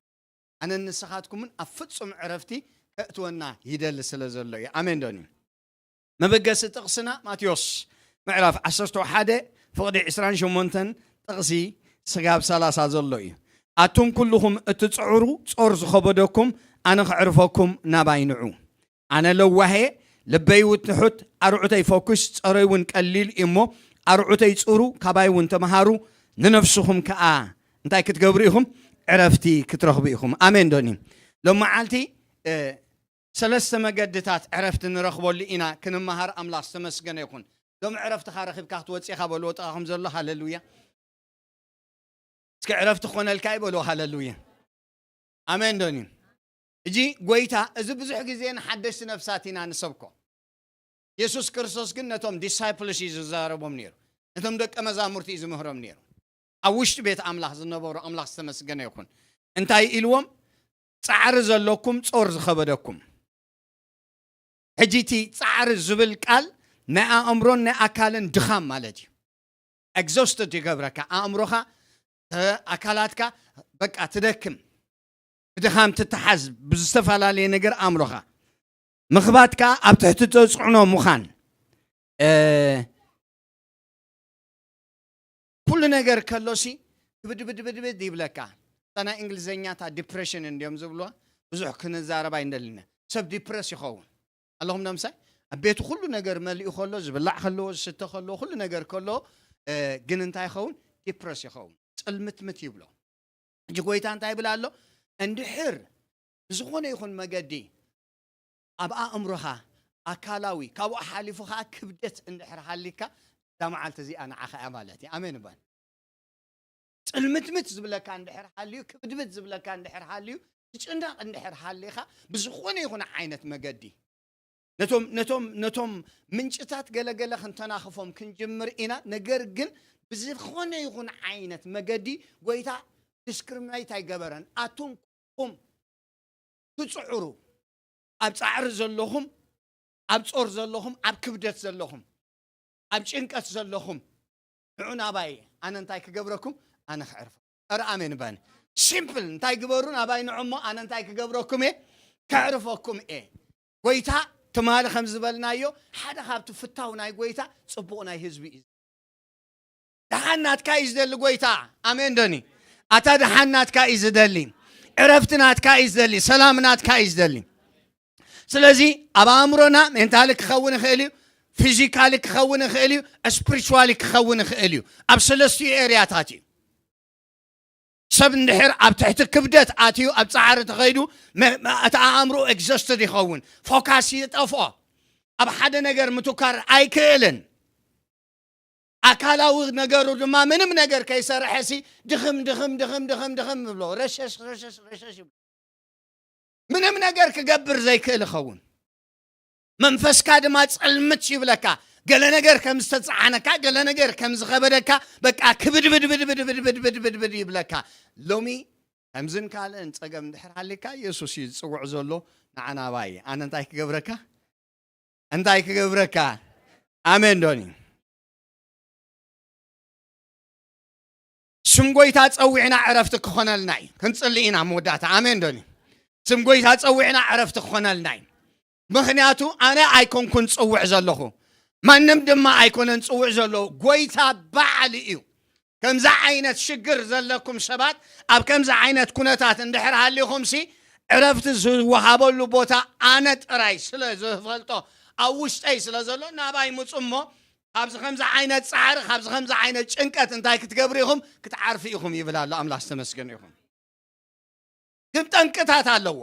ኣነን ንስኻትኩምን ኣብ ፍጹም ዕረፍቲ ከእትወና ይደሊ ስለ ዘሎ እዩ። ኣሜን ዶኒ? መበገሲ ጥቕስና ማቴዎስ ምዕራፍ ዓሰርተ ሓደ ፍቕዲ ዕስራን ሸሞንተን ጥቕሲ ስጋብ ሰላሳ ዘሎ እዩ። ኣቱም ኩልኹም እትጽዕሩ ጾር ዝኸበደኩም ኣነ ከዕርፈኩም ናባይ ንዑ። ኣነ ለዋሄ ልበይ እውን ትሑት ኣርዑተይ ፈኩስ ጾረይ እውን ቀሊል እዩ እሞ ኣርዑተይ ጽሩ ካባይ እውን ተምሃሩ ንነፍስኹም ከኣ እንታይ ክትገብሩ ኢኹም? ዕረፍቲ ክትረኽቡ ኢኹም። ኣሜን ዶኒ? ሎም መዓልቲ፣ እ፣ ሰለስተ መገድታት ዕረፍቲ ንረኽበሉ ኢና ክንመሃር። ኣምላኽ ዝተመስገነ ይኹን። ሎም ዕረፍትኻ ረኺብካ ክትወጽእ ኢኻ በልዎ ጥቓኹም ዘሎ። ሃሌሉያ። እስኪ ዕረፍቲ ክኾነልካ እዩ በልዎ። ሃሌሉያ። ኣሜን ዶኒ? እጂ ጎይታ፣ እዚ ብዙሕ ግዜ ንሓደሽቲ ነፍሳት ኢና ንሰብኮ። የሱስ ክርስቶስ ግን ነቶም ዲሳይፕልስ እዩ ዝዛረቦም ነይሩ። ነቶም ደቀ መዛሙርቲ እዩ ዝምህሮም ነይሩ። ኣብ ውሽጢ ቤት ኣምላኽ ዝነበሩ፣ ኣምላኽ ዝተመስገነ ይኹን። እንታይ ኢልዎም? ጻዕሪ ዘለኩም፣ ጾር ዝኸበደኩም። ሕጂ እቲ ጻዕሪ ዝብል ቃል ናይ ኣእምሮን ናይ ኣካልን ድኻም ማለት እዩ። ኤግዞስትድ ይገብረካ። ኣእምሮኻ፣ እ፣ ኣካላትካ በቃ ትደክም። ብድኻም ትተሓዝ፣ ብዝተፈላለየ ነገር ኣእምሮኻ። ምኽባትካ ኣብ ትሕቲ ተጽዕኖ ምዃን። እ፣ ኩሉ ነገር ከሎሲ ክብድብድብድብድ ይብለካ። እታ ናይ እንግሊዘኛ እታ ዲፕሬሽን እንድዮም ዝብልዋ፣ ብዙሕ ክንዛረብ ኣይንደልን ኢና። ሰብ ዲፕረስ ይኸውን ኣለኹም። ነምሳይ ኣብ ቤቱ ኩሉ ነገር መሊኡ ከሎ፣ ዝብላዕ ከለዎ፣ ዝስተ ከለዎ፣ ኩሉ ነገር ከሎ፣ እ፣ ግን እንታይ ይኸውን? ዲፕረስ ይኸውን። ጽልምትምት ይብሎ። ሕጂ ጎይታ እንታይ ይብል ኣሎ? እንድሕር ብዝኾነ ይኹን መገዲ ኣብ ኣእምሮኻ ኣካላዊ፣ ካብኡ ሓሊፉ ኸዓ ክብደት እንድሕር ሃሊካ፣ እዛ መዓልቲ እዚኣ ንዓኻ እያ ማለት እዩ። ኣሜን እባል። ጽልምትምት ዝብለካ እንድሕር ሃልዩ፣ ክብድብድ ዝብለካ እንድሕር ሃልዩ፣ ትጭነቕ እንድሕር ሃሊኻ፣ ብዝኾነ ይኹን ዓይነት መገዲ ነቶም፣ ነቶም፣ ነቶም ምንጭታት ገለገለ ክንተናኽፎም ክንጅምር ኢና። ነገር ግን ብዝኾነ ይኹን ዓይነት መገዲ ጎይታ ዲስክሪሚኔት ኣይገበረን። ኣቱም ኹም ትጽዕሩ፣ ኣብ ጻዕሪ ዘለኹም፣ ኣብ ጾር ዘለኹም፣ ኣብ ክብደት ዘለኹም፣ ኣብ ጭንቀት ዘለኹም፣ ንዑ ናባይ፣ ኣነ እንታይ ክገብረኩም? ኣነ ከዕርፈኩም። ኧረ ኣሜን ባኒ። ሲምፕል፣ እንታይ ግበሩ? ናባይ ንዑ እሞ ኣነ እንታይ ክገብረኩም እየ? ከዕርፈኩም እየ። ጎይታ ትማሊ ከም ዝበልናዮ፣ ሓደ ካብቲ ፍታው ናይ ጎይታ ጽቡቕ ናይ ህዝቢ እዩ። ደሓን ናትካ እዩ ዝደሊ ጎይታ። ኣሜን ዶኒ? ኣታ ደሓን ናትካ እዩ ዝደሊ። ዕረፍቲ ናትካ እዩ ዝደሊ። ሰላም ናትካ እዩ ዝደሊ። ስለዚ ኣብ ኣእምሮና ሜንታሊ ክኸውን ይኽእል እዩ፣ ፊዚካሊ ክኸውን ይኽእል እዩ፣ ስፒሪቹዋሊ ክኸውን ይኽእል እዩ። ኣብ ሰለስቲኡ ኤርያታት እዩ። ሰብ እንድሕር ኣብ ትሕቲ ክብደት ኣትዩ ኣብ ጻዕሪ ተኸይዱ፣ መ-፣ መ-፣ እቲ ኣእምሮ ኤግዞስትድ ይኸውን፣ ፎካስ ይጠፍኦ፣ ኣብ ሓደ ነገር ምትኳር ኣይክእልን። ኣካላዊ ነገሩ ድማ ምንም ነገር ከይሰርሐሲ ድኽም፣ ድኽም፣ ድኽም፣ ድኽም፣ ድኽም ይብሎ፣ ረሸሽ፣ ረሸሽ፣ ረሸሽ ይብሎ። ምንም ነገር ክገብር ዘይክእል ይኸውን። መንፈስካ ድማ ጽልምት ይብለካ። ገለ ነገር ከም ዝተጻዓነካ፣ ገለ ነገር ከም ዝኸበደካ፣ በቃ ክብድብድብድብድብድብድብድብድ ይብለካ። ሎሚ ከምዝን ካልእን ጸገም እንድሕር ሃሊካ፣ የሱስ እዩ ዝጽውዕ ዘሎ ንዓና ባይ። ኣነ እንታይ ክገብረካ? እንታይ ክገብረካ? ኣሜን ዶኒ? ስም ጎይታ ጸዊዕና ዕረፍቲ ክኾነልና እዩ። ክንጽሊ ኢና መወዳእታ። ኣሜን ዶኒ? ስም ጎይታ ጸዊዕና ዕረፍቲ ክኾነልና እዩ። ምኽንያቱ ኣነ ኣይኮንኩን ጽውዕ ዘለኹ፣ ማንም ድማ ኣይኮነን ጽውዕ ዘሎ፣ ጎይታ ባዕሉ እዩ። ከምዚ ዓይነት ሽግር ዘለኩም ሰባት ኣብ ከምዚ ዓይነት ኩነታት እንድሕር ሃሊኹምሲ ዕረፍቲ ዝወሃበሉ ቦታ ኣነ ጥራይ ስለ ዝፈልጦ ኣብ ውሽጠይ ስለ ዘሎ ናባይ ምፁ እሞ ካብዚ ከምዚ ዓይነት ፃዕሪ ካብዚ ከምዚ ዓይነት ጭንቀት እንታይ ክትገብሩ ኢኹም ክትዓርፉ ኢኹም ይብል ኣሎ ኣምላኽ ዝተመስገነ ይኹን። ግን ጠንቅታት ኣለዎ።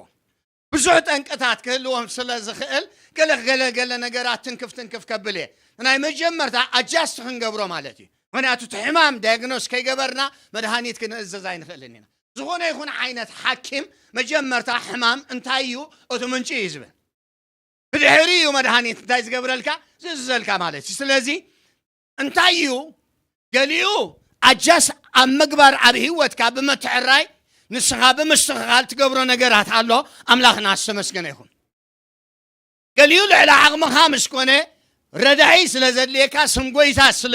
ብዙሕ ጠንቅታት ክህልዎም ስለ ዝኽእል ገለ ገለ ገለ ነገራት ትንክፍ ትንክፍ ከብል እየ። ናይ መጀመርታ ኣጃስት ክንገብሮ ማለት እዩ። ምክንያቱ እቲ ሕማም ዳያግኖስ ከይገበርና መድሃኒት ክንእዘዝ ኣይንኽእልን ኢና። ዝኾነ ይኹን ዓይነት ሓኪም መጀመርታ ሕማም እንታይ እዩ እቲ ምንጪ እዩ ዝብል። ብድሕሪ እዩ መድሃኒት እንታይ ዝገብረልካ ዝእዝዘልካ ማለት እዩ። ስለዚ እንታይ እዩ ገሊኡ ኣጃስ ኣብ ምግባር ኣብ ህይወትካ ብምትዕራይ ንስኻ ብምስትኽኻል ትገብሮ ነገራት ኣሎ። ኣምላኽና ዝተመስገነ ይኹን። ገሊኡ ልዕሊ ዓቕምኻ ምስ ኮነ ረዳኢ ስለ ዘድልየካ ስም ጎይታ ስለ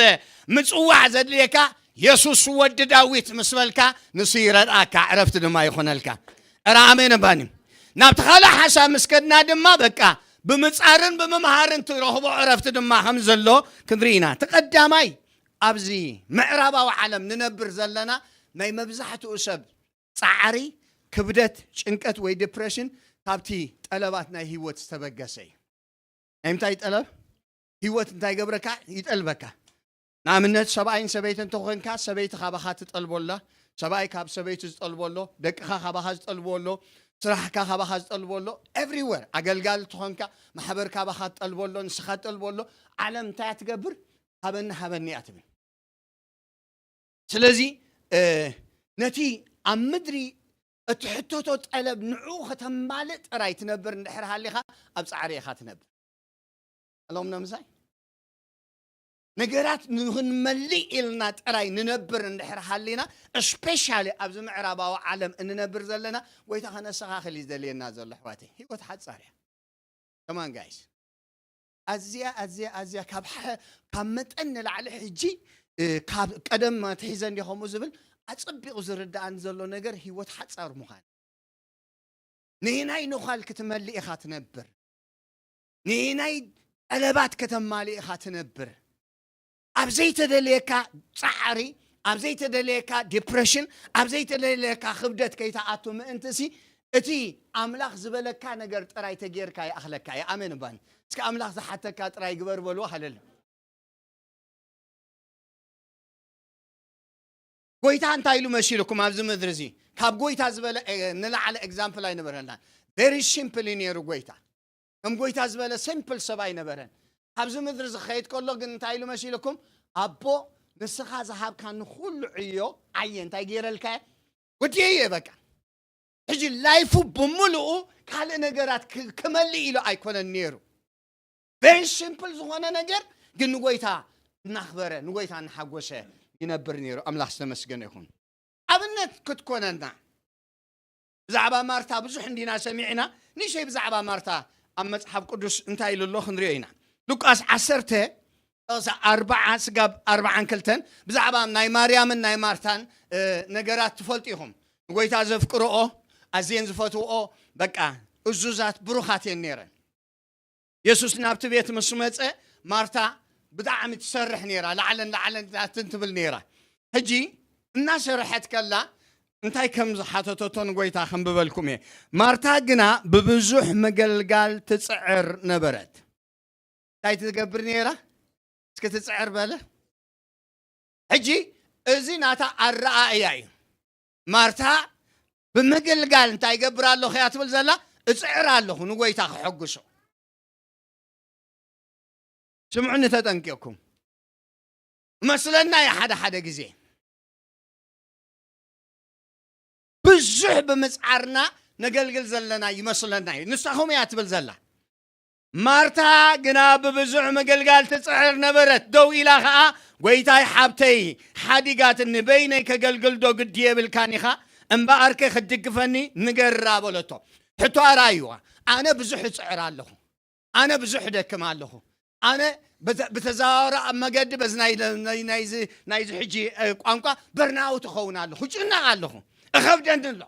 ምፅዋዕ ዘድልየካ የሱስ ወዲ ዳዊት ምስ በልካ ንሱ ይረድኣካ ዕረፍቲ ድማ ይኾነልካ። እረ ኣሜን እባኒ። ናብቲ ካልእ ሓሳብ ምስ ከድና ድማ በቃ ብምጻርን ብምምሃርን ትረኽቦ ዕረፍቲ ድማ ከም ዘሎ ክንርኢ ኢና። እቲ ቀዳማይ ኣብዚ ምዕራባዊ ዓለም ንነብር ዘለና ናይ መብዛሕትኡ ሰብ ጻዕሪ፣ ክብደት፣ ጭንቀት ወይ ዲፕሬሽን ካብቲ ጠለባት ናይ ህይወት ዝተበገሰ እዩ። ናይ ምንታይ ጠለብ? ህይወት እንታይ ገብረካ? ይጠልበካ። ንኣብነት ሰብኣይን ሰበይትን እንተኾንካ ሰበይቲ ካባኻ ትጠልቦላ፣ ሰብኣይ ካብ ሰበይቱ ዝጠልቦሎ፣ ደቅኻ ካባኻ ዝጠልቦሎ፣ ስራሕካ ካባኻ ዝጠልቦሎ፣ ኤቭሪወር ኣገልጋሊ ትኾንካ ማሕበር ካባኻ ትጠልቦሎ፣ ንስኻ ትጠልቦሎ፣ ዓለም እንታይ እያ ትገብር? ሃበኒ ሃበኒ እያ ትብል። ስለዚ ነቲ ኣብ ምድሪ እትሕተቶ ጠለብ ንዑ ከተማልእ ጥራይ ትነብር እንድሕር ሃሊኻ ኣብ ፃዕሪ ኢኻ ትነብር። ኣሎም ነምሳይ ነገራት ንክንመልእ ኢልና ጥራይ ንነብር እንድሕር ሃሊና፣ እስፔሻሊ ኣብዚ ምዕራባዊ ዓለም እንነብር ዘለና፣ ጎይታ ከነስተኻኽል እዩ ዘድልየና ዘሎ ኣሕዋተይ። ህይወት ሓጻር እያ። ከማን ጋይስ፣ ኣዝያ ኣዝያ ኣዝያ ካብ ሓ- ካብ መጠን ንላዕሊ ሕጂ እ፣ ካብ ቀደም ኣትሒዘ እንዲ ከምኡ ዝብል ኣጸቢቑ ዝርዳኣን ዘሎ ነገር ህይወት ሓጻር ምዃን። ንናይ ነዃል ክትመልእ ኢኻ ትነብር። ንናይ ጠለባት ከተማልእ ኢኻ ትነብር። ኣብ ዘይተደልየካ ጻዕሪ፣ ኣብ ዘይተደልየካ ዲፕሬሽን፣ ኣብ ዘይተደልየካ ክብደት ከይትኣቱ ምእንቲ ሲ እቲ ኣምላኽ ዝበለካ ነገር ጥራይ ተጌርካ ይኣኽለካ እዩ። ኣሜን እባኒ። እስኪ ኣምላኽ ዝሓተካ ጥራይ ግበር በልዎ። ሃለሉ ጎይታ እንታይ ኢሉ መሲልኩም ኣብዚ ምድሪ እዚ? ካብ ጎይታ ዝበለ እ፣ ንላዕሊ ኤግዛምፕል ኣይነበረና። ቨሪ ሲምፕል እዩ ነይሩ ጎይታ። ከም ጎይታ ዝበለ ሲምፕል ሰብ ኣይነበረን። ኣብዚ ምድሪ ዝኸይድ ከሎ ግን እንታይ ኢሉ መሲልኩም? ኣቦ ንስኻ ዝሃብካኒ ኩሉ ዕዮ ዓየ እንታይ ገይረልካ? ወዲየ እየ በቃ። ሕጂ ላይፉ ብምሉኡ ካልእ ነገራት ክ- ክመልእ ኢሉ ኣይኮነን ነይሩ። ቨሪ ሲምፕል ዝኾነ ነገር ግን ንጎይታ እናኽበረ ንጎይታ እናሓጎሰ ይነብር ነይሩ። ኣምላኽ ዝተመስገነ ይኹን። ኣብነት ክትኮነና ብዛዕባ ማርታ ብዙሕ እንዲና ሰሚዕና። ንእሽተይ ብዛዕባ ማርታ ኣብ መጽሓፍ ቅዱስ እንታይ ኢሉ ኣሎ ክንሪኦ ኢና። ሉቃስ ዓሰርተ ጥቕሲ ኣርባዓ ስጋብ ኣርባዓን ክልተን ብዛዕባ ናይ ማርያምን ናይ ማርታን እ፣ ነገራት ትፈልጡ ኢኹም። ንጎይታ ዘፍቅርኦ ኣዝየን ዝፈትውኦ በቃ እዙዛት ብሩኻት እየን ነይረን። የሱስ ናብቲ ቤት ምስ መጸ ማርታ ብጣዕሚ ትሰርሕ ነይራ። ላዕለን ላዕለን ናትን ትብል ነይራ። ሕጂ እናሰርሐት ከላ እንታይ ከም ዝሓተተቶ ንጎይታ ከንብበልኩም እየ። ማርታ ግና ብብዙሕ ምግልጋል ትጽዕር ነበረት። እንታይ ትገብር ነይራ? እስኪ ትጽዕር በለ። ሕጂ እዚ ናታ ኣረኣእያ እዩ። ማርታ ብምግልጋል እንታይ ይገብር ኣለኹ እያ ትብል ዘላ? እጽዕር ኣለኹ ንጎይታ ክሐጉሶ። ስምዑኒ ተጠንቂቕኩም። እመስለና እዩ ሓደ ሓደ ግዜ ብዙሕ ብምጽዓርና ነገልግል ዘለና ይመስለና እዩ። ንሳኹም እያ ትብል ዘላ። ማርታ ግና ብብዙሕ ምግልጋል ትጽዕር ነበረት። ደው ኢላ ኸኣ፣ "ጐይታይ፣ ሓብተይ ሓዲጋትኒ፣ በይነይ ከገልግል ዶ ግዲ የብልካን ኢኻ? እምበኣርከ ክትድግፈኒ ንገራ" በለቶ። ሕቶኣ ርኣይዋ፣ "ኣነ ብዙሕ እጽዕር ኣለኹ፣ ኣነ ብዙሕ እደክም ኣለኹ፣ ኣነ በተ-፣ ብተዘዋዋሪ ኣብ መገዲ በዚ ናይ፣ ናይ፣ ናይዚ፣ ናይዚ ሕጂ፣ እ፣ ቋንቋ በርናውት እኸውን ኣለኹ፣ እጭነቕ ኣለኹ፣ እኸብደኒ ኣሎ።"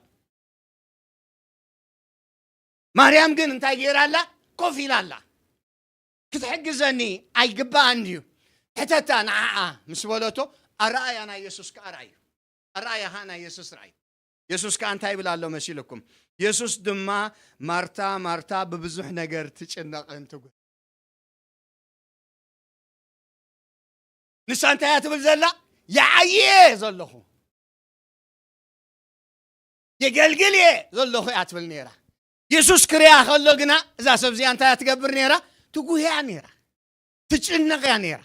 ማርያም ግን እንታይ ገይራ ኣላ? ኮፍ ኢላ ኣላ። "ክትሕግዘኒ ኣይግባኣን ድዩ? ሕተታ ንዓኣ" ምስ በለቶ፣ ኣረኣያ ናይ የሱስ ከኣ ርኣዩ። ኣረኣያ ከኣ ናይ የሱስ ርኣዩ። የሱስ ከኣ እንታይ ይብል ኣሎ መሲልኩም? የሱስ ድማ፣ "ማርታ፣ ማርታ፣ ብብዙሕ ነገር ትጭነቕን ትጉ-" ንሳ እንታይ እያ ትብል ዘላ? "ይዓዪ እየ ዘለኹ፣ የገልግል እየ ዘለኹ" እያ ትብል ነይራ። የሱስ ክሪኣ ከሎ ግና፣ እዛ ሰብ እዚኣ እንታይ እያ ትገብር ነይራ? ትጉህያ ነይራ፣ ትጭነቕ እያ ነይራ።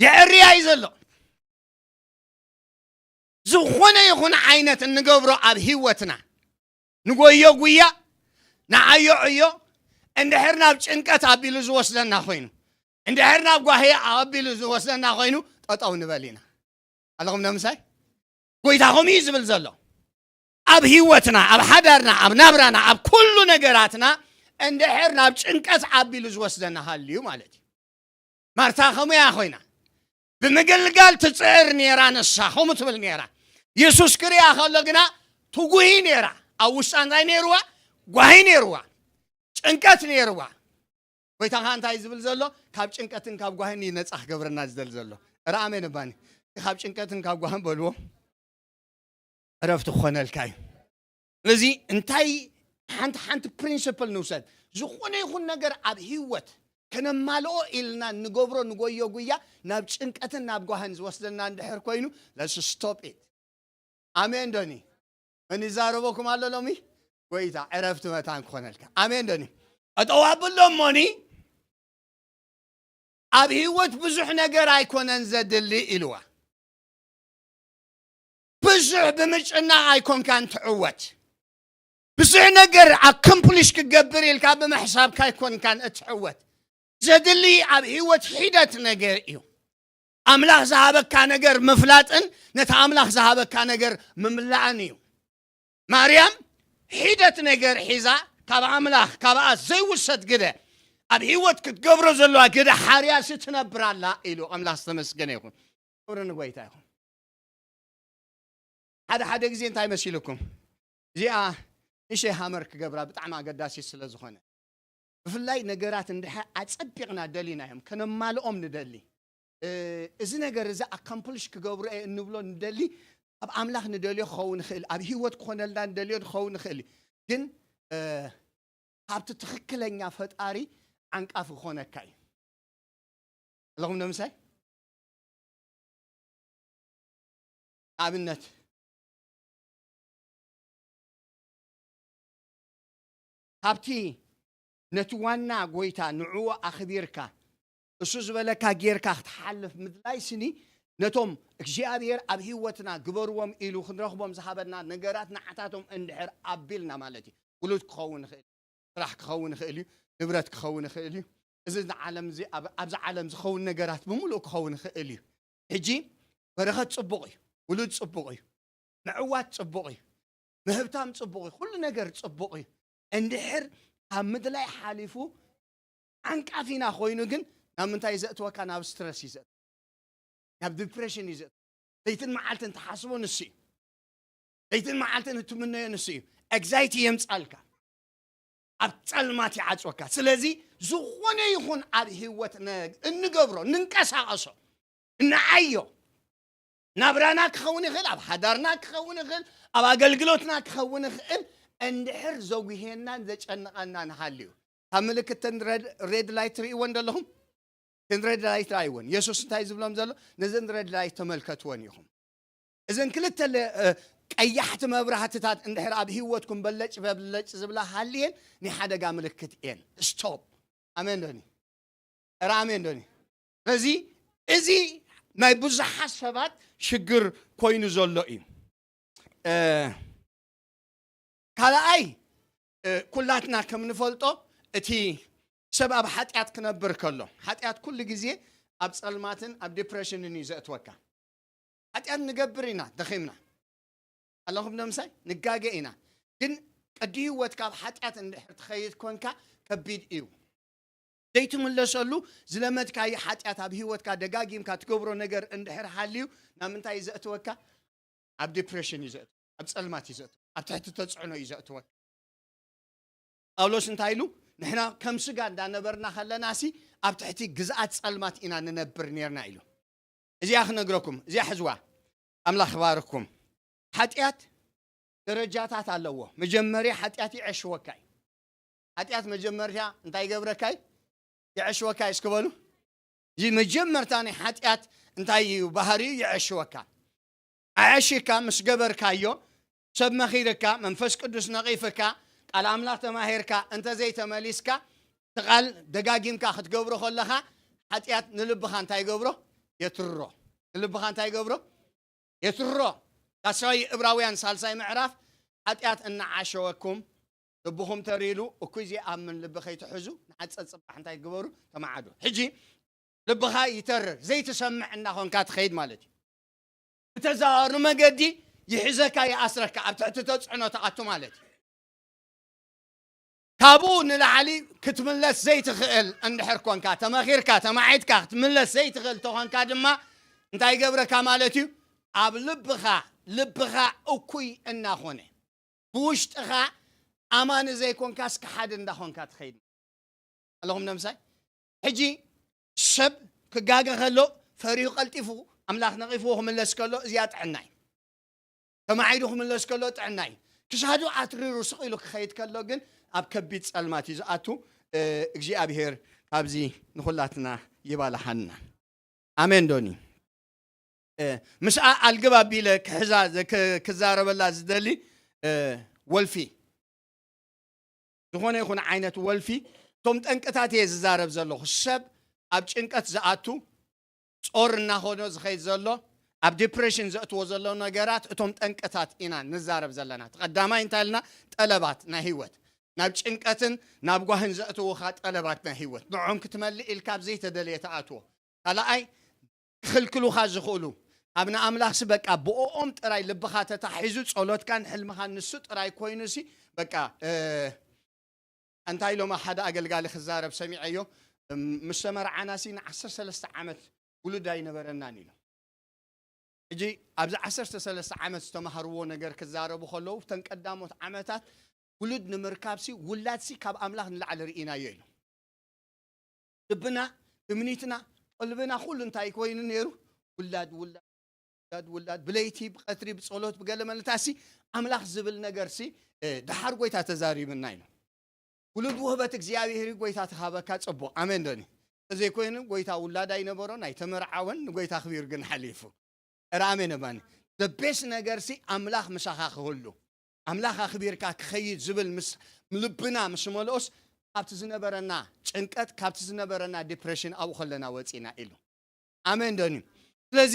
የዕርያ እዩ ዘሎ። ዝኾነ ይኹን ዓይነት እንገብሮ ኣብ ህይወትና፣ ንጎዮ ጉያ፣ ንዓዮ ዕዮ፣ እንድሕር ናብ ጭንቀት ኣቢሉ ዝወስደና ኮይኑ፣ እንድሕር ናብ ጓህያ ኣቢሉ ዝወስደና ኮይኑ፣ ጠጠው ንበል ኢና። ኣለኹም ነምሳይ? ጎይታ ከምኡ እዩ ዝብል ዘሎ። ኣብ ህይወትና፣ ኣብ ሓዳርና፣ ኣብ ናብራና፣ ኣብ ኩሉ ነገራትና እንድሕር ናብ ጭንቀት ኣቢሉ ዝወስደና ሃልዩ ማለት እዩ። ማርታ ከምኡ እያ ኮይና። ብምግልጋል ትጽዕር ነይራ ንሳ፣ ከምኡ ትብል ነይራ። የሱስ ክሪኣ ከሎ ግና ትጉሂ ነይራ። ኣብ ውሽጣ እንታይ ነይርዋ? ጓሂ ነይርዋ። ጭንቀት ነይርዋ። ጎይታ ኸኣ እንታይ ዝብል ዘሎ? ካብ ጭንቀትን ካብ ጓህን እዩ ነጻ ክገብረና ዝደል ዘሎ። እረ ኣሜን እባኒ። ካብ ጭንቀትን ካብ ጓህን በልዎ። ዕረፍቲ ክኾነልካ እዩ። ስለዚ እንታይ ሓንቲ ሓንቲ ፕሪንስፕል ንውሰድ። ዝኾነ ይኹን ነገር ኣብ ህይወት ከነማልኦ ኢልና ንገብሮ ንጎዮ ጉያ ናብ ጭንቀትን ናብ ጓህን ዝወስደና እንድሕር ኮይኑ፣ let's stop it። ኣሜን ዶኒ? መን ይዛረበኩም ኣሎ ሎሚ? ጎይታ ዕረፍቲ መታን ክኾነልካ። ኣሜን ዶኒ? ጠጠው ኣብሎ እሞኒ፣ ኣብ ህይወት ብዙሕ ነገር ኣይኮነን ዘድሊ ኢልዋ። ብዙሕ ብምጭናቕ ኣይኮንካን ትዕወት። ብዙሕ ነገር ኣኮምፕሊሽ ክገብር ኢልካ ብምሕሳብካ ኣይኮንካን እትዕወት። ዘድሊ ኣብ ህይወት ሒደት ነገር እዩ። ኣምላኽ ዝሃበካ ነገር ምፍላጥን ነቲ ኣምላኽ ዝሃበካ ነገር ምምላእን እዩ። ማርያም ሒደት ነገር ሒዛ ካብ ኣምላኽ፣ ካብኣ ዘይውሰድ ግደ፣ ኣብ ህይወት ክትገብሮ ዘለዋ ግደ ሓርያሲ ትነብር ኣላ ኢሉ። ኣምላኽ ዝተመስገነ ይኹን። ክብሪ ንጎይታ ይኹን። ሓደ ሓደ ግዜ እንታይ መሲልኩም? እዚኣ ንእሽተይ ሃመር ክገብራ ብጣዕሚ ኣገዳሲት ስለ ዝኾነ። ብፍላይ ነገራት እንድሕር ኣጸቢቕና ደሊናዮም፣ ከነማልኦም ንደሊ። እ፣ እዚ ነገር እዚ ኣካምፕሊሽ ክገብሮ እየ እንብሎ ንደሊ፣ ኣብ ኣምላኽ ንደልዮ ክኸውን ይኽእል፣ ኣብ ህይወት ክኾነልና ንደልዮ ክኸውን ይኽእል እዩ። ግን፣ እ፣ ካብቲ ትኽክለኛ ፈጣሪ ዓንቃፊ ክኾነካ እዩ። ኣለኹም ዶ ምሳይ? ኣብነት፣ ካብቲ ነቲ ዋና ጎይታ ንዕኡ ኣኽቢርካ፣ እሱ ዝበለካ ጌርካ ክትሓልፍ ምድላይ ስኒ፣ ነቶም እግዚኣብሔር ኣብ ህይወትና ግበርዎም ኢሉ ክንረኽቦም ዝሃበና ነገራት ንዓታቶም እንድሕር ኣቢልና ማለት እዩ። ውሉድ ክኸውን ይኽእል፣ ስራሕ ክኸውን ይኽእል እዩ፣ ንብረት ክኸውን ይኽእል እዩ። እዚ ዓለም እዚ፣ ኣብ-፣ ኣብዚ ዓለም ዝኸውን ነገራት ብምሉእ ክኸውን ይኽእል እዩ። ሕጂ በረኸት ጽቡቕ እዩ፣ ውሉድ ጽቡቕ እዩ፣ ምዕዋት ጽቡቕ እዩ፣ ምህብታም ጽቡቕ እዩ፣ ኩሉ ነገር ጽቡቕ እዩ። እንድሕር ካብ ምድላይ ሓሊፉ ዓንቃፊና ኮይኑ ግን ናብ ምንታይ እዩ ዘእትወካ? ናብ ስትረስ እዩ ዘእትወካ፣ ናብ ዲፕሬሽን እዩ ዘእትወካ። ለይትን መዓልትን ትሓስቦ ንሱ እዩ። ለይትን መዓልትን እትምነዮ ንሱ እዩ። ኤግዛይቲ የምጻልካ፣ ኣብ ጸልማት ይዓጽወካ። ስለዚ ዝኾነ ይኹን ኣብ ህይወት ነ-፣ እንገብሮ፣ እንንቀሳቐሶ፣ እንዓዮ፣ ናብራና ክኸውን ይኽእል፣ ኣብ ሓዳርና ክኸውን ይኽእል፣ ኣብ ኣገልግሎትና ክኸውን ይኽእል፣ እንድሕር ዘጉሄናን ዘጨንቐናን ሃልዩ፣ ካብ ምልክት ተን ሬድ፣ ሬድ ላይት ትርእይዎ እንደለኹም፣ ተን ሬድ ላይት ርኣይወን። የሱስ እንታይ ዝብሎም ዘሎ? ነዘን ሬድ ላይት ተመልከትወን ኢኹም። እዘን ክልተ ለ-፣ እ፣ ቀያሕቲ መብራህትታት እንድሕር ኣብ ህይወትኩም በለጭ በለጭ ዝብላ ሃልየን፣ ናይ ሓደጋ ምልክት እየን። ስቶፕ። ኣሜን ዶኒ? ኧረ ኣሜን ዶኒ? ስለዚ እዚ ናይ ብዙሓት ሰባት ሽግር ኮይኑ ዘሎ እዩ። እ፣ ካልኣይ፣ እ፣ ኩላትና ከም ንፈልጦ፣ እቲ ሰብ ኣብ ሓጢኣት ክነብር ከሎ፣ ሓጢኣት ኩሉ ግዜ ኣብ ጸልማትን ኣብ ዲፕሬሽንን እዩ ዘእትወካ። ሓጢኣት ንገብር ኢና፣ ደኺምና። ኣለኹም ዶ ምሳይ? ንጋገ ኢና። ግን ቅዲ ህይወት ካብ ሓጢኣት እንድሕር ትኸይድ ኮንካ፣ ከቢድ እዩ። ዘይትምለሰሉ ዝለመድካዮ ሓጢኣት ኣብ ህይወትካ ደጋጊምካ ትገብሮ ነገር እንድሕር ሃልዩ፣ ናብ ምንታይ እዩ ዘእትወካ? ኣብ ዲፕሬሽን እዩ ዘእትወካ፣ ኣብ ጸልማት እዩ ዘእትወካ፣ ኣብ ትሕቲ ተጽዕኖ እዩ ዘእትወካ። ጳውሎስ እንታይ ኢሉ? ንሕና ከም ስጋ እንዳነበርና ከለናሲ ኣብ ትሕቲ ግዝኣት ጸልማት ኢና ንነብር ነርና ኢሉ። እዚኣ ክነግረኩም፣ እዚኣ ሕዝዋ። ኣምላኽ ይባርኩም። ሓጢኣት ደረጃታት ኣለዎ። መጀመርያ ሓጢኣት ይዕሽወካ እዩ። ሓጢኣት መጀመርያ እንታይ ይገብረካ እዩ? ይዕሽወካ እዩ። እስኪ በሉ። እዚ መጀመርታ ናይ ሓጢኣት እንታይ እዩ ባህሪኡ? ይዕሽወካ። ኣዕሽካ ምስ ገበርካዮ፣ ሰብ መኺርካ፣ መንፈስ ቅዱስ ነቒፍካ፣ ቃል ኣምላኽ ተማሂርካ፣ እንተዘይተመሊስካ፣ እቲ ቃል ደጋጊምካ ክትገብሮ ከለኻ፣ ሓጢኣት ንልብኻ እንታይ ይገብሮ? የትርሮ። ንልብኻ እንታይ ይገብሮ? የትርሮ። ዳሳዊ ዕብራውያን ሳልሳይ ምዕራፍ፣ ሓጢኣት እናዓሸወኩም፣ ልብኹም ተሪሉ፣ እኩይ ዘይኣምን ልቢ ከይትሕዙ፣ ንሓጸ ጽባሕ እንታይ ግበሩ? ተማዓዱ። ሕጂ ልብኻ ይተርር፣ ዘይትሰምዕ እናኾንካ ትኸይድ ማለት እዩ። ብተዘዋዋሪ መገዲ ይሕዘካ፣ ይኣስረካ፣ ኣብ ትሕቲ ተጽዕኖ ትኣቱ ማለት እዩ። ካብኡ ንላዕሊ ክትምለስ ዘይትኽእል እንድሕር ኮንካ፣ ተመኺርካ፣ ተማዒትካ ክትምለስ ዘይትኽእል ተኾንካ ድማ እንታይ ይገብረካ ማለት እዩ? ኣብ ልብኻ፣ ልብኻ እኩይ እናኾነ፣ ብውሽጥኻ ኣማኒ ዘይኮንካስ ከሓዲ እንዳኾንካ ትኸይድ። ኣለኹም ነምሳይ? ሕጂ ሰብ ክጋገ ከሎ ፈሪሁ ቀልጢፉ ኣምላኽ ነቒፍዎ ክምለስ ከሎ እዚኣ ጥዕና እዩ። ተማዒዱ ክምለስ ከሎ ጥዕና እዩ። ክሳዱ ኣትሪሩ ስቕ ኢሉ ክኸይድ ከሎ ግን ኣብ ከቢድ ጸልማት እዩ ዝኣቱ። እ፣ እግዚኣብሔር ካብዚ ንኹላትና ይባልሓና። ኣሜን ዶኒ? እ፣ ምስኣ ኣልግብ ኣቢለ ክሕዛ፣ ክ-፣ ክዛረበላ ዝደሊ፣ እ፣ ወልፊ። ዝኾነ ይኹን ዓይነት ወልፊ፣ እቶም ጠንቅታት እየ ዝዛረብ ዘለኹ። ሰብ ኣብ ጭንቀት ዝኣቱ፣ ጾር እናኾኖ ዝኸይድ ዘሎ፣ ኣብ ዲፕሬሽን ዘእትዎ ዘሎ ነገራት፣ እቶም ጠንቅታት ኢና ንዛረብ ዘለና። እቲ ቀዳማይ እንታይ ኢልና? ጠለባት ናይ ህይወት። ናብ ጭንቀትን ናብ ጓህን ዘእትውኻ ጠለባት ናይ ህይወት። ንዖም ክትመልእ ኢልካ ኣብ ዘይተደልየ ትኣትዎ። ካልኣይ፣ ክኽልክሉኻ ዝኽእሉ፣ ኣብ ንኣምላኽሲ በቃ ብኦኦም ጥራይ ልብኻ ተታሒዙ፣ ጸሎትካን ሕልምኻን ንሱ ጥራይ ኮይኑሲ፣ በቃ፣ እ፣ እንታይ ኢሎም ሓደ ኣገልጋሊ ክዛረብ ሰሚዐዮ፣ እም፣ ምስ ተመርዓናሲ ንዓሰርተ ሰለስተ ዓመት ውሉድ ኣይነበረናን ኢሎም። ሕጂ ኣብዚ ዓሰርተ ሰለስተ ዓመት ዝተማሃርዎ ነገር ክዛረቡ ከለዉ፣ እተን ቀዳሞት ዓመታት ውሉድ ንምርካብሲ፣ ውላድሲ ካብ ኣምላኽ ንላዕሊ ርኢናዮ ኢሎም። ልብና፣ ትምኒትና፣ ቀልብና፣ ኩሉ እንታይ ኮይኑ ነይሩ? ውላድ፣ ውላድ፣ ውላድ፣ ውላድ። ብለይቲ፣ ብቐትሪ፣ ብጸሎት፣ ብገለ መለታሲ ኣምላኽ ዝብል ነገርሲ፣ እ፣ ደሓር ጎይታ ተዛሪብና ኢሉ። ውሉድ ውህበት እግዚኣብሔር እዩ፣ ጎይታ ተኻበካ፣ ጽቡቕ። ኣሜን ዶኒ? እንተዘይኮይኑ፣ ጎይታ ውላድ ኣይነበሮን፣ ኣይተመርዓወን፣ ንጎይታ ኣኽቢሩ ግን ሓሊፉ። እረ ኣሜን እባኒ። The best ነገርሲ ኣምላኽ ምሳኻ ክህሉ፣ ኣምላኽ ኣኽቢርካ ክኸይድ ዝብል ምስ ልብና ምስ መልኦስ፣ ካብቲ ዝነበረና ጭንቀት፣ ካብቲ ዝነበረና ዲፕሬሽን ኣብኡ ከለና ወጺና ኢሉ። ኣሜን ዶኒ? ስለዚ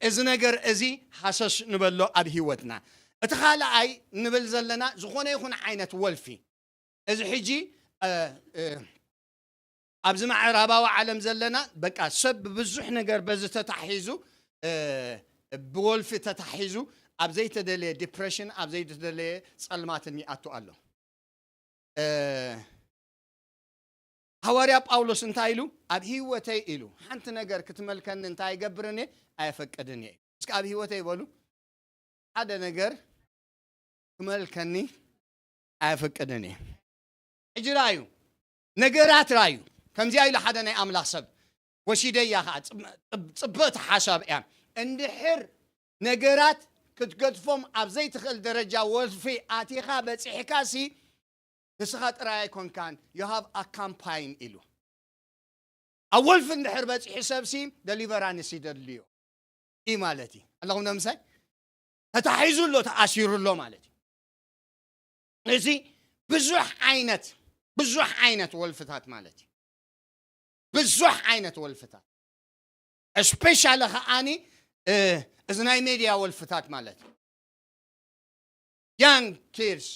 እዚ ነገር እዚ ሃሰስ ንበሎ ኣብ ህይወትና። እቲ ካልኣይ ንብል ዘለና ዝኾነ ይኹን ዓይነት ወልፊ፣ እዚ ሕጂ፣ እ፣ እ፣ ኣብዚ ምዕራባዊ ዓለም ዘለና በቃ ሰብ ብብዙሕ ነገር በዚ ተታሒዙ፣ እ፣ ብወልፊ ተታሒዙ ኣብ ዘይተደለየ ዲፕሬሽን፣ ኣብ ዘይተደለየ ጸልማትን ይኣቱ ኣሎ። እ፣ ሃዋርያ ጳውሎስ እንታይ ኢሉ? ኣብ ህይወተይ ኢሉ፣ ሓንቲ ነገር ክትመልከኒ እንታይ ኣይገብርን እየ? ኣየፈቅድን እየ። እስኪ ኣብ ህይወተይ በሉ፣ ሓደ ነገር ክመልከኒ ኣየፈቅድን እየ። ሕጂ ራዩ፣ ነገራት ራዩ። ከምዚኣ ኢሉ ሓደ ናይ ኣምላኽ ሰብ፣ ወሲደያ ኸዓ፣ ጽብ-፣ ጽብ-፣ ጽብቕቲ ሓሳብ እያ። እንድሕር ነገራት ክትገድፎም ኣብ ዘይትኽእል ደረጃ ወልፊ ኣቲኻ በጺሕካሲ፣ ንስኻ ጥራይ ኣይኮንካን፣ you have a campaign ኢሉ። ኣብ ወልፊ እንድሕር በጺሑ ሰብሲ፣ ደሊቨራንስ ይደልዮ እዩ ማለት እዩ። ኣለኹም ነምሳይ? ተታሒዙ ኣሎ፣ ተኣሲሩ ኣሎ ማለት እዩ። እዚ ብዙሕ ዓይነት፣ ብዙሕ ዓይነት ወልፍታት ማለት እዩ። ብዙሕ ዓይነት ወልፍታት። እስፔሻሊ ከዓኒ፣ እ፣ እዚ ናይ ሜድያ ወልፍታት ማለት እዩ። ያንግ ኪድስ፣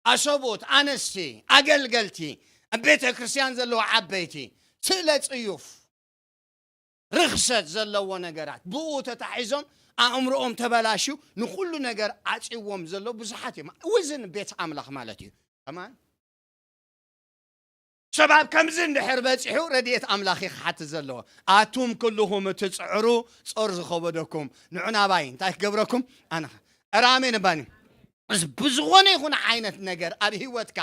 ኣሰቡት፣ ኣንስቲ፣ ኣገልገልቲ፣ ኣብ ቤተ ክርስቲያን ዘለዉ ዓበይቲ፣ ስእለ ጽዩፍ፣ ርኽሰት ዘለዎ ነገራት፣ ብኡ ተታሒዞም ኣእምሮኦም ተበላሽዩ፣ ንኹሉ ነገር ዓጽይዎም ዘለዉ ብዙሓት እዮም። እዚ ንቤት ኣምላኽ ማለት እዩ። ከማን ሰብ ኣብ ከምዚ እንድሕር በጺሑ ረድኤት ኣምላኽ እዩ ክሓትት ዘለዎ። ኣቱም ኩልኹም እትጽዕሩ፣ ጾር ዝኸበደኩም፣ ንዑ ናባይ፣ እንታይ ክገብረኩም? ኣነ ኸ-፣ ኧረ ኣሜን እባኒ። ብዝኾነ ይኹን ዓይነት ነገር ኣብ ህይወትካ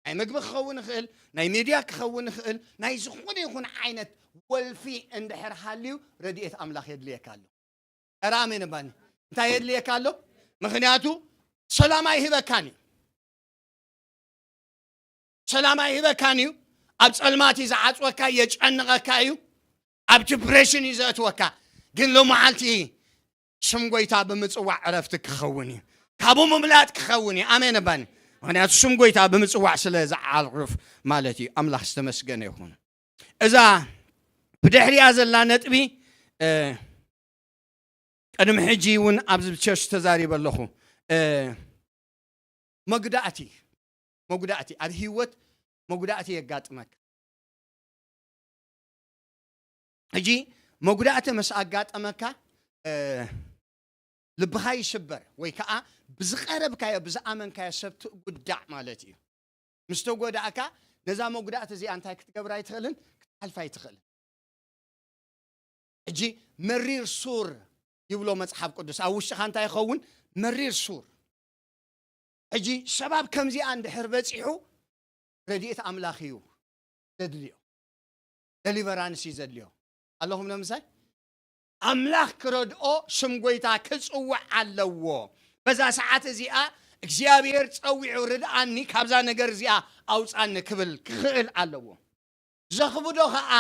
ናይ ምግቢ ክኸውን ይኽእል፣ ናይ ሜድያ ክኸውን ይኽእል፣ ናይ ዝኾነ ይኹን ዓይነት ወልፊ እንድሕር ሃልዩ ረድኤት ኣምላኽ የድልየካ ኣሎ። ኧረ ኣሜን እባኒ። እንታይ የድልየካ ኣሎ? ምኽንያቱ ሰላም ኣይህበካን እዩ። ሰላም ኣይህበካን እዩ። ኣብ ጸልማት እዩ ዝዓጽወካ፣ የጨንቐካ እዩ። ኣብ ዲፕሬሽን እዩ ዘእትወካ። ግን ሎመዓልቲ ስም ጎይታ ብምጽዋዕ ዕረፍቲ ክኸውን እዩ። ካብኡ ምምላጥ ክኸውን እዩ። ኣሜን እባኒ። ምኽንያቱ ስም ጎይታ ብምጽዋዕ ስለ ዝዓርፍ ማለት እዩ። ኣምላኽ ዝተመስገነ ይኹን። እዛ ብድሕሪያ ዘላ ነጥቢ፣ እ፣ ቅድሚ ሕጂ እውን ኣብዚ ቸርች ተዛሪበ ኣለኹ። እ፣ መጉዳእቲ፣ መጉዳእቲ፣ ኣብ ህይወት መጉዳእቲ የጋጥመካ። ሕጂ መጉዳእቲ ምስ ኣጋጠመካ፣ እ፣ ልብኻ ይስበር ወይ ከዓ ብዝቐረብካዮ፣ ብዝኣመንካዮ ሰብ ትጉዳዕ ማለት እዩ። ምስ ተጎዳእካ ነዛ መጉዳእቲ እዚኣ እንታይ ክትገብር ኣይትኽእልን? ክትሓልፋ ኣይትኽእልን። ሕጂ መሪር ሱር ይብሎ መጽሓፍ ቅዱስ። ኣብ ውሽጥኻ እንታይ ይኸውን? መሪር ሱር። ሕጂ ሰብ ኣብ ከምዚኣ እንድሕር በጺሑ ረድኤት ኣምላኽ እዩ ዘድልዮ። ደሊቨራንስ እዩ ዘድልዮ። ኣለኹም ነምሳይ? ኣምላኽ ክረድኦ ስም ጎይታ ክጽውዕ ኣለዎ። በዛ ሰዓት እዚኣ እግዚኣብሔር ጸዊዑ ርድኣኒ፣ ካብዛ ነገር እዚኣ ኣውጻኒ ክብል ክኽእል ኣለዎ። ዘኽብዶ ኸኣ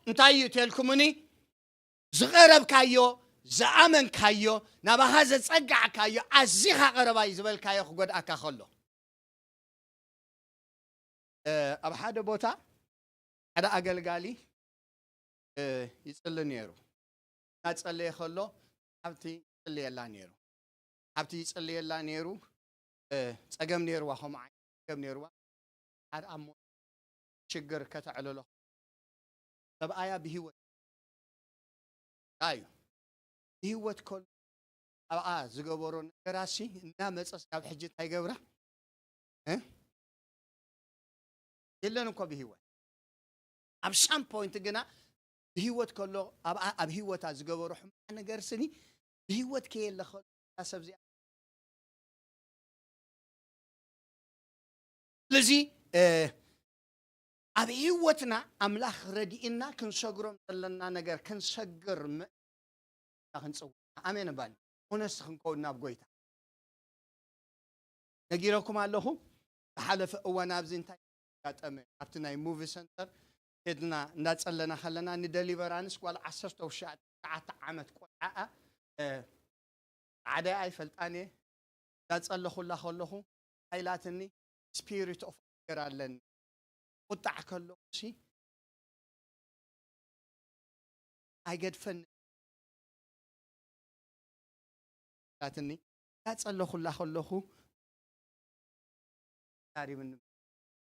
እንታይ እዩ ተልኩምኒ? ዝቐረብካዮ፣ ዝኣመንካዮ፣ ናባኻ ዘጸጋዕካዮ፣ ኣዚኻ ቀረባይ ዝበልካዮ ክጎድኣካ ከሎ። እ፣ ኣብ ሓደ ቦታ ሓደ ኣገልጋሊ፣ እ፣ ይጽሊ ነይሩ። እናጸለየ ከሎ ሓብቲ ይጽልየላ ነይሩ። ሓብቲ ይጽልየላ ነይሩ። እ፣ ጸገም ነይርዋ፣ ከምኡ ዓይነት ጸገም ነይርዋ። ሓደ ኣብ ሞት ሽግር ከተዕልሎ፣ ሰብኣያ ብህይወት እዩ። ብህይወት ከሎ ኣብኣ ዝገበሮ ነገራሲ እናመጸ ስጋብ ሕጂ እንታይ ገብራ? እ? የለን እኮ ብህይወት። ኣብ ሳም ፖይንት ግና ብህይወት ከሎ ኣብኣ፣ ኣብ ህይወታ ዝገበሮ ሕማቕ ነገር ስኒ ብህይወት ከየለ ከሎ እዛ ሰብ እዚኣ። ስለዚ፣ እ፣ ኣብ ህይወትና ኣምላኽ ረዲእና ክንሰግሮም ዘለና ነገር ክንሰግር ም-፣ ክንጽውዕ። ኣሜን እባኒ። ሆነስት ክንከውን ናብ ጎይታ። ነጊረኩም ኣለኹ። ዝሓለፈ እዋን ኣብዚ እንታይ ኣጋጠመ? ኣብቲ ናይ ሙቪ ሰንተር ኬድና እንዳጸለና ከለና ንደሊቨራንስ ጓል ዓሰርተ ትሽዓተ ዓመት ቆልዓኣ፣ እ፣ ጻዕዳ ኣይፈልጣን እየ። እንዳጸለኹላ ከለኹ እንታይ ኢላትኒ? ስፒሪት ኦፍ ኣንገር ኣለኒ። ቁጣዕ ከለኹ ሲ ኣይገድፈኒ ኢላትኒ። እንዳጸለኹላ ከለኹ ዛሪብኒ።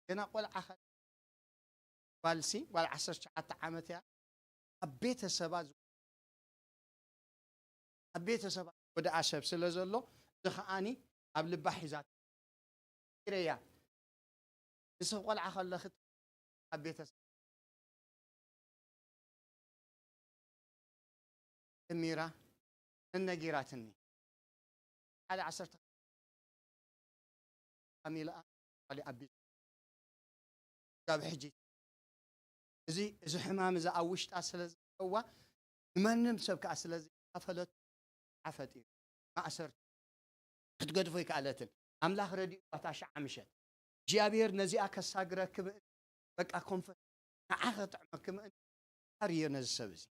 ገና ቆልዓ ከ-፣ ጓልሲ፣ ጓል ዓሰርተ ትሽዓተ ዓመት እያ። ኣብ ቤተሰባ ዝ-፣ ኣብ ቤተሰባ ዝጎድኣ ሰብ ስለ ዘሎ፣ እዚ ከኣኒ ኣብ ልባ ሒዛቶ ኢረያ። ንስኺ ቆልዓ ከለኺ ኣብ ቤተሰብ ጀሚራ ነነጊራትኒ። ሓደ ዓሰርተ ካሚልኣ ካልእ ኣቢሉ ክሳብ ሕጂ እዚ፣ እዚ ሕማም እዚ ኣብ ውሽጣ ስለ ዘለዋ፣ ንማንም ሰብ ከኣ ስለ ዘይካፈለቶ፣ ዓፈጢሩ ማእሰርቲ ክትገድፎ ኣይከኣለትን። ኣምላኽ ረዲእዋ እታ ሸዓ ምሸት። እግዚኣብሔር ነዚኣ ከሳግረኪ ምእንቲ፣ በቃ ኮንፈ-፣ ንዓ ከጥዕመኪ ምእንቲ፣ ኣርዮ ነዚ ሰብ እዚ።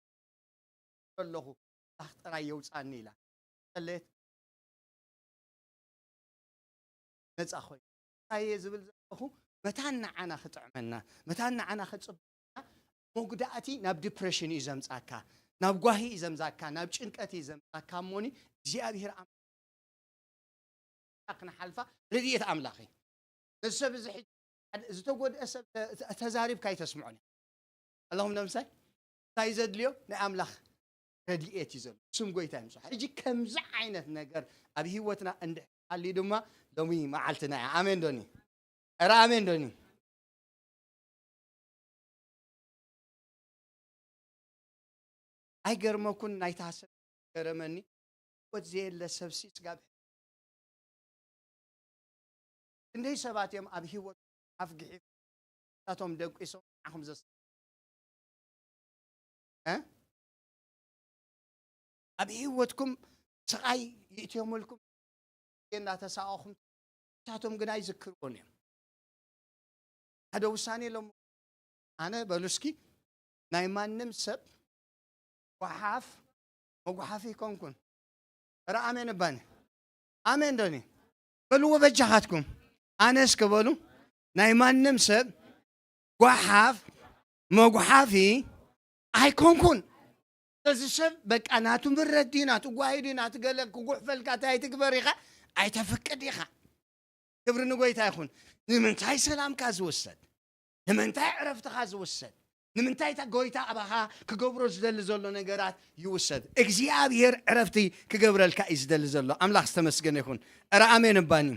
ከለኹ፣ ኣምላኽ ጥራይ የውጻኒ ኢላ ጸለየት። ነጻ ኮይኑ። እንታይ እየ ዝብል ዘለኹ? መታን ንዓና ክጥዕመና፣ መታን ንዓና ከጽብቀና፣ መጉዳእቲ ናብ ዲፕሬሽን እዩ ዘምጻካ፣ ናብ ጓሂ እዩ ዘምጻካ፣ ናብ ጭንቀት እዩ ዘምጻካ። እሞኒ እግዚኣብሔር ኣምላኽ ክንሓልፋ ረድኤት ኣምላኽ እዩ። ነዚ ሰብ እዚ ሕጂ ዝተጎድአ ሰብ ተ-፣ ተ-፣ ተዛሪብካ ኣይተስምዖን። ኣለኹም ነምሳይ እንታይ ዘድልዮ? ናይ ኣምላኽ ረድኤት እዩ ዘሎ። ስም ጎይታ ይምስጋን። ሕጂ ከምዚ ዓይነት ነገር ኣብ ህይወትና እንድሕር ሃልዩ ድማ ሎሚ መዓልትና እያ። ኣሜን ዶኒ? ኧረ ኣሜን ዶኒ? ኣይገርመኩን? ናይታ ሰብ ገረመኒ። ህይወት ዘየለ ሰብሲ ስጋብ ክንደይ ሰባት እዮም ኣብ ህይወት ጓሓፍ ግሒፍ፣ ንሳቶም ደቂሶም ንዓኹም ዘስ-፣ እ? ኣብ ህይወትኩም ስቓይ ይእትዮምልኩም እናተሳቐኹም፣ ንሳቶም ግና ይዝክርዎን እዮም። ሓደ ውሳኔ ሎም ኣነ በሉ እስኪ፣ ናይ ማንም ሰብ ጓሓፍ መጉሓፊ ይኮንኩን። ኧረ ኣሜን እባኒ። ኣሜን ዶኒ። በልዎ በጃኻትኩም። ኣነ እስከ በሉ፣ ናይ ማንም ሰብ ጓሓፍ መጉሓፊ ኣይኮንኩን። እዚ ሰብ በቃ ናቱ ምረት ድዩ፣ ናቱ ጓሂ ድዩ፣ ናቱ ገለ ክጉሕፈልካ እንታይ ትግበር ኢኻ፣ ኣይተፍቅድ ኢኻ። ክብሪ ንጎይታ ይኹን። ንምንታይ ሰላምካ ዝውሰድ? ንምንታይ ዕረፍትኻ ዝውሰድ? ንምንታይ እታ ጎይታ ኣባኻ ክገብሮ ዝደሊ ዘሎ ነገራት ይውሰድ? እግዚኣብሔር ዕረፍቲ ክገብረልካ እዩ ዝደሊ ዘሎ። ኣምላኽ ዝተመስገነ ይኹን። ኧረ ኣሜን እባኒ።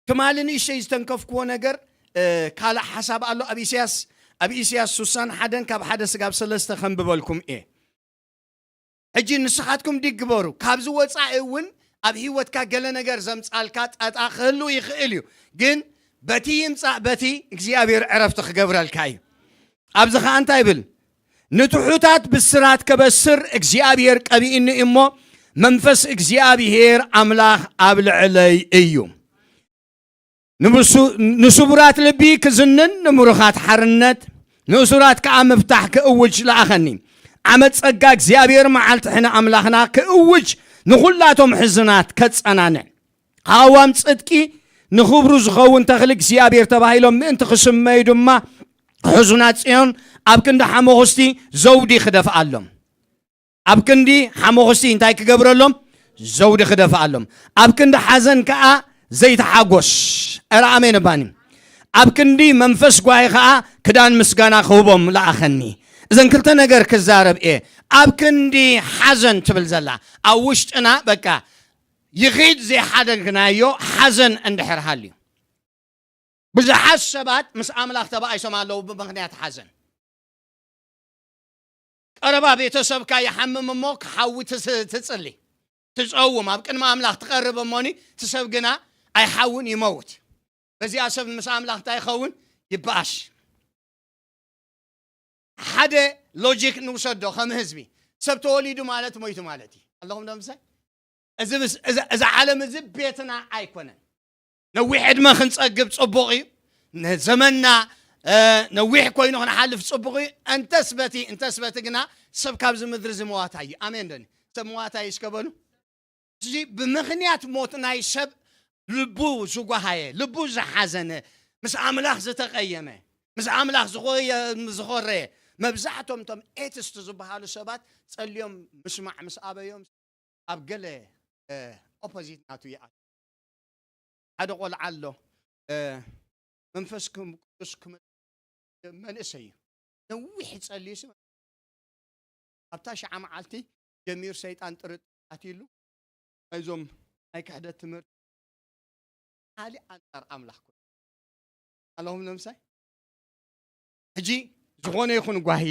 ትማሊ ንእሽተይ ዝተንከፍክዎ ነገር፣ እ፣ ካልእ ሓሳብ ኣሎ ኣብ ኢሳያስ፣ ኣብ ኢሳያስ ስሳን ሓደን ካብ ሓደ ስጋብ ሰለስተ ከንብበልኩም እየ። ሕጂ ንስኻትኩም ዲግ ግበሩ። ካብዚ ወጻኢ እውን ኣብ ህይወትካ ገለ ነገር ዘምጻልካ ጣጣ ክህሉ ይኽእል እዩ። ግን በቲ ይምጻእ በቲ እግዚኣብሔር ዕረፍቲ ክገብረልካ እዩ። ኣብዚ ኸኣ እንታይ ይብል? ንትሑታት ብስራት ከበስር እግዚኣብሔር ቀቢእኒ እሞ መንፈስ እግዚኣብሔር ኣምላኽ ኣብ ልዕለይ እዩ። ንብሱ-፣ ንስቡራት ልቢ ክዝንን ንምሩኻት ሓርነት፣ ንእሱራት ከኣ ምፍታሕ ክእውጅ ለኣኸኒ። ዓመት ጸጋ እግዚኣብሔር መዓልቲ ሕነ ኣምላኽና ክእውጅ ንኹላቶም ሕዙናት ከጸናንዕ። ሃዋም ጽድቂ ንኽብሩ ዝኸውን ተኽሊ እግዚኣብሔር ተባሂሎም ምእንቲ ክስመዩ ድማ ሕዙናት ጽዮን ኣብ ክንዲ ሓሞኽስቲ ዘውዲ ክደፍኣሎም። ኣብ ክንዲ ሓሞኽስቲ እንታይ ክገብረሎም? ዘውዲ ክደፍኣሎም። ኣብ ክንዲ ሓዘን ከኣ ዘይተሓጎስ። ኧረ ኣሜን እባኒ። ኣብ ክንዲ መንፈስ ጓሂ ከኣ ክዳን ምስጋና ክህቦም ለኣኸኒ። እዘን ክልተ ነገር ክዛረብ እየ። ኣብ ክንዲ ሓዘን ትብል ዘላ ኣብ ውሽጥና በቃ ይኺድ ዘይሓደግናዮ ሓዘን እንድሕር ሃልዩ። ብዙሓት ሰባት ምስ ኣምላኽ ተባኢሶም ኣለዉ ብምኽንያት ሓዘን። ቀረባ ቤተሰብካ ይሓምም እሞ ክሓዊ ትስ-፣ ትጽሊ፣ ትጸውም፣ ኣብ ቅድሚ ኣምላኽ ትቐርብ እሞኒ እቲ ሰብ ግና ኣይሓውን ይመውት። በዚኣ ሰብ ምስ ኣምላኽ እንታይ ይኸውን? ይበኣሽ። ሓደ ሎጂክ ንውሰዶ ከም ህዝቢ። ሰብ ተወሊዱ ማለት ሞይቱ ማለት እዩ። ኣለኹም ዶ ምሳይ? እዚ ምስ-፣ እዚ፣ እዚ ዓለም እዚ ቤትና ኣይኮነን። ነዊሕ ዕድመ ክንጸግብ ጽቡቕ እዩ። ንዘመንና፣ እ፣ ነዊሕ ኮይኑ ክንሓልፍ ጽቡቕ እዩ። እንተስ በቲ፣ እንተስ በቲ ግና ሰብ ካብዚ ምድሪ እዚ መዋታይ እዩ። ኣሜን ዶ? ሰብ መዋታይ እዩ እስከ በሉ። እዚ ብምኽንያት ሞት ናይ ሰብ ልቡ ዝጓሃየ፣ ልቡ ዝሓዘነ፣ ምስ ኣምላኽ ዝተቐየመ፣ ምስ ኣምላኽ ዝኾየ-፣ ዝኾረየ፣ መብዛሕቶም እቶም ኤትስት ዝበሃሉ ሰባት ጸልዮም ምስማዕ ምስ ኣበዮም ኣብ ገለ፣ እ፣ ኦፖዚት ናቱ ይኣቱ። ሓደ ቆልዓ ኣሎ፣ እ፣ መንፈስ ክም-፣ ቅዱስ ክመ-፣ መንእሰይ እዩ። ነዊሕ ጸልዩ ሲ-፣ ኣብታ ሽዓ መዓልቲ ጀሚሩ ሰይጣን ጥርጥር ኣትዩሉ። እዞም ናይ ክሕደት ትምህርቲ ካልእ ኣንጻር ኣምላኽ ኮይኑ ኣለኹም ንምሳይ። ሕጂ ዝኾነ ይኹን ጓሂ፣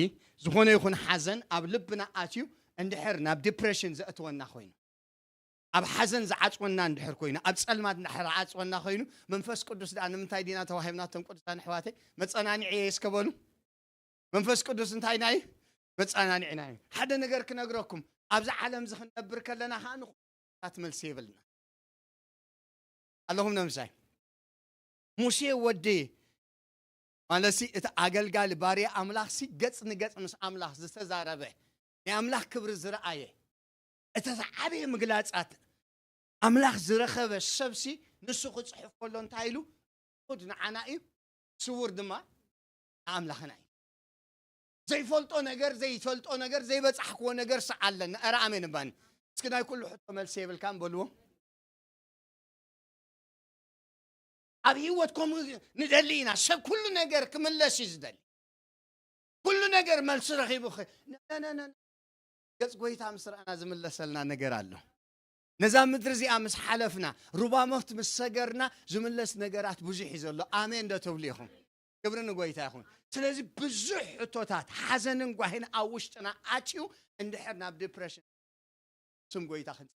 ዝኾነ ይኹን ሓዘን ኣብ ልብና ኣትዩ እንድሕር ናብ ዲፕሬሽን ዘእትወና ኮይኑ፣ ኣብ ሓዘን ዝዓጽወና እንድሕር ኮይኑ፣ ኣብ ጸልማት እንድሕር ዝዓጽወና ኮይኑ፣ መንፈስ ቅዱስ ደኣ ንምንታይ ዲና ተዋሂብና? እቶም ቅዱሳን ኣሕዋተይ፣ መጸናንዒ እየ እስከ በሉ። መንፈስ ቅዱስ እንታይ ናይ መጸናንዒና እዩ። ሓደ ነገር ክነግረኩም፣ ኣብዚ ዓለም እዚ ክንነብር ከለና ኸኣ ንኹላት መልሲ የብልና። ኣለኹም ነምሳይ? ሙሴ ወዲ ማለትሲ እቲ ኣገልጋሊ ባርያ ኣምላኽሲ ገጽ ንገጽ ምስ ኣምላኽ ዝተዛረበ፣ ናይ ኣምላኽ ክብሪ ዝረኣየ፣ እቲ ዝዓበየ ምግላጻት ኣምላኽ ዝረኸበ ሰብሲ ንሱ ክጽሕፍ ከሎ እንታይ ኢሉ? እኹድ ንዓና እዩ፣ ስዉር ድማ ንኣምላኽና እዩ። ዘይፈልጦ ነገር፣ ዘይፈልጦ ነገር፣ ዘይበጻሕክዎ ነገር ሰዓለኒ። ኧረ ኣሜን እባኒ። እስኪ ናይ ኩሉ ሕቶ መልሲ የብልካን በልዎ። ኣብ ህይወት ከምኡ ንደሊ ኢና። ሰብ ኩሉ ነገር ክምለስ እዩ ዝደሊ። ኩሉ ነገር መልሲ ረኺቡ ኸ-፣ ነ-፣ ነ-፣ ነ-፣ ነ-፣ ገጽ ጎይታ ምስ ረኣና ዝምለሰልና ነገር ኣሎ። ነዛ ምድሪ እዚኣ ምስ ሓለፍና፣ ሩባ ሞት ምስ ሰገርና ዝምለስ ነገራት ብዙሕ እዩ ዘሎ። ኣሜን ዶ ትብሉ ኢኹም? ክብሪ ንጎይታ ይኹን። ስለዚ ብዙሕ ሕቶታት፣ ሓዘንን ጓሂን ኣብ ውሽጥና ኣትዩ እንድሕር ናብ ዲፕሬሽን ስም ጎይታ ክንጽ-፣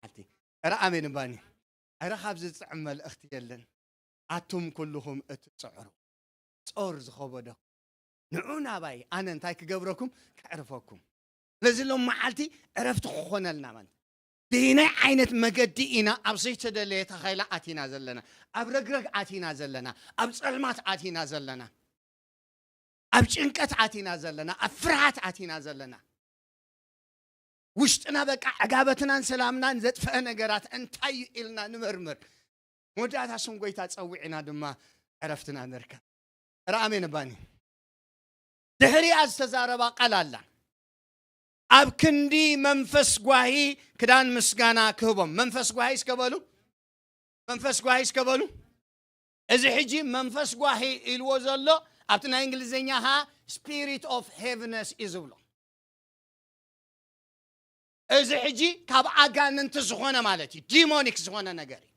ሓቲ። ኧረ ኣሜን እባኒ። ኧረ ካብዚ ዝጥዕም መልእኽቲ የለን። ኣቱም ኩልኹም እትጽዕሩ፣ ጾር ዝኸበደኩም፣ ንዑ ናባይ፣ ኣነ እንታይ ክገብረኩም? ከዕርፈኩም። ስለዚ ሎም መዓልቲ ዕረፍቲ ክኾነልና ማለት፣ ብናይ ዓይነት መገዲ ኢና ኣብ ዘይተደለየ ተኻይላ ኣቲና ዘለና፣ ኣብ ረግረግ ኣቲና ዘለና፣ ኣብ ጸልማት ኣቲና ዘለና፣ ኣብ ጭንቀት ኣቲና ዘለና፣ ኣብ ፍርሃት ኣቲና ዘለና። ውሽጥና በቃ ዕጋበትናን ሰላምናን ዘጥፈአ ነገራት እንታይ እዩ ኢልና ንመርምር። መወዳእታ ስም ጎይታ ጸዊዕና ድማ ዕረፍትና ንርከብ። ኧረ ኣሜን ባኒ። ድሕሪኣ ዝተዛረባ ቃል ኣላ። ኣብ ክንዲ መንፈስ ጓሂ ክዳን ምስጋና ክህቦም። መንፈስ ጓሂ እስከ በሉ። መንፈስ ጓሂ እስከ በሉ። እዚ ሕጂ መንፈስ ጓሂ ኢልዎ ዘሎ ኣብቲ ናይ እንግሊዝኛ ኸዓ spirit of heaviness እዩ ዝብሎ። እዚ ሕጂ ካብ ኣጋንንቲ ዝኾነ ማለት እዩ፣ ዲሞኒክ ዝኾነ ነገር እዩ።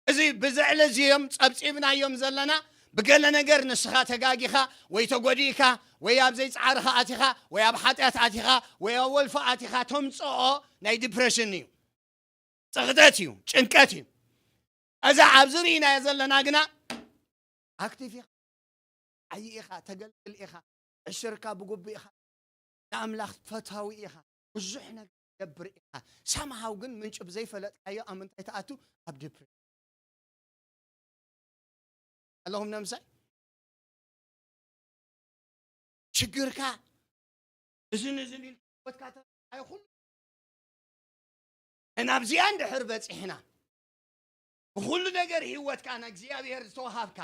እዚ ብዝዕሊ እዚ እዮም ጸብጺብናዮም ዘለና። ብገለ ነገር ንስኻ ተጋጊኻ ወይ ተጎዲእካ ወይ ኣብ ዘይጻዕርኻ ኣቲኻ ወይ ኣብ ሓጢኣት ኣቲኻ ወይ ኣብ ወልፎ ኣቲኻ ተምጽኦ ናይ ዲፕሬሽን እዩ፣ ጽቕጠት እዩ፣ ጭንቀት እዩ። እዛ ኣብዚ ርኢናዮ ዘለና ግና ኣክቲቭ ኢኻ፣ ዓዪ ኢኻ፣ ተገልግል ኢኻ፣ ዕሽርካ ብጉቡእ ኢኻ፣ ንኣምላኽ ፈታዊ ኢኻ፣ ብዙሕ ነገር ትገብር ኢኻ። ሳምሃው ግን ምንጩ ብዘይፈለጥካዮ ኣብ ምንታይ ትኣቱ? ኣብ ዲፕሬሽን። ኣለኹም ነምሳይ? ሽግርካ እዝን እዝን ኢልካ ህይወትካ ተረኣዮ ኩሉ ናብዚኣ እንድሕር በጺሕና፣ ብኹሉ ነገር ህይወትካ ንእግዚኣብሔር ዝተዋሃብካ፣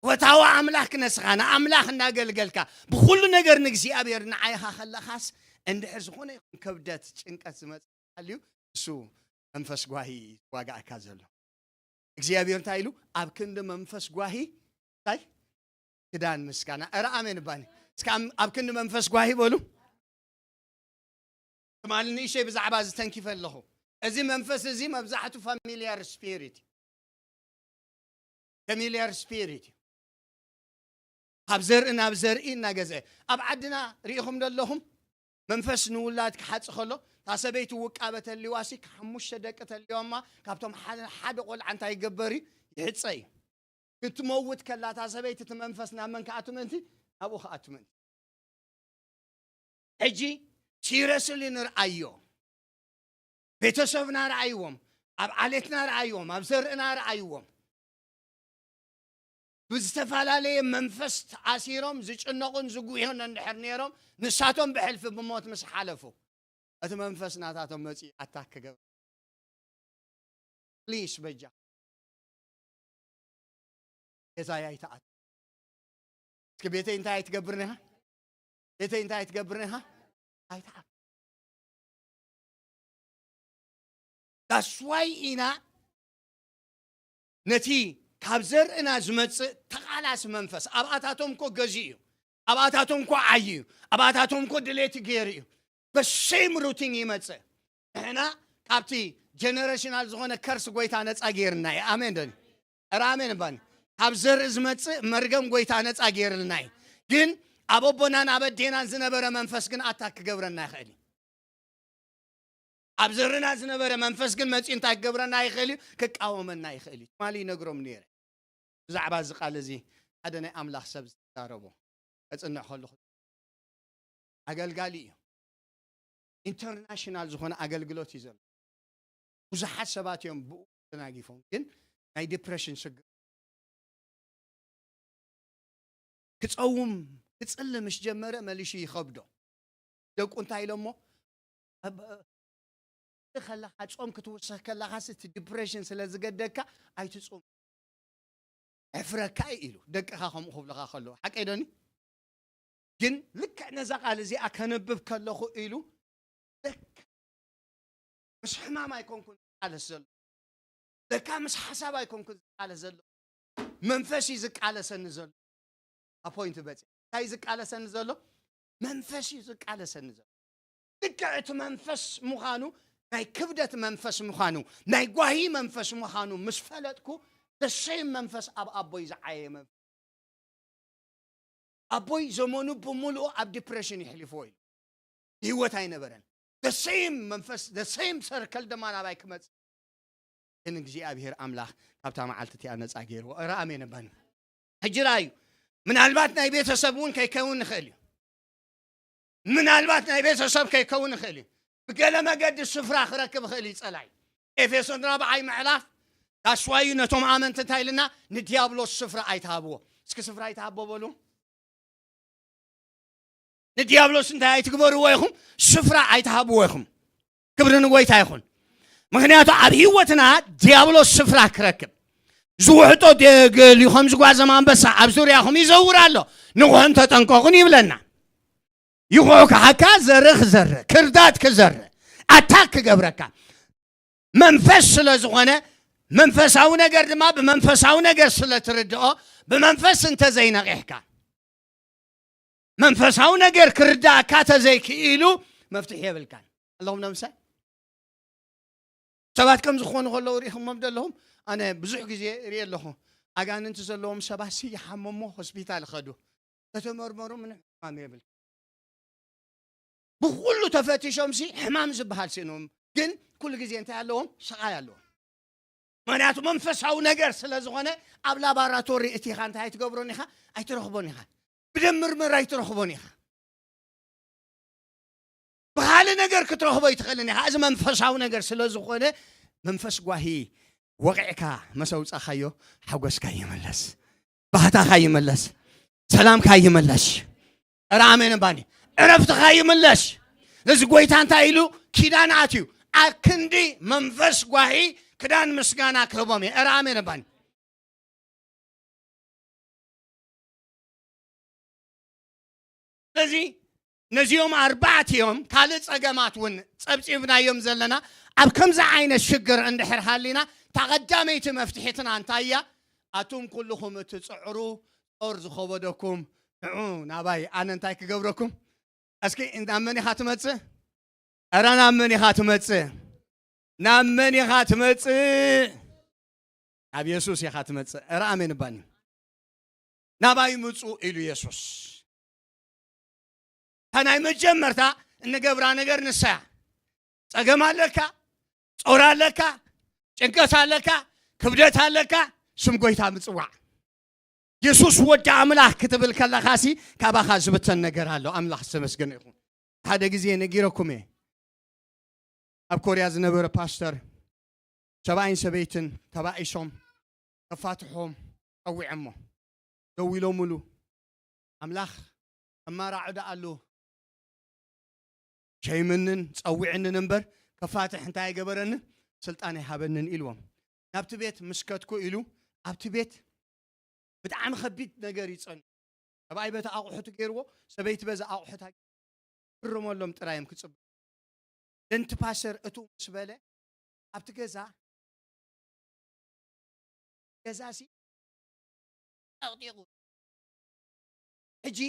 ወታዊ ኣምላኽ ክነስኻ፣ ንኣምላኽ እናገልገልካ፣ ብኹሉ ነገር ንእግዚኣብሔር ንዓይኻ ከለኻስ፣ እንድሕር ዝኾነ ይኹን ከብደት፣ ጭንቀት ዝመጽእ ሃልዩ፣ እሱ መንፈስ ጓሂ ዋጋኣካ ዘሎ። እግዚኣብሔር እንታይ ኢሉ? ኣብ ክንዲ መንፈስ ጓሂ እንታይ? ክዳን ምስጋና። ኧረ ኣሜን ባኒ። እስከ ኣብ፣ ኣብ ክንዲ መንፈስ ጓሂ በሉ። ትማሊ ንእሽተይ ብዛዕባ እዚ ተንኪፈ ኣለኹ። እዚ መንፈስ እዚ መብዛሕቱ ፋሚልያር ስፒሪት፣ ፋሚልያር ስፒሪት እዩ። ካብ ዘርኢ ናብ ዘርኢ እናገዝአ። ኣብ ዓድና ርኢኹም ዶ ኣለኹም? መንፈስ ንውላድ ክሓጽ ከሎ፣ እታ ሰበይቲ ውቃበ ተልዋሲ፣ ሓሙሽተ ደቂ ተልዋማ፣ ካብቶም ሓደ፣ ሓደ ቆልዓ እንታይ ይገበር እዩ? ይሕጸ እዩ። ክትመውት ከላ እታ ሰበይቲ፣ እቲ መንፈስ ናብ መን ክኣቱ ምእንቲ? ናብኡ ክኣቱ ምእንቲ። ሕጂ ሲረስሊ ንርኣዮ። ቤተሰብና ረኣይዎም፣ ኣብ ዓሌትና ረኣይዎም፣ ኣብ ዘርእና ረኣይዎም። ብዝተፈላለየ መንፈስ ተኣሲሮም ዝጭነቑን ዝጉህዮን እንድሕር ነይሮም፣ ንሳቶም ብሕልፊ ብሞት ምስ ሓለፉ፣ እቲ መንፈስ ናታቶም መጺኡ ኣታክ ክገብር። ፕሊስ በጃ ገዛይ ኣይትኣቱ። እስኪ ቤተይ እንታይ ኣይትገብርን ኢኻ? ቤተይ እንታይ ኣይትገብርን ኢኻ? ኣይትሓፍ። ዳስዋይ ኢና ነቲ ካብ ዘርእና ዝመጽእ ተቓላሲ መንፈስ ኣብኣታቶም እኮ ገዚኡ እዩ። ኣብኣታቶም እኮ ዓዩ እዩ። ኣብኣታቶም እኮ ድሌቲ ገይሩ እዩ። በሴም ሩቲን ይመጽእ። ንሕና ካብቲ ጀነሬሽናል ዝኾነ ከርስ ጎይታ ነጻ ገይርና እዩ። ኣሜን ዶ? ኧረ ኣሜን እባኒ። ካብ ዘርኢ ዝመጽእ መርገም ጎይታ ነጻ ገይርልና እዩ። ግን ኣብ ኣቦናን ኣብ ኣዴናን ዝነበረ መንፈስ ግን ኣታክ ክገብረና ይኽእል እዩ። ኣብ ዘርእና ዝነበረ መንፈስ ግን መጺኡ እንታይ ክገብረና ይኽእል እዩ? ክቃወመና ይኽእል እዩ። ትማሊ ይነግሮም ነይረ። ብዛዕባ እዚ ቃል እዚ ሓደ ናይ ኣምላኽ ሰብ ዝተዛረቦ ከጽንዕ ከለኹ፣ ኣገልጋሊ እዩ። ኢንተርናሽናል ዝኾነ ኣገልግሎት እዩ ዘሎ። ብዙሓት ሰባት እዮም ብኡ ተናጊፎም፣ ግን ናይ ዲፕሬሽን ሽግር። ክጸውም ክጽሊ ምስ ጀመረ መሊሹ ይኸብዶ። ደቁ እንታይ ኢሎሞ? ኣብ፣ ከለኻ፣ ጾም ክትውስኽ ከለኻስ እቲ ዲፕሬሽን ስለ ዝገደካ ኣይትጹም። ዕፍረካ እዩ ኢሉ ደቅኻ ከምኡ ክብልኻ ከለዉ። ሓቀይ ዶኒ? ግን ልክዕ ነዛ ቃል እዚኣ ከንብብ ከለኹ ኢሉ፣ ለካ ምስ ሕማም ኣይኮንኩን ዝቃለስ ዘሎ። ለካ ምስ ሓሳብ ኣይኮንኩን ዝቃለስ ዘሎ። መንፈስ እዩ ዝቃለሰኒ ዘሎ። ኣብ ፖይንት በጺ። እንታይ እዩ ዝቃለሰኒ ዘሎ? መንፈስ እዩ ዝቃለሰኒ ዘሎ። ልክዕ እቲ መንፈስ ምዃኑ፣ ናይ ክብደት መንፈስ ምዃኑ፣ ናይ ጓሂ መንፈስ ምዃኑ ምስ ፈለጥኩ፣ the same መንፈስ ኣብ ኣቦይ ዝዓየየ መንፈስ። ኣቦይ ዘመኑ ብምሉኡ ኣብ ዲፕሬሽን የሕሊፍዎ እዩ። ህይወት ኣይነበረን። The same መንፈስ፣ the same ሰርክል ድማ ናባይ ክመጽእ። ግን እግዚኣብሔር ኣምላኽ ካብታ መዓልቲ እቲኣ ነጻ ገይርዎ። እረ ኣሜን እባኒ። ሕጂ ራእዩ ምናልባት ናይ ቤተሰብ እውን ከይከውን ንኽእል እዩ። ምናልባት ናይ ቤተሰብ ከይከውን ይኽእል እዩ። ብገለ መገዲ ስፍራ ክረክብ ይኽእል እዩ ጸላይ። ኤፌሶን ራብዓይ ምዕራፍ ታስዋዩ ነቶም ኣመንቲ እንታይ ኢልና? ንዲያብሎስ ስፍራ ኣይትሃብዎ። እስኪ ስፍራ ኣይትሃቦ በሉ። ንዲያብሎስ እንታይ ኣይትግበርዎ ኢኹም? ስፍራ ኣይትሃብዎ ኢኹም። ክብሪ ንጎይታ ይኹን። ምኽንያቱ ኣብ ህይወትና ዲያብሎስ ስፍራ ክረክብ ዝውሕጦ ደገል እዩ። ከም ዝጓዘም ኣንበሳ ኣብ ዙርያኹም ይዘውር ኣሎ። ንቑሕን ተጠንቀቑን ይብለና። ይኹዕ ክሓካ ዘርእ ክዘርእ፣ ክርዳት ክዘርእ፣ ኣታክ ክገብረካ መንፈስ ስለ ዝኾነ፣ መንፈሳዊ ነገር ድማ ብመንፈሳዊ ነገር ስለ ትርድኦ፣ ብመንፈስ እንተዘይነቒሕካ፣ መንፈሳዊ ነገር ክርዳእካ ተዘይክኢሉ መፍትሒ የብልካን። ኣለኹም ነምሳይ ሰባት ከም ዝኾኑ ከለዉ ርኢኹሞም ዶ ኣለኹም? ኣነ ብዙሕ ግዜ ርኢ ኣለኹ። ኣጋንንቲ ዘለዎም ሰባት ሲ ይሓመሞ ሆስፒታል ይኸዱ። ተተመርመሩ ምንም ሕማም የብል። ብኹሉ ተፈቲሾም ሲ ሕማም ዝበሃል ሲኖም ግን ኩሉ ግዜ እንታይ ኣለዎም? ስቓይ ኣለዎም። ምኽንያቱ መንፈሳዊ ነገር ስለ ዝኾነ ኣብ ላባራቶሪ እቲ ኢኻ እንታይ ኣይትገብሮን ኢኻ? ኣይትረኽቦን ኢኻ። ብደም ምርመራ ኣይትረኽቦን ኢኻ። ብኻልእ ነገር ክትረኽቦ ኣይትኽእልን ኢኻ። እዚ መንፈሳዊ ነገር ስለ ዝኾነ መንፈስ ጓሂ ወቒዕካ መሰውጻኻዮ ሓጎስካ ይመለስ፣ ባህታኻ ይመለስ፣ ሰላምካ ይመለስ። እረ ኣሜን እባኒ። ዕረፍትኻ ይመለስ። ነዚ ጎይታ እንታይ ኢሉ ኪዳን ኣትዩ ኣክንዲ መንፈስ ጓሂ ክዳን ምስጋና ክህቦም እየ። እረ ኣሜን እባኒ። ስለዚ ነዚኦም ኣርባዕቲኦም ካልእ ጸገማት እውን ጸብጺብናዮም ዘለና ኣብ ከምዚ ዓይነት ሽግር እንድሕር ሃሊና እታ ቀዳመይቲ መፍትሒትና እንታይ እያ? ኣቱም ኩልኹም እትጽዕሩ ጾር ዝኸበደኩም ንዑ ናባይ ኣነ እንታይ ክገብረኩም? እስኪ ናብ መን ኢኻ ትመጽእ? እረ ናብ መን ኢኻ ትመጽእ? ናብ መን ኢኻ ትመጽእ? ናብ የሱስ ኢኻ ትመጽእ። እረ ኣሜን እባኒ። ናባይ ምጹ ኢሉ የሱስ። እታ ናይ መጀመርታ እንገብራ ነገር ንሳ እያ። ጸገም ኣለካ፣ ጾር ኣለካ፣ ጭንቀት ኣለካ፣ ክብደት ኣለካ፣ ስም ጎይታ ምጽዋዕ። የሱስ ወዲ ኣምላኽ ክትብል ከለኻሲ ካባኻ ዝብተን ነገር ኣሎ። ኣምላኽ ዝተመስገነ ይኹን። ሓደ ግዜ ነጊረኩም እየ። ኣብ ኮርያ ዝነበረ ፓስተር ሰብኣይን ሰበይትን ተባኢሶም ከፋትሖም ጸዊዐሞ። ደው ኢሎምሉ፣ ኣምላኽ ኣማራዒ ደኣ ኣሎ፣ ሸይምንን ጸዊዕንን እምበር ከፋትሕ እንታይ ኣይገበረንን፣ ስልጣን ኣይሃበንን ኢልዎም። ናብቲ ቤት ምስ ከድኩ ኢሉ ኣብቲ ቤት ብጣዕሚ ከቢድ ነገር ይጸንሑ። ሰብኣይ በቲ ኣቑሑት ገይርዎ፣ ሰበይቲ በዚ ኣቑሑት ክርመሎም ጥራይ እዮም ክጽበ። ደንቲ ፓስተር እቱ ምስ በለ ኣብቲ ገዛ ገዛሲ ጠቕጢቑ ሕጂ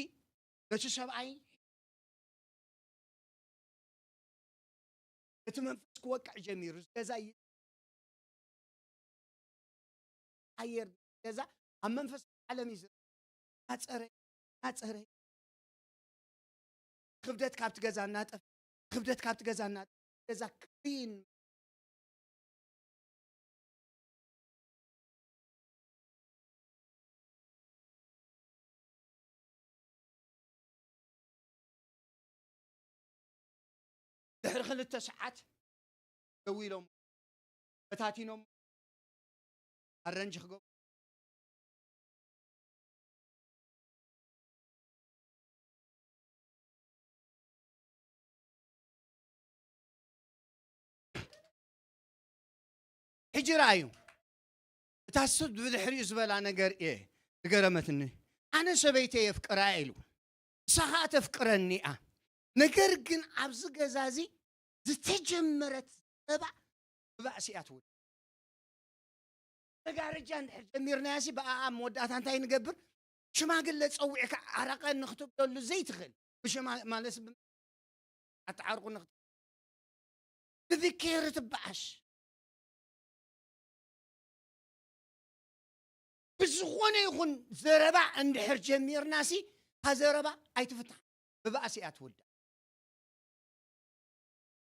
ነቲ ሰብኣይ እቲ መንፈስ ክወቅዕ ጀሚሩ። እዚ ገዛ ይ- ኣየር ገዛ ኣብ መንፈስ ዓለም እዩ ዝረ- ናጸረ ናጸረ ክብደት ካብቲ ገዛ እናጠፍ ክብደት ካብቲ ገዛ እናጠፍ ገዛ ክሊን ድሕሪ ክልተ ሰዓት ደው ኢሎም በታቲኖም ኣረንጅ ክገብሩ ሕጂ ረኣዩ እታ ሰብ ብድሕሪኡ ዝበላ ነገር እየ ዝገረመትኒ። ኣነ ሰበይተይ የፍቅራ ኢሉ ንሳ ኸዓ ተፍቅረኒ እያ። ነገር ግን ኣብዚ ገዛ እዚ ዝተጀመረት ዘረባ ብባእሲ እያ ትውዳእ። መጋረጃ እንድሕር ጀሚርናያሲ ብኣኣ መወዳእታ እንታይ ንገብር? ሽማግለ ጸዊዕካ ኣረቐኒ ክትብለሉ ዘይትኽእል ብሽማ ማለት ኣተዓርቁ ንኽት ብብኬር ትበዓሽ ብዝኾነ ይኹን ዘረባ እንድሕር ጀሚርናሲ እታ ዘረባ ኣይትፍታሕ ብባእሲ እያ ትውዳእ።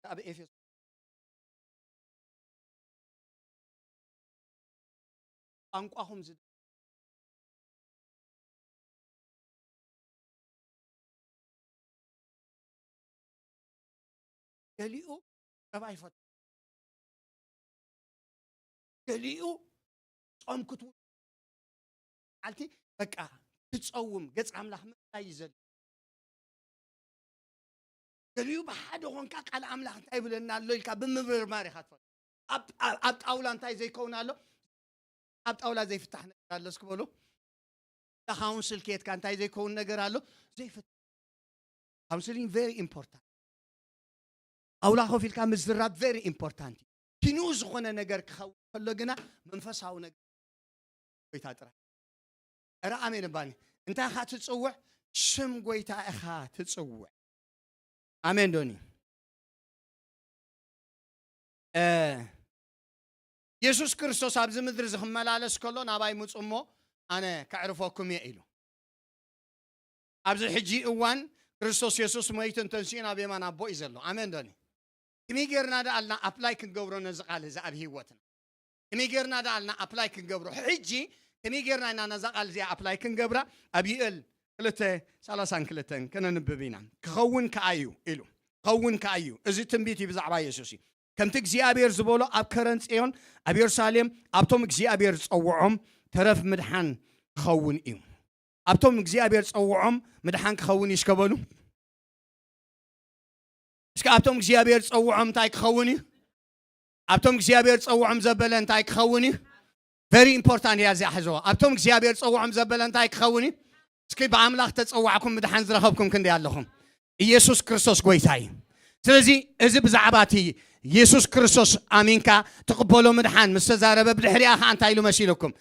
ኣብ ኤፌሶ ቋንቋኹም ዝ-፣ ገሊኡ ረብ ኣይፈቱ፣ ገሊኡ ጾም ክትውል፣ ዓልቲ በቃ ክጸውም ገጽ ኣምላኽ ምእላይ እዩ ዘሎ። ገሊኡ ብሓደ ኾንካ ቃል ኣምላኽ እንታይ ይብለና ኣሎ ኢልካ ብምምርማር ኢኻ ትፈልጥ። ኣብ፣ ኣብ፣ ኣብ ጣውላ እንታይ ዘይከውን ኣሎ? ኣብ ጣውላ ዘይፍታሕ ነገር ኣሎ እስኪ በሉ። ካውንስል ኬትካ እንታይ ዘይከውን ነገር ኣሎ? ዘይፍታሕ። ካውንስሊንግ ቨሪ ኢምፖርታንት። ጣውላ ኮፍ ኢልካ ምዝራብ ቨሪ ኢምፖርታንት እዩ። ኪንኡ ዝኾነ ነገር ክኸውን ከሎ ግና መንፈሳዊ ነገር ጎይታ ጥራይ። እረ ኣሜን እባኒ። እንታይ ኢኻ ትጽውዕ? ስም ጎይታ ኢኻ ትጽውዕ። ኣሜን ዶኒ? እ፣ የሱስ ክርስቶስ ኣብዚ ምድሪ እዚ ክመላለስ ከሎ፣ "ናባይ ምጹ እሞ ኣነ ከዕርፈኩም እየ" ኢሉ። ኣብዚ ሕጂ እዋን ክርስቶስ የሱስ መይቱ እንተንስኡ ናብ የማን ኣቦ እዩ ዘሎ። ኣሜን ዶኒ? ከመይ ጌርና ደኣ ኣልና ኣፕላይ ክንገብሮ ነዚ ቃል እዚ ኣብ ህይወትና? ከመይ ጌርና ደኣ ኣልና ኣፕላይ ክንገብሮ? ሕጂ ከመይ ጌርና ኢና ነዛ ቃል እዚኣ ኣፕላይ ክንገብራ? ኣብ ዩኤል ክልተ ሰላሳን ክልተን ከነንብብ ኢና። "ክኸውን ከኣ እዩ" ኢሉ። "ክኸውን ከኣ እዩ።" እዚ ትንቢት እዩ ብዛዕባ የሱስ እዩ። "ከምቲ እግዚኣብሔር ዝበሎ ኣብ ከረን ጽዮን ኣብ የሩሳሌም ኣብቶም እግዚኣብሔር ዝጸውዖም ተረፍ ምድሓን ክኸውን እዩ።" ኣብቶም እግዚኣብሔር ዝጸውዖም ምድሓን ክኸውን እዩ። እስከ በሉ። እስከ ኣብቶም እግዚኣብሔር ዝጸውዖም እንታይ ክኸውን እዩ? ኣብቶም እግዚኣብሔር ዝጸውዖም ዘበለ እንታይ ክኸውን እዩ? ቨሪ ኢምፖርታንት እያ እዚኣ፣ ሕዝዋ። ኣብቶም እግዚኣብሔር ዝጸውዖም ዘበለ እንታይ ክኸውን እዩ? እስኪ ብኣምላኽ ተጸዋዕኩም ምድሓን ዝረኸብኩም ክንደይ ኣለኹም? ኢየሱስ ክርስቶስ ጎይታ እዩ። ስለዚ እዚ ብዛዕባ እቲ ኢየሱስ ክርስቶስ ኣሚንካ ትቕበሎ ምድሓን ምስ ተዛረበ፣ ብድሕሪኣ ኸኣ እንታይ ኢሉ መሲልኩም?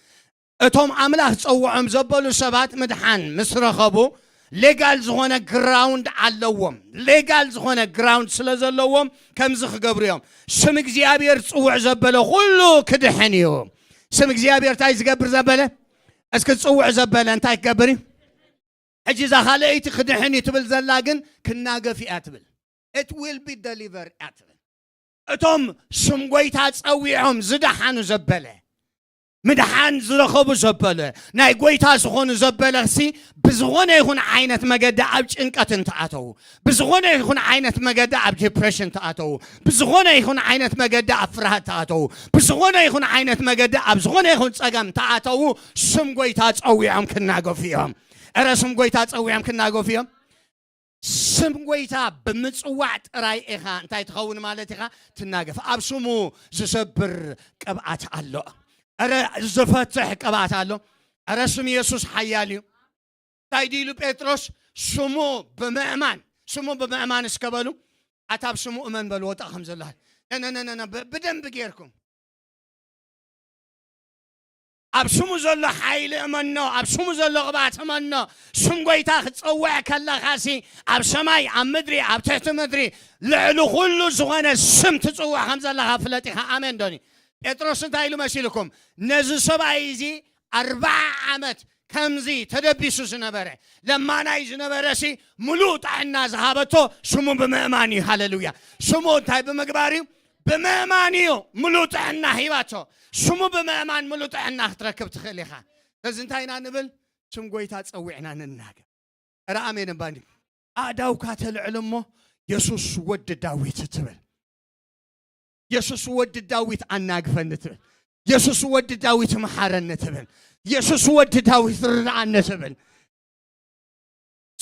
እቶም ኣምላኽ ጸውዖም ዘበሉ ሰባት ምድሓን ምስ ረኸቡ፣ ሌጋል ዝኾነ ግራውንድ ኣለዎም። ሌጋል ዝኾነ ግራውንድ ስለ ዘለዎም ከምዚ ክገብሩ እዮም። ስም እግዚኣብሔር ዝጽውዕ ዘበለ ኩሉ ክድሕን እዩ። ስም እግዚኣብሔር እንታይ ዝገብር ዘበለ? እስኪ ዝጽውዕ ዘበለ እንታይ ክገብር እዩ? ሕጂ እዛ ካልኣይቲ ክድሕን እዩ ትብል ዘላ ግን ክናገፍ እያ ትብል። It will be deliver እያ ትብል። እቶም ስም ጎይታ ጸዊዖም ዝደሓኑ ዘበለ፣ ምድሓን ዝረኸቡ ዘበለ፣ ናይ ጎይታ ዝኾኑ ዘበለሲ ብዝኾነ ይኹን ዓይነት መገዲ ኣብ ጭንቀት እንተኣተዉ፣ ብዝኾነ ይኹን ዓይነት መገዲ ኣብ ዲፕሬሽን ተኣተዉ፣ ብዝኾነ ይኹን ዓይነት መገዲ ኣብ ፍርሃት ተኣተዉ፣ ብዝኾነ ይኹን ዓይነት መገዲ ኣብ ዝኾነ ይኹን ጸገም ተኣተዉ፣ ስም ጎይታ ጸዊዖም ክናገፉ እዮም። እረ ስም ጎይታ ጸዊዖም ክናገፉ እዮም። ስም ጎይታ ብምጽዋዕ ጥራይ ኢኻ እንታይ ትኸውን ማለት ኢኻ? ትናገፍ። ኣብ ስሙ ዝሰብር ቅብኣት ኣሎ። እረ ዝፈትሕ ቅብኣት ኣሎ። እረ ስም የሱስ ሓያል እዩ። እንታይ ድዩ ኢሉ ጴጥሮስ? ስሙ ብምእማን፣ ስሙ ብምእማን እስከ በሉ። ኣታ ኣብ ስሙ እመን በልዎ፣ ጠ ከም ዘሎ። ነ፣ ነ፣ ነ፣ ነ፣ ብ-፣ ብደንቢ ጌርኩም። ኣብ ስሙ ዘሎ ሓይሊ እመኖ፣ ኣብ ስሙ ዘሎ ቅብኣት እመኖ። ስም ጎይታ ክትጸውዕ ከለኻሲ፣ ኣብ ሰማይ፣ ኣብ ምድሪ፣ ኣብ ትሕቲ ምድሪ፣ ልዕሊ ኩሉ ዝኾነ ስም ትጽውዕ ከም ዘለኻ ፍለጥ ኢኻ። ኣሜን ዶኒ? ጴጥሮስ እንታይ ኢሉ መሲልኩም? ነዚ ሰብኣይ እዚ ኣርብዓ ዓመት ከምዚ ተደቢሱ ዝነበረ፣ ለማናይ ዝነበረ ሲ፣ ምሉእ ጥዕና ዝሃበቶ ስሙ ብምእማን እዩ። ሃሌሉያ። ስሙ እንታይ ብምግባር እዩ? ብምእማን እዩ ምሉእ ጥዕና ሂባቶ። ስሙ ብምእማን ምሉእ ጥዕና ክትረክብ ትኽእል ኢኻ። ስለዚ እንታይ ኢና ንብል? ስም ጎይታ ጸዊዕና ንናገር። እረ ኣሜን እምባኒ። ኣእዳውካ ተልዕል እሞ፣ "የሱስ ወዲ ዳዊት" ትብል። "የሱስ ወዲ ዳዊት ኣናግፈኒ" ትብል። "የሱስ ወዲ ዳዊት መሓረኒ" ትብል። "የሱስ ወዲ ዳዊት ርድኣኒ" ትብል።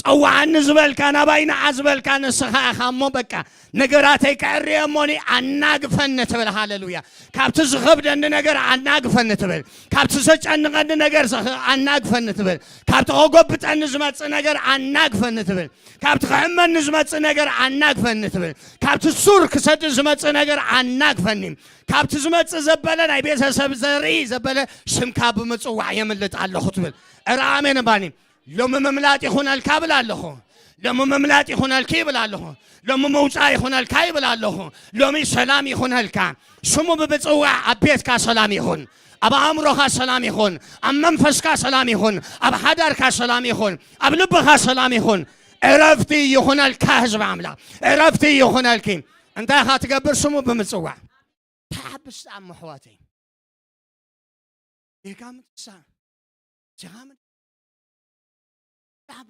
"ጸውዓኒ" ዝበልካ፣ "ናባይ ንዓ" ዝበልካ ንስኻ ኢኻ እሞ፣ በቃ ነገራተይ ከዕርየ እሞኒ ኣናግፈኒ ትብል። ሃሌሉያ። ካብቲ ዝኸብደኒ ነገር ኣናግፈኒ ትብል። ካብቲ ዘጨንቐኒ ነገር ዘኸ-፣ ኣናግፈኒ ትብል። ካብቲ ከጎብጠኒ ዝመጽእ ነገር ኣናግፈኒ ትብል። ካብቲ ክሕመኒ ዝመጽእ ነገር ኣናግፈኒ ትብል። ካብቲ ሱር ክሰዲ ዝመጽእ ነገር ኣናግፈኒ። ካብቲ ዝመጽእ ዘበለ ናይ ቤተሰብ ዘርኢ ዘበለ ስምካ ብምጽዋዕ የምልጥ ኣለኹ ትብል። እረ ኣሜን እባኒ። ሎሚ ምምላጥ ይኹነልካ ብል ኣለኹ። ሎሚ ምምላጥ ይኹነልኪ ይብል ኣለኹ። ሎሚ ምውጻእ ይኹነልካ ይብል ኣለኹ። ሎሚ ሰላም ይኹነልካ። ስሙ ብምጽዋዕ ኣብ ቤትካ ሰላም ይኹን። ኣብ ኣእምሮኻ ሰላም ይኹን። ኣብ መንፈስካ ሰላም ይኹን። ኣብ ሓዳርካ ሰላም ይኹን። ኣብ ልብኻ ሰላም ይኹን። ዕረፍቲ ይኹነልካ ህዝቢ ኣምላኽ። ዕረፍቲ ይኹነልኪ። እንታይ ኢኻ ትገብር? ስሙ ብምጽዋዕ። ተሓብስ ደኣ እሞ ኣሕዋተይ። ጌጋ ምትሳ ጀኻ ምት ዳባ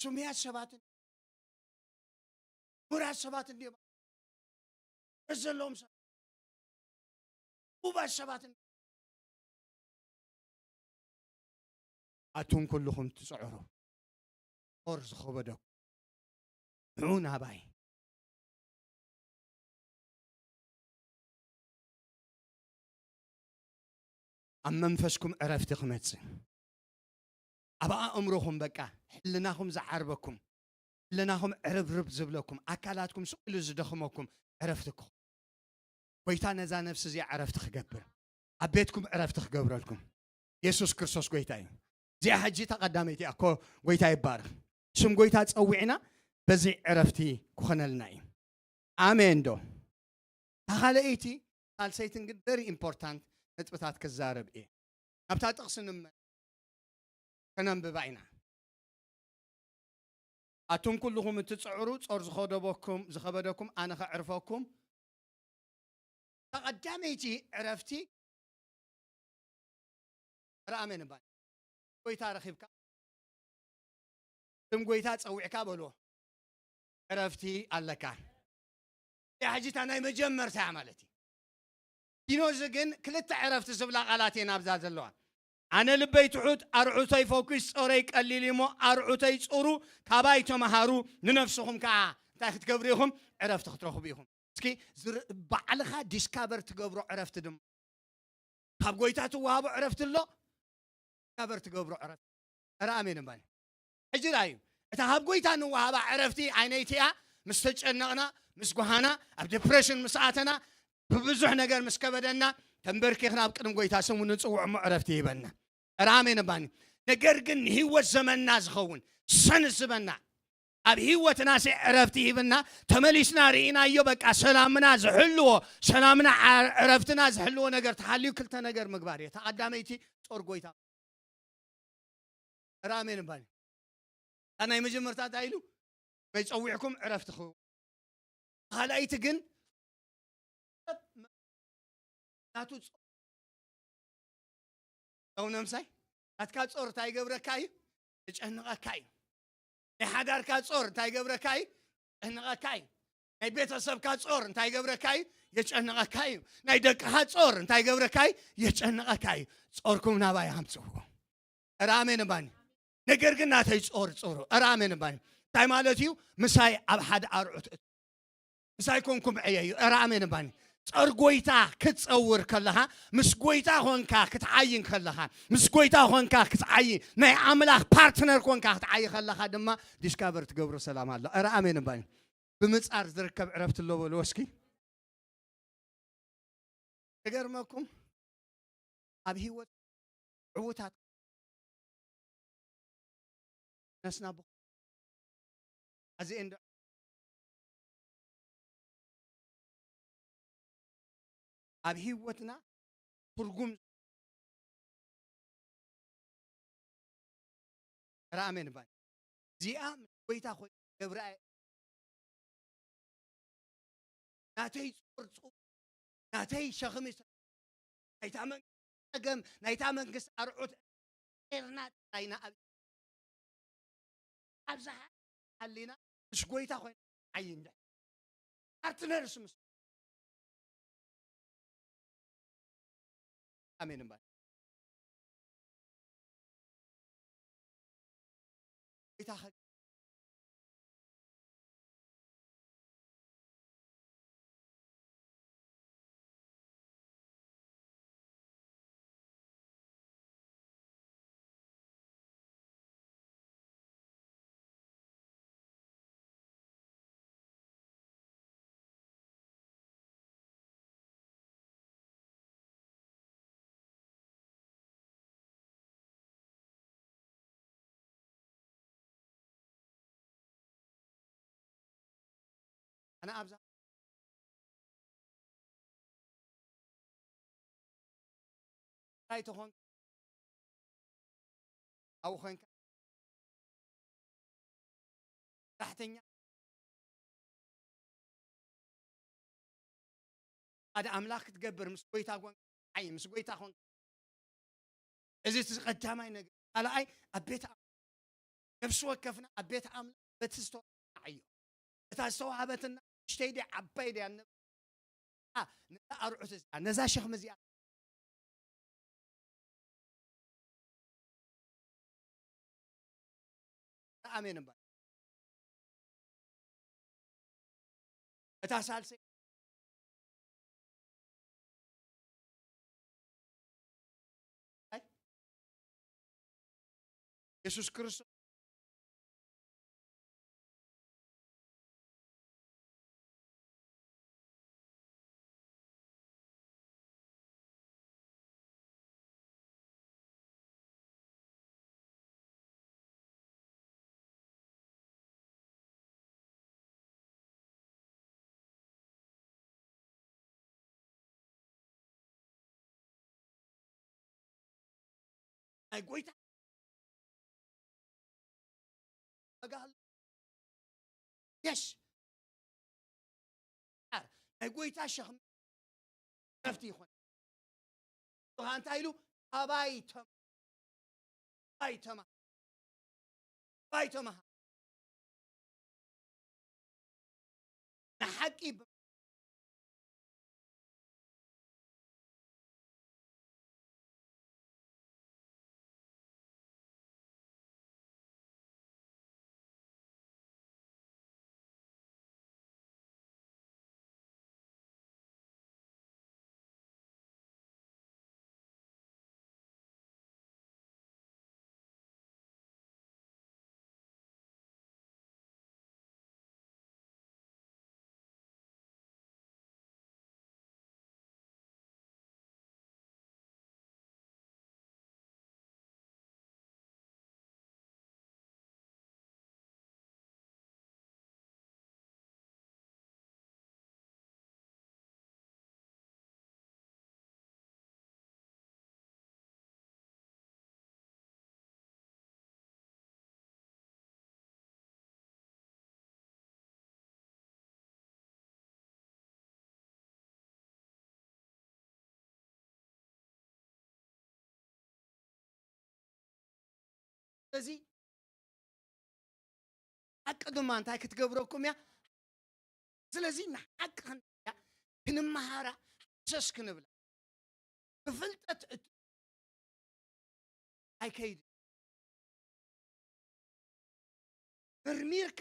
ስሙያት ሰባትን ምሁራት ሰባትን ድዮም? ዘለዎም ሰባት ውባት ሰባትን ኣቱም ኩልኹም ትጽዕሩ ጦር ዝኸበደኩም ንዑ ናባይ ኣብ መንፈስኩም ዕረፍቲ ክመጽእ ኣብ ኣእምሮኹም በቃ ሕልናኹም ዝዓርበኩም ሕልናኹም ዕርብርብ ዝብለኩም ኣካላትኩም ስቕ ኢሉ ዝደኽመኩም ዕረፍቲ ክኹ ጎይታ ነዛ ነፍሲ እዚኣ ዕረፍቲ ክገብር ኣብ ቤትኩም ዕረፍቲ ክገብረልኩም የሱስ ክርስቶስ ጎይታ እዩ። እዚኣ ሕጂ ተቐዳመይቲ እያ እኮ ጎይታ ይባረኽ። ስም ጎይታ ጸዊዕና በዚ ዕረፍቲ ክኾነልና እዩ። ኣሜን ዶ? እታ ካልኣይቲ ሳልሰይትን ግን very important ነጥብታት ክዛረብ እየ። ናብታ ጥቕሲ ንመ ከነንብባ ኢና። ኣቱም ኩልኹም እትጽዕሩ ጾር ዝኸደበኩም ዝኸበደኩም ኣነ ከዕርፈኩም። ተቐዳመይቲ ዕረፍቲ ረኣሜን እባ ጎይታ ረኺብካ ስም ጎይታ ጸዊዕካ በልዎ ዕረፍቲ ኣለካ። እዚኣ ሕጂ እታ ናይ መጀመርታ እያ ማለት እዩ። ዲኖዚ ግን ክልተ ዕረፍቲ ዝብላ ቃላት እየን ኣብዛ ዘለዋ። ኣነ ልበይ ትሑት ኣርዑተይ ፈኲስ ጾረይ ቀሊል እሞ ኣርዑተይ ጹሩ ካባይ ተመሃሩ ንነፍስኹም ከዓ እንታይ ክትገብሩ ኢኹም ዕረፍቲ ክትረኽቡ ኢኹም። እስኪ ዝር- ባዕልኻ ዲስካቨር ትገብሮ ዕረፍቲ ድማ ካብ ጎይታ ትወሃቦ ዕረፍቲ ኣሎ ዲስካቨር ትገብሮ ዕረፍቲ ረ ኣሜን እባኒ ሕጂ ራእዩ እታ ካብ ጎይታ ንወሃባ ዕረፍቲ ዓይነይቲ እያ ምስ ተጨነቕና ምስ ጓሃና ኣብ ዲፕሬሽን ምስ ኣተና ብብዙሕ ነገር ምስ ከበደና ተንበርኪኽና ኣብ ቅድሚ ጎይታ ስሙ ንፅውዕ እሞ ዕረፍቲ ይበና ረ ኣሜን እባኒ ነገር ግን ንህይወት ዘመንና ዝኸውን ሰንስበና ኣብ ህይወትና ሲ ዕረፍቲ ሂብና ተመሊስና ርኢናዮ በቃ ሰላምና ዝሕልዎ ሰላምና ዕረፍትና ዝሕልዎ ነገር ተሃልዩ ክልተ ነገር ምግባር እየ ተቐዳመይቲ ጾር ጎይታ ራሜን ባኒ ናይ መጀመርታ እንታይ ኢሉ ናይ ጸዊዕኩም ዕረፍቲ ክው ካልኣይቲ ግን ናቱ ጾር ነምሳይ ናትካ ጾር እንታይ ይገብረካ እዩ የጨንቐካ እዩ ናይ ሓዳርካ ጾር እንታይ ይገብረካ እዩ የጨንቐካ እዩ ናይ ቤተሰብካ ጾር እንታይ ይገብረካ እዩ የጨንቐካ እዩ ናይ ደቅኻ ጾር እንታይ ይገብረካ እዩ የጨንቐካ እዩ ጾርኩም ናባይ ኣምጽዎ ራሜን ባኒ ነገር ግን ናተይ ጾር ጾሩ ራሜን ባኒ እንታይ ማለት እዩ ምሳይ ኣብ ሓደ ኣርዑት ምሳይ ኮንኩም ዕየዩ ራሜን ባኒ ጸር ጎይታ ክትጸውር ከለኻ ምስ ጎይታ ኾንካ ክትዓይን ከለኻ ምስ ጎይታ ኾንካ ክትዓይ ናይ ኣምላኽ ፓርትነር ኮንካ ክትዓይ ከለኻ ድማ ዲስካቨር ትገብሮ ሰላም ኣሎ ራሜን ባኒ ብምጻር ዝርከብ ዕረፍቲ ኣሎ በልዎ እስኪ ክገርመኩም ኣብ ህይወት ዕዉታት ነስና ብ ኣዚኤን ዶ ኣብ ህይወትና ትርጉም ራእሜን ባይ እዚኣ ምስ ጎይታ ኮይ ገብርኣ ናተይ ጾር ጾር ናተይ ሸኽሚ ናይታ መንግስቲ ጸገም ናይታ መንግስቲ ኣርዑት ኤርና ጥራይና ኣብ ኣብዛ ሓሊና ምስ ጎይታ ኮይና ዓይንደ ፓርትነርስ ምስ ኣሜን እምበር ጎይታ ኣነ ኣብዛ ጥራይ ተኾንካ፣ ኣብኡ ኮንካ ሰራሕተኛ ሓደ ኣምላኽ ክትገብር ምስ ጎይታ ኮንካ፣ ዓይ፣ ምስ ጎይታ ኮንካ፣ እዚ እቲ ቀዳማይ ነገር። ካልኣይ፣ ኣብ ቤት ኣምላኽ ነፍሲ ወከፍና ኣብ ቤት ኣምላኽ በቲ ዝተዋህበና ዕዮ፣ እታ ዝተዋህበትና ንእሽተይ ድያ ዓባይ ድያ እንብል፣ ነዛ ኣርዑት እዚኣ፣ ነዛ ሸኽሚ እዚኣ ኣሜን እምበር። እታ ሳልሰይ፣ ኣይ፣ የሱስ ክርስቶስ ናይ ጎይታ ኣጋል የሽ ናይ ጎይታ ሸኽሚ ከፍቲ ይኾን። እንታይ ኢሉ? ኣባይ ተማ ኣባይ ተማ ኣባይ ተማ ንሓቂ ብ- ስለዚ ሓቂ ድማ እንታይ ክትገብረኩም እያ? ስለዚ ንሓቂ ክንያ ክንመሃራ ሓሰስ ክንብላ ብፍልጠት እት ኣይከይድ ምርሚርካ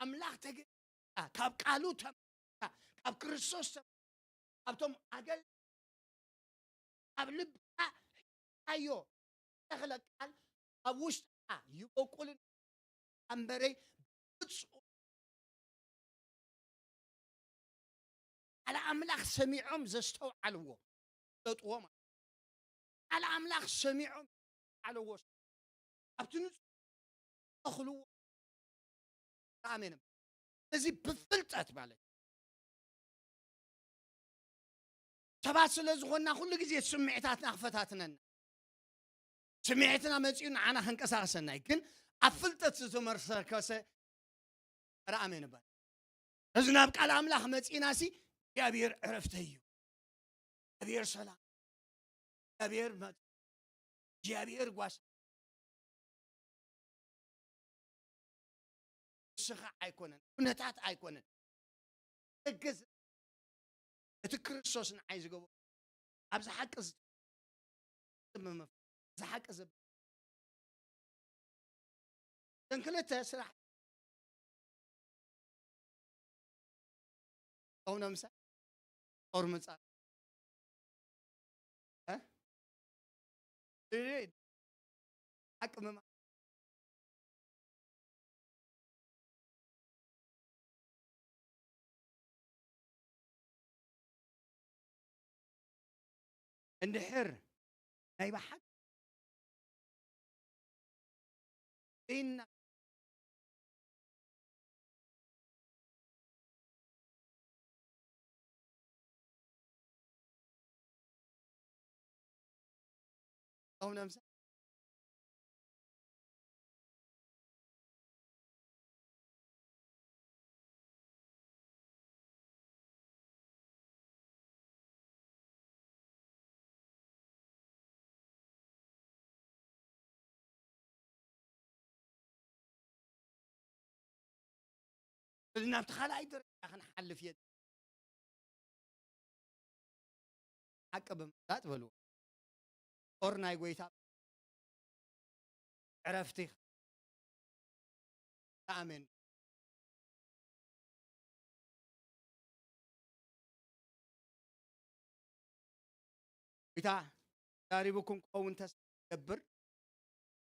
ኣምላኽ ተገ ካብ ቃሉ ተምካ ካብ ክርስቶስ ተም ካብቶም ኣገል ኣብ ልብካ ኣዮ ተኽለ ቃል ኣብ ውሽጥካ ይበቁልን ኣንበረይ ብፁዕ ቃል ኣምላኽ ሰሚዖም ዘስተውዓልዎ ዘጥዎ ማለት ቃል ኣምላኽ ሰሚዖም ኣለዎ ኣብቲ ንጹህ ተኽልዎ ኣሜን። እዚ ብፍልጠት ማለት ሰባት ስለ ዝኾንና ኩሉ ግዜ ስምዒታትና ክፈታትነና ስምዒትና መፂኡ ንዓና ከንቀሳቀሰና እዩ። ግን ኣብ ፍልጠት ዝተመርከሰ ረ ኣሜን እባል እዚ ናብ ቃል ኣምላኽ መፂእና ሲ እግዚኣብሔር ዕረፍተይ እዩ እግዚኣብሔር ሰላም እግዚኣብሔር መ እግዚኣብሔር ጓስ ንስኻ ኣይኮነን ኩነታት ኣይኮነን እግዝ እቲ ክርስቶስ ንዓይ ዝገበ ኣብዚ ሓቂ ዝሓቂ እተን ክልተ ስራሕ ጦም ነምሳ ጦር ምጻ ሓቂ ምማ እንድሕር ናይ ብሓቂ ና እቶም ነምሳ ስለዚ ናብቲ ካልኣይ ደረጃ ክንሓልፍ እየ። ሓቂ ብምፍላጥ በልዎ። ጦር ናይ ጎይታ ዕረፍቲ። ኣሜን። ጎይታ ዛሪቡኩም ክኸውን ተስፋ ገብር።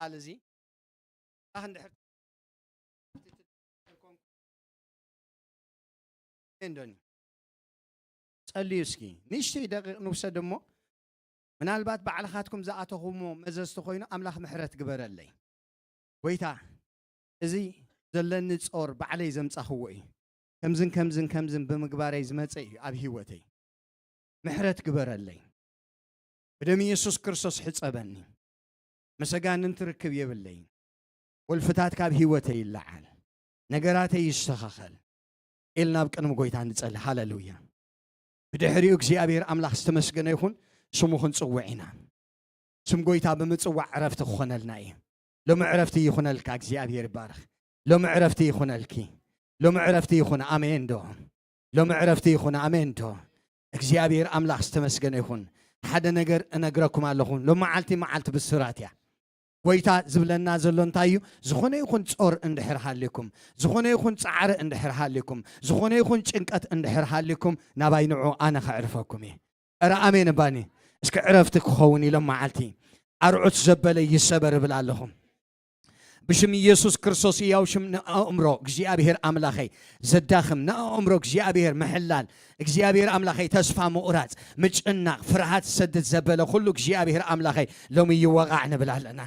ቃል እዚ ኣኽ እንድሕር እንዶኒ ጸልዩ እስኪ ንእሽተይ ደቂቕ ንውሰድ እሞ ምናልባት ባዕልኻትኩም ዝኣተኹሞ መዘዝቲ ኮይኑ ኣምላኽ ምሕረት ግበረለይ። ጎይታ እዚ ዘለኒ ጾር ባዕለይ ዘምጻኽዎ እዩ። ከምዝን ከምዝን ከምዝን ብምግባረይ ዝመጸ እዩ ኣብ ህይወተይ። ምሕረት ግበረለይ። ብደም ኢየሱስ ክርስቶስ ሕጸበኒ። መሰጋንንቲ ርክብ የብለይን። ወልፍታት ካብ ህይወተይ ይለዓል። ነገራተይ ይስተኻኸል። ኢልና ኣብ ቅድሚ ጎይታ ንጸሊ። ሃለሉያ። ብድሕሪኡ እግዚኣብሔር ኣምላኽ ዝተመስገነ ይኹን፣ ስሙ ክንጽውዕ ኢና። ስም ጎይታ ብምጽዋዕ ዕረፍቲ ክኾነልና እዩ። ሎሚ ዕረፍቲ ይኹነልካ። እግዚኣብሔር ይባረኽ። ሎሚ ዕረፍቲ ይኹነልኪ። ሎሚ ዕረፍቲ ይኹን። ኣሜን ዶ? ሎሚ ዕረፍቲ ይኹን። ኣሜን ዶ? እግዚኣብሔር ኣምላኽ ዝተመስገነ ይኹን። ሓደ ነገር እነግረኩም ኣለኹ። ሎም መዓልቲ መዓልቲ ብስራት እያ። ጎይታ ዝብለና ዘሎ እንታይ እዩ? ዝኾነ ይኹን ጾር እንድሕር ሃልዩኩም፣ ዝኾነ ይኹን ጻዕሪ እንድሕር ሃልዩኩም፣ ዝኾነ ይኹን ጭንቀት እንድሕር ሃልዩኩም፣ ናባይ ንዑ፣ ኣነ ከዕርፈኩም እየ። እረ ኣሜን እባኒ። እስኪ ዕረፍቲ ክኸውን ኢሎም መዓልቲ ኣርዑት ዘበለ ይሰበር እብል ኣለኹ። ብሽም ኢየሱስ ክርስቶስ ህያው ሽም ንኣእምሮ እግዚኣብሔር ኣምላኸይ ዘዳኽም፣ ንኣእምሮ እግዚኣብሔር ምሕላል፣ እግዚኣብሔር ኣምላኸይ ተስፋ ምቑራጽ፣ ምጭናቕ፣ ፍርሃት ዝሰድድ ዘበለ ኩሉ እግዚኣብሔር ኣምላኸይ ሎሚ ይወቓዕ ንብል ኣለና።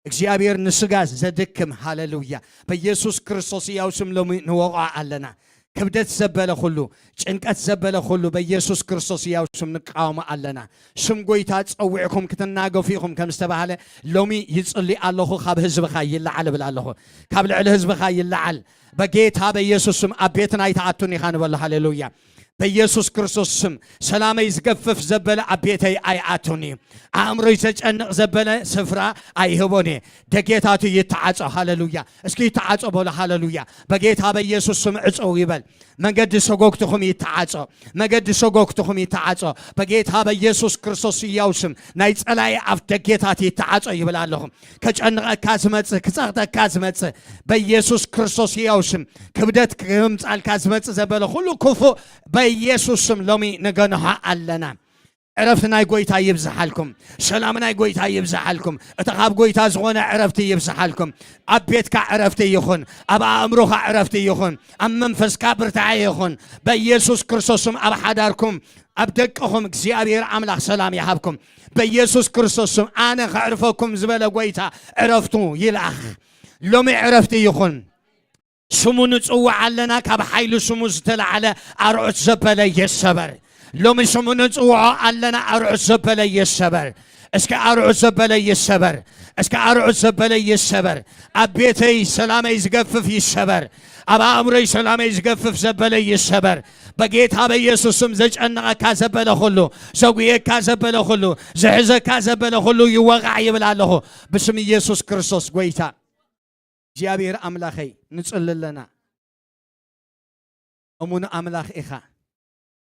እግዚኣብሔር ንስጋ ዘድክም፣ ሃለሉያ፣ በኢየሱስ ክርስቶስ ህያው ስም ሎሚ ንወቕዖ ኣለና። ክብደት ዘበለ ኩሉ፣ ጭንቀት ዘበለ ኩሉ በኢየሱስ ክርስቶስ ህያው ስም ንቃወሞ ኣለና። ስም ጎይታ ጸዊዕኩም ክትናገፉ ኢኹም ከም ዝተባህለ ሎሚ ይጽሊ ኣለኹ። ካብ ህዝብኻ ይለዓል እብል ኣለኹ። ካብ ልዕሊ ህዝብኻ ይለዓል። በጌታ በኢየሱስ ስም ኣብ ቤትና ኣይትኣቱን ኢኻ ንበሎ። ሃሌሉያ። በኢየሱስ ክርስቶስ ስም ሰላመይ ዝገፍፍ ዘበለ ኣብ ቤተይ ኣይኣቱን እዩ። ኣእምሮይ ዘጨንቕ ዘበለ ስፍራ ኣይህቦን እየ። ደጌታቱ ይተዓጾ። ሃሌሉያ። እስኪ ይተዓጾ በሎ። ሃሌሉያ። በጌታ በኢየሱስ ስም ዕጸው ይበል። መገዲ ሰጎግትኹም ይተዓጾ። መገዲ ሰጎግትኹም ይተዓጾ። በጌታ በኢየሱስ ክርስቶስ ህያው ስም ናይ ጸላኢ ኣፍ ደጌታት ይተዓጾ ይብል ኣለኹ። ከጨንቐካ ዝመጽእ፣ ክጸቕጠካ ዝመጽእ፣ በኢየሱስ ክርስቶስ ህያው ስም ክብደት ክምጻልካ ዝመጽእ ዘበለ ኩሉ ክፉእ በኢየሱስ ስም ሎሚ ንገንሖ ኣለና። ዕረፍቲ ናይ ጎይታ ይብዝሓልኩም። ሰላም ናይ ጎይታ ይብዝሓልኩም። እቲ ካብ ጎይታ ዝኾነ ዕረፍቲ ይብዝሓልኩም። ኣብ ቤትካ ዕረፍቲ ይኹን። ኣብ ኣእምሮኻ ዕረፍቲ ይኹን። ኣብ መንፈስካ ብርታዐ ይኹን። በኢየሱስ ክርስቶስ ስም ኣብ ሓዳርኩም፣ ኣብ ደቅኹም እግዚኣብሔር ኣምላኽ ሰላም ይሃብኩም። በኢየሱስ ክርስቶስ ስም ኣነ ከዕርፈኩም ዝበለ ጎይታ ዕረፍቱ ይልኣኽ። ሎሚ ዕረፍቲ ይኹን። ስሙ ንጽውዕ ኣለና። ካብ ሓይሊ ስሙ ዝተላዕለ ኣርዑት ዘበለ ይሰበር። ሎሚ ስሙ ንጽውዖ ኣለና። ኣርዑት ዘበለ ይሰበር። እስከ ኣርዑት ዘበለ ይሰበር። እስከ ኣርዑት ዘበለ ይሰበር። ኣብ ቤተይ ሰላመይ ዝገፍፍ ይሰበር። ኣብ ኣእምሮይ ሰላመይ ዝገፍፍ ዘበለ ይሰበር። በጌታ በኢየሱስ ስም ዘጨነቐካ ዘበለ ኩሉ፣ ዘጉየካ ዘበለ ኩሉ፣ ዝሕዘካ ዘበለ ኩሉ ይወቓዕ ይብል ኣለኹ። ብስም ኢየሱስ ክርስቶስ ጎይታ። እግዚኣብሔር ኣምላኸይ ንጽሊ ኣለና። እሙን ኣምላኽ ኢኻ።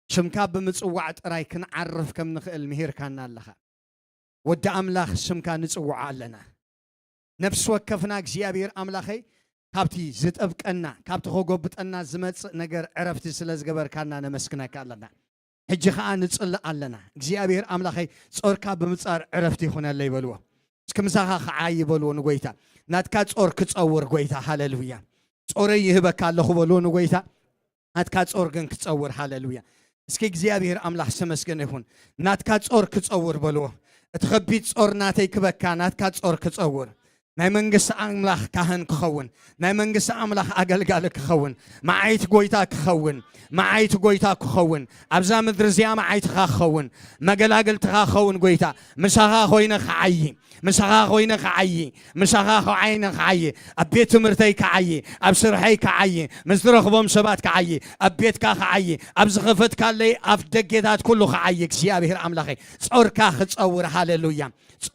ሽምካ ብምጽዋዕ ጥራይ ክንዓርፍ ከም ንኽእል ምሂርካና ኣለኻ። ወዲ ኣምላኽ ስምካ ንጽውዖ ኣለና። ነፍሲ ወከፍና እግዚኣብሔር ኣምላኸይ ካብቲ ዝጠብቀና፣ ካብቲ ከጎብጠና ዝመጽእ ነገር ዕረፍቲ ስለ ዝገበርካና ነመስግነካ ኣለና። ሕጂ ኸኣ ንጽሊ ኣለና። እግዚኣብሔር ኣምላኸይ ጾርካ ብምጻር ዕረፍቲ ይኹነለይ በልዎ። እስኪ ምሳኻ ኸዓ ይበልዎ ንጎይታ። ናትካ ጾር ክጸውር ጎይታ፣ ሃሌሉያ። ጾረይ ይህበካ ኣለኹ በልዎ ንጎይታ። ናትካ ጾር ግን ክጸውር፣ ሃሌሉያ። እስኪ እግዚኣብሔር ኣምላኽ ዝተመስገነ ይኹን። ናትካ ጾር ክጸውር በልዎ። እቲ ከቢድ ጾር ናተይ ክበካ፣ ናትካ ጾር ክጸውር። ናይ መንግስቲ ኣምላኽ ካህን ክኸውን፣ ናይ መንግስቲ ኣምላኽ ኣገልጋሊ ክኸውን፣ መዓይቲ ጎይታ ክኸውን፣ መዓይቲ ጎይታ ክኸውን፣ ኣብዛ ምድሪ እዚኣ መዓይትኻ ክኸውን፣ መገላግልትኻ ክኸውን ጎይታ፣ ምሳኻ ኮይነ ክዓዪ፣ ምሳኻ ኮይነ ክዓዪ፣ ምሳኻ ኮይነ ክዓዪ፣ ኣብ ቤት ትምህርተይ ክዓዪ፣ ኣብ ስርሐይ ክዓዪ፣ ምስ ዝረኽቦም ሰባት ክዓዪ፣ ኣብ ቤትካ ክዓዪ፣ ኣብ ዝኸፈትካለይ ኣፍ ደጌታት ኩሉ ክዓዪ። እግዚኣብሔር ኣምላኸይ ጾርካ ክጸውር። ሃሌሉያ።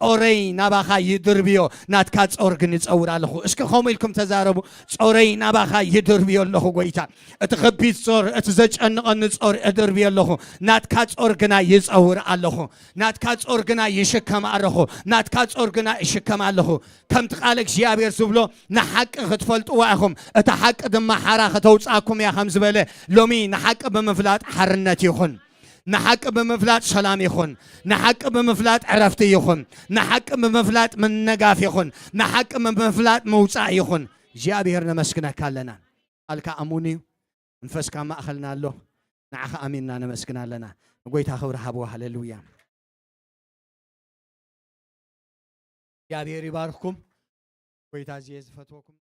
ጾረይ ናባኻ ይድርብዮ፣ ናትካ ጾር ግን ይጸውር ኣለኹ። እስኪ ከምኡ ኢልኩም ተዛረቡ። ጾረይ ናባኻ ይድርብዮ ኣለኹ ጎይታ። እቲ ከቢድ ጾር፣ እቲ ዘጨንቐኒ ጾር እድርብዮ ኣለኹ፣ ናትካ ጾር ግና ይጸውር ኣለኹ። ናትካ ጾር ግና ይሽከም ኣለኹ። ናትካ ጾር ግና ይሽከም ኣለኹ። ከምቲ ቃል እግዚኣብሔር ዝብሎ፣ ንሓቂ ክትፈልጥዋ ኢኹም፣ እታ ሓቂ ድማ ሓራ ከተውጽኣኩም እያ ከም ዝበለ፣ ሎሚ ንሓቂ ብምፍላጥ ሓርነት ይኹን። ንሓቂ ብምፍላጥ ሰላም ይኹን። ንሓቂ ብምፍላጥ ዕረፍቲ ይኹን። ንሓቂ ብምፍላጥ ምንጋፍ ይኹን። ንሓቂ ብምፍላጥ ምውጻእ ይኹን። እግዚኣብሔር ነመስግነካ ኣለና። ቃልካ ኣሙን እዩ። መንፈስካ ማእኸልና ኣሎ። ንዓኻ ኣሚንና ነመስግን ኣለና። ንጎይታ ክብሪ ሃብዎ። ሃሌሉያ። እግዚኣብሔር ይባርኽኩም። ጎይታ እዝየ ዝፈትወኩም።